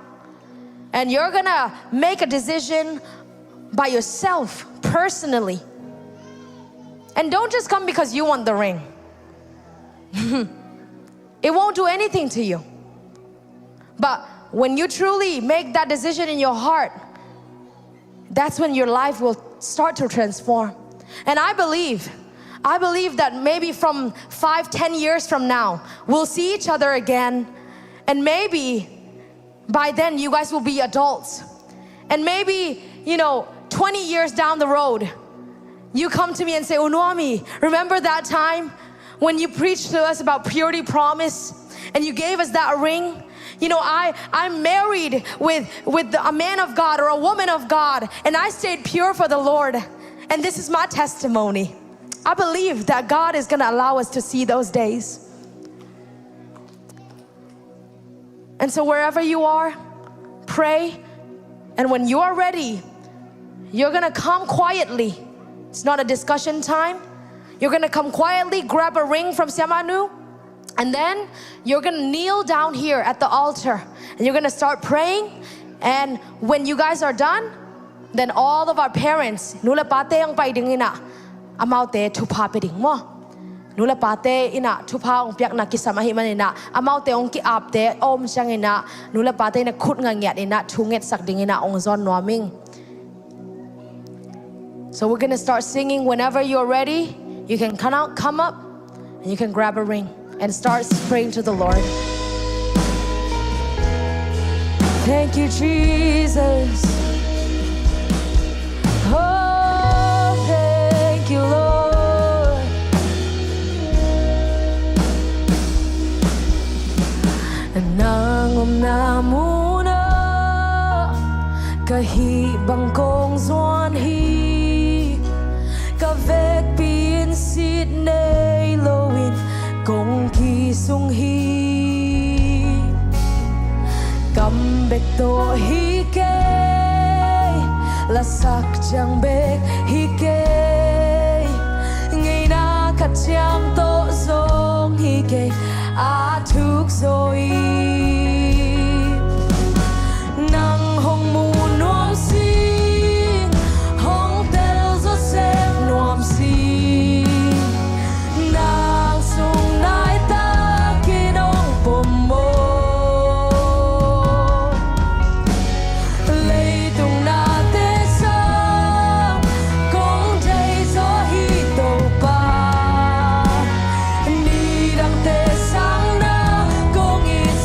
and you're gonna make a decision by yourself, personally. And don't just come because you want the ring. It won't do anything to you. But when you truly make that decision in your heart, that's when your life will start to transform. And I believe, I believe that maybe from five, ten years from now, we'll see each other again. And maybe by then, you guys will be adults. And maybe, you know, twenty years down the road, you come to me and say, "U Nuam, remember that time when you preached to us about purity promise and you gave us that ring? You know, I, I'm married with, with a man of God or a woman of God, and I stayed pure for the Lord, and this is my testimony." I believe that God is gonna allow us to see those days. And so wherever you are, pray. And when you are ready, you're gonna come quietly. It's not a discussion time. You're gonna come quietly, grab a ring from Siamah Nu, and then you're gonna kneel down here at the altar. And you're gonna start praying. And when you guys are done, then all of our parents, nu le pate hong pai ding in ah, amaute thupha pia ding maw. Nu le pate in ah thupha hong piakna kisam ahih manin ah, amaute hong ki-apte a om ciangin ah, nu le pate in ah khut nga ngiat in ah thu ngetsak ding in ah hong zawn nuam ing. So we're gonna start singing. Whenever you're ready, you can come out, come up, and you can grab a ring and start praying to the Lord. Thank you, Jesus. Oh, thank you, Lord. Nang omna mun Nei loin kong kisung hi. Kam bek tawh hi kei, lasak ciang bek hi kei, ngeina khat ciang tawh zong hi kei, a thuk zaw hi. Nang hong mu nuam sing, hong tel zawsem nuam sing, nang sung naitakin hong pom maw. Leitung nate sang kong thei zaw hi Topa, nidangte sang na kong it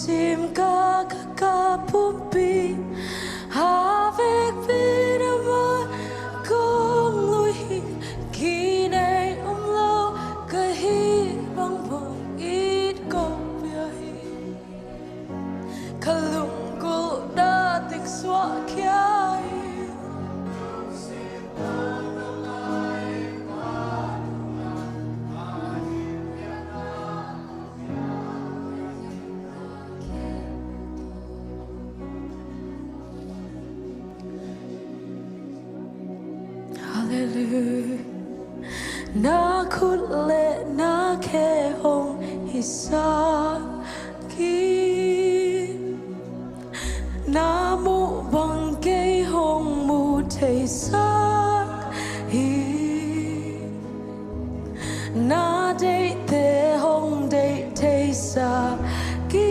Simkak ka pumpi, a vekpi in amah kong lui hi. Kinei om lo ka hih bangbang it kong pia hi. Ka lunggulhna teng suahkhia hi. Halleluiah. Na khut le na khe hong hisak hi. Na muh bang kei hong mu theisak hi. Na deihte hong deih theisak hi.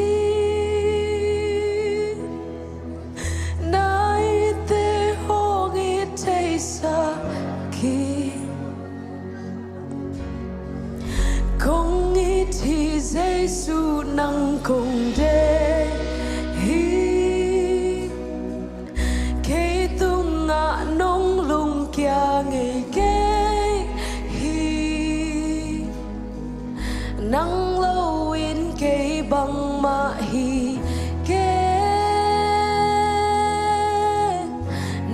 Na itte hong it theisak hi. Kong it hi Jesu, nang kong deih hi. Kei tungah nong lungkia ngei kei hi. Nang lo in kei bangmah hi kei.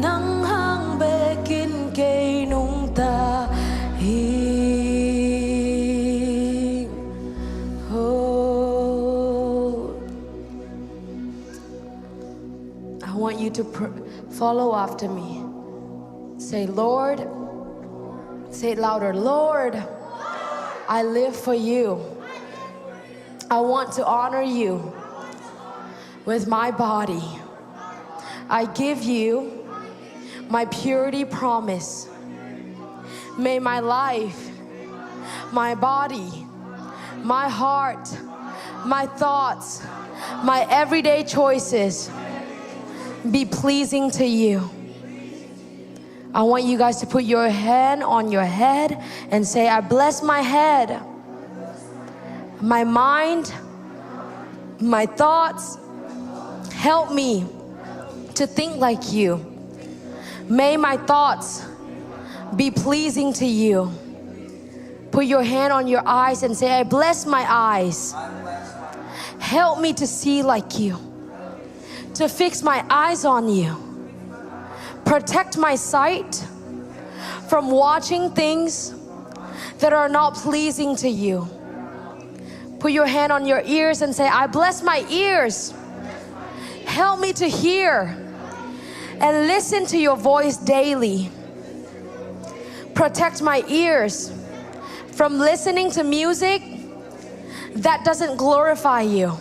Nang hang bekin kei nungta hi. Oh. I want you to pr- follow after me. Say, "Lord," say it louder, "Lord, I live for you. I want to honor you with my body. I give you my purity promise. May my life, my body, my heart, my thoughts, my everyday choices be pleasing to you." I want you guys to put your hand on your head and say, "I bless my head, my mind, my thoughts. Help me to think like you. May my thoughts be pleasing to you." Put your hand on your eyes and say, "I bless my eyes. Help me to see like you, to fix my eyes on you. Protect my sight from watching things that are not pleasing to you." Put your hand on your ears and say, "I bless my ears. Help me to hear and listen to your voice daily. Protect my ears from listening to music that doesn't glorify you."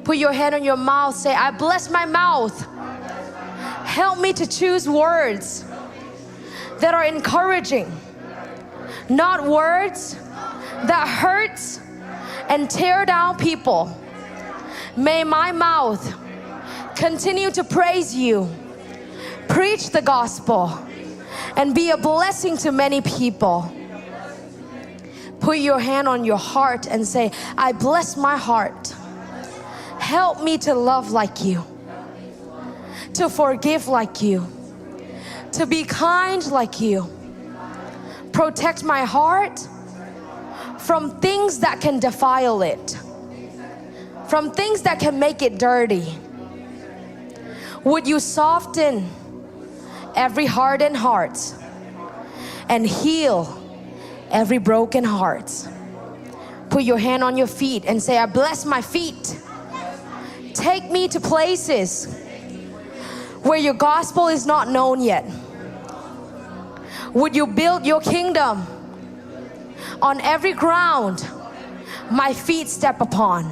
Put your hand on your mouth, say, "I bless my mouth. Help me to choose words that are encouraging, not words that hurts and tear down people. May my mouth continue to praise you, preach the gospel, and be a blessing to many people." Put your hand on your heart and say, "I bless my heart. Help me to love like you, to forgive like you, to be kind like you. Protect my heart from things that can defile it, from things that can make it dirty. Would you soften every hardened heart and heal every broken heart." Put your hand on your feet and say, "I bless my feet. Take me to places where your gospel is not known yet. Would you build your kingdom on every ground my feet step upon?"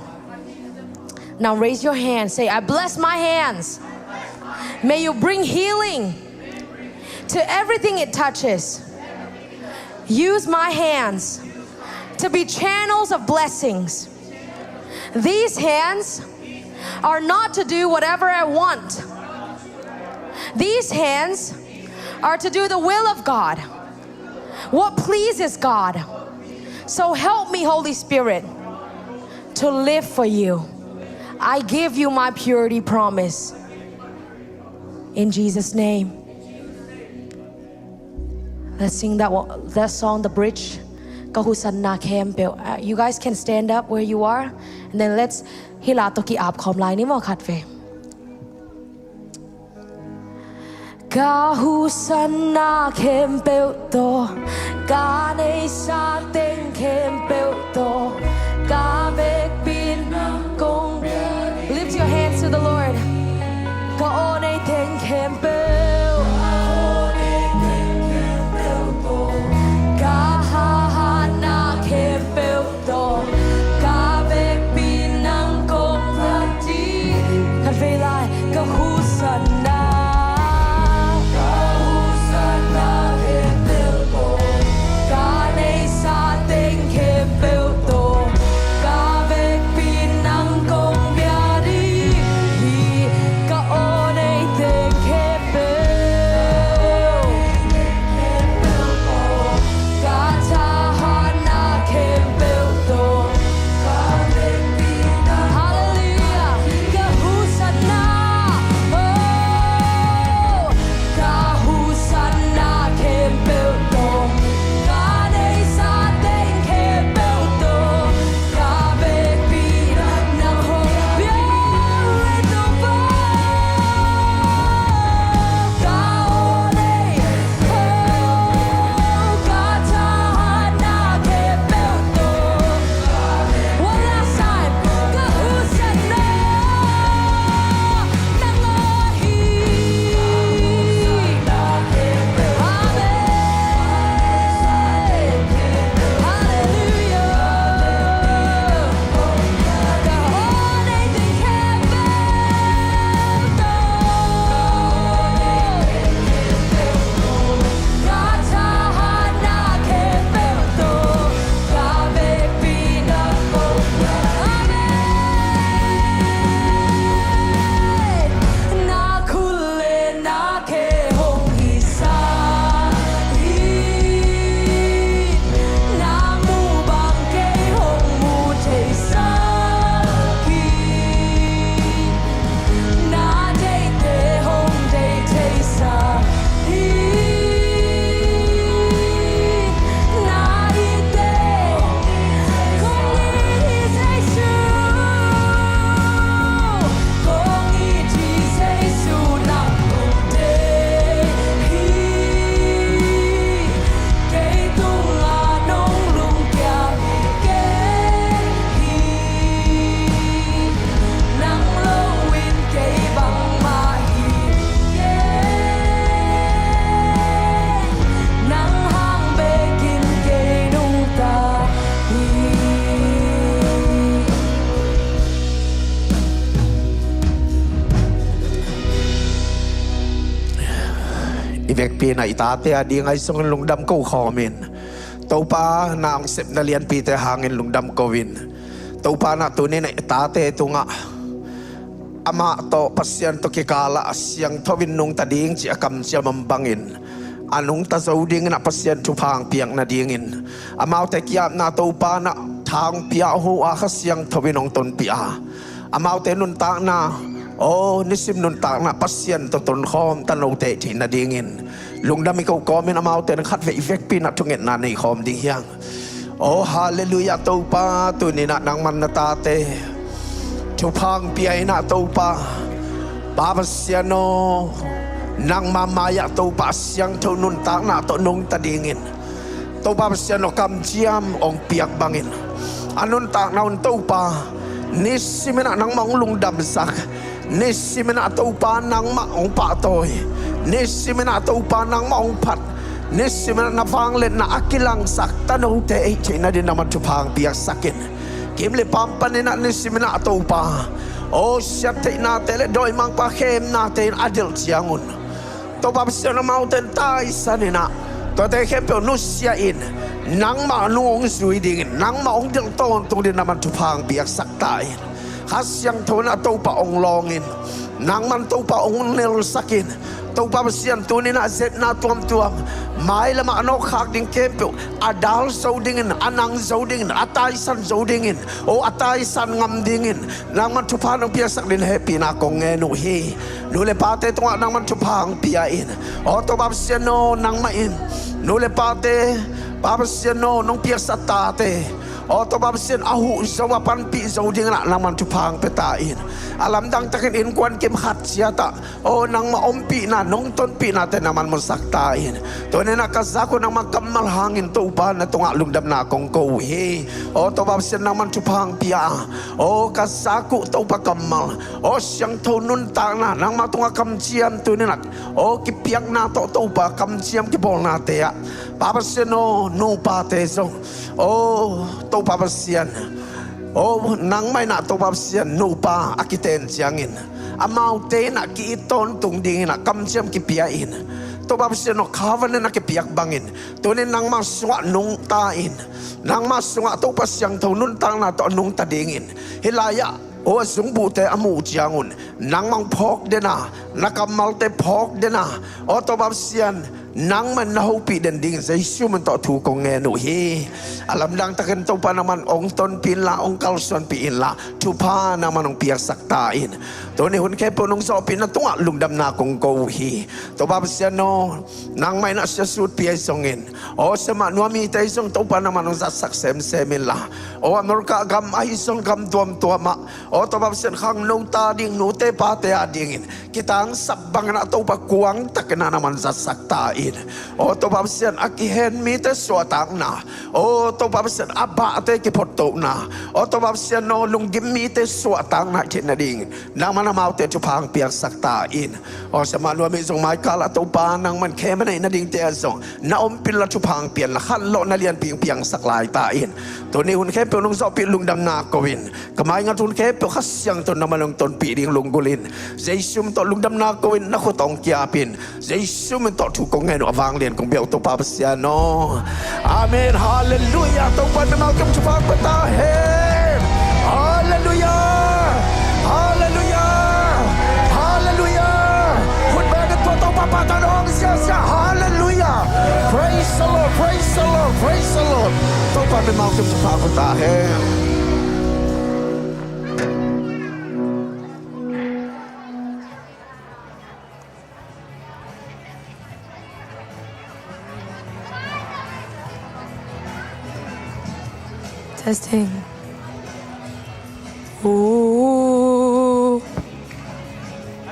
Now raise your hand. Say, "I bless my hands. May you bring healing to everything it touches. Use my hands to be channels of blessings. These hands are not to do whatever I want. These hands are to do the will of God, what pleases God. So help me, Holy Spirit, to live for you." I give you my purity promise. In Jesus' name. Let's sing that, wa- that song, the bridge. Ka husanna khempeuh. Uh, you guys can stand up where you are. And then let's hih la tawh ki-ap khawm lai ni maw khat vei. Ka husanna khempeuh tawh, ka neihsa teng khempeuh tawh, ka vekpi nang kong. Lift your hands to the Lord. Ka aw nei teng khempeuh, ka hahna khempeuh tawh, ka vekpi nang kong. Khat vei lai, ka husanna, ka husanna khempeuh tawh, ka neihsa teng khempeuh tawh, ka vekpi nang kong bia ding hi. Ka aw nei teng khempeuh, ka thahatna khempeuh tawh, ka vekpi nang. Hallelujah. Ka husanna, oh, ka husanna khempeuh tawh, ka neihsa teng khempeuh tawh, ka vekpi nang hong bia ding hi. Ka aw nei, oh, ka thahatna khempeuh tawh. One last time. Ka husanna nang aw hi. Amen. Hallelujah. Ka aw nei teng khempeuh tawh, ka thahatna khempeuh tawh, ka vekpi nang kong. Amen. Na khut le na khe hong hisak hi. Na muh bang kei hong muh theisak hi. Na deihte hong deih theisak hi. Na itte kong it hi Jesu. Kong it hi Jesu, nang kong deih hi. Kei tungah nong lungkiam hi kei hi. Nang lo in kei bangmah hi kei. Nang hang bekin kei nungta hi. I vekpi in ah i tate a ding ahi zongin lungdam ko khawm in. Topa, na hong sepna lianpite hangin lungdam ko in. Topa, na tuni in ah i tate tungah amah tawh Pasian tawh kikalah a siangtho in nungta ding cih a kamciam om bangin a nungta zo dingin ah Pasian thupha hong piak nadingin, amaute ki-apna Topa na tha hong pia uh a, Kha Siangtho in hong tonpih a, amaute nuntakna, aw, nisim nuntakna Pasian tawh tonkhawm ta note theih nadingin lungdam i ko kawmin amaute in khatvei i vekpi in ah thungetna nei khawm ding hi hang. Oh, hallelujah, Topa, tuni in ah nangman na tate thupha hong pia in ah Topa, Pa Pasian aw, nangma mai-ah Topa a siangtho nuntakna tawh nungta dingin Topa Pasian aw kamciam hong piak bangin a nuntakna un Topa nisimin ah nangmah hong lungdamsak, nisimin ah Topa nangmah hong pahtawi, nisimin ah Topa nangmah hong phat, nisimin ah na vangliatna a kilangsak ta note i theih nadingin nangman thupha hong piaksak in. Kim le pam panin ah nisimin ah Topa, aw, siattheihnate le dawimangpa khemnate in a delh ciangun Topa Pasian, amaute in taisan in ah tuate khempeuh nusia in nangmah nung hong zui dingin, nangmah hong delh tawntung dingin nangman thupha hong piaksak ta in. Kha Siangtho in ah Topa hong lawng in, nangman Topa hong nelsak in. Topa Pasian, tuni in ah zetna tuamtuam, Mailamah a nawkkhak ding khempeuh a dal zo dingin, a nang zo dingin, a taisan zo dingin, aw a taisan ngam dingin nangman thupha nong piaksak dingin hehpihna kong ngen uh hi. Nu le pate tungah nangman thupha hong pia in. Aw Topa Pasian aw, nangmah in nu le pate, Pa Pasian aw, nong piaksak tate, aw Topa Pasian, a huh zo, a panpih zo dingin ah nangman thupha hong pia ta in. A lamdang takin innkuan kim khat ciat ah aw nangmah ompihna, nong tonpihnate nangman musak ta in. Tuni-in ah ka zak uh nangmah kammal hangin Topa na tungah lungdamna kong ko uh hi. Aw Topa Pasian, nangman thupha hong pia a, aw ka zak uh Topa kammal, aw siangtho nuntakna, nangmah tungah kamciam tuni-in ah aw kipiakna tawh Topa kamciam kibawlnate ah, Pa Pasian aw, nupate zong aw Topa Pasian, aw nangmah in ah Topa Pasian, nupa a kiten ciangin amaute in ah ki-it tawntung dingin ah kamciam kipia in. Topa Pasian aw, covenant a kipiak bangin tuni-in nangmah sungah nungta in. Nangmah sungah Topa siangtho nuntakna tawh a nungta dingin hih lai-ah aw a zungbuhte a muh ciangun nangmah hong phawk den a, na kammalte phawk den a, aw Topa Pasian, nangman na hopih den dingin Jesu min tawh thu kong ngen uh hi. A lamdang takin Topa nangman hong tonpih inla, hong kalsuanpih inla, thupha nangman hong piaksak ta in. Tuni hun khempeuh nong zawhpih na tungah lungdamna kong ko uh hi. Topa Pasian aw, nangmah in ah siasut pi ahi zongin, aw siamah nuamite ahi zong Topa nangman hong zatsak semsem inla, aw America gam ahi zong gam tuamtuam ah, aw Topa Pasian, khangno ta ding, nute pate a dingin kitangsap bangin ah Topa kuang takin ah nangman zatsak ta in. Aw Topa Pasian, a kihen mite suahtakna, aw Topa Pasian, a bahte kiphottohna, aw Topa Pasian aw, lunggim mite suahtakna theihna dingin nangman amaute thupha hong piaksak ta in. Aw siamah nuam ahi zong maikal ah Topa nangman khem a neih nadingte ah zong na ompih inla, thupha hong pia inla, khanlawhna lianpi hong piangsak lai ta in. Tuni hun khempeuh nong zawhpih lungdamna ko in, ka maingat hun khempeuh Kha Siangtho nangman hong tonpih ding lunggulh in. Jesu min tawh lungdamna ko in, na khut hong kiap in. Jesu min tawh thu kong ngen uh, a vanglian kong biak uh Topa Pasian aw. Amen. Halleluiah. Topa in mimal kim thupha hong pia ta hen. Halleluiah. Halleluiah. Halleluiah. Khut bengin tua Topa pahtawi hong ziahziah. Halleluiah. Praise the Lord. Praise the Lord. Praise the Lord. Topa in mimal kim thupha hong pia ta hen. Testing.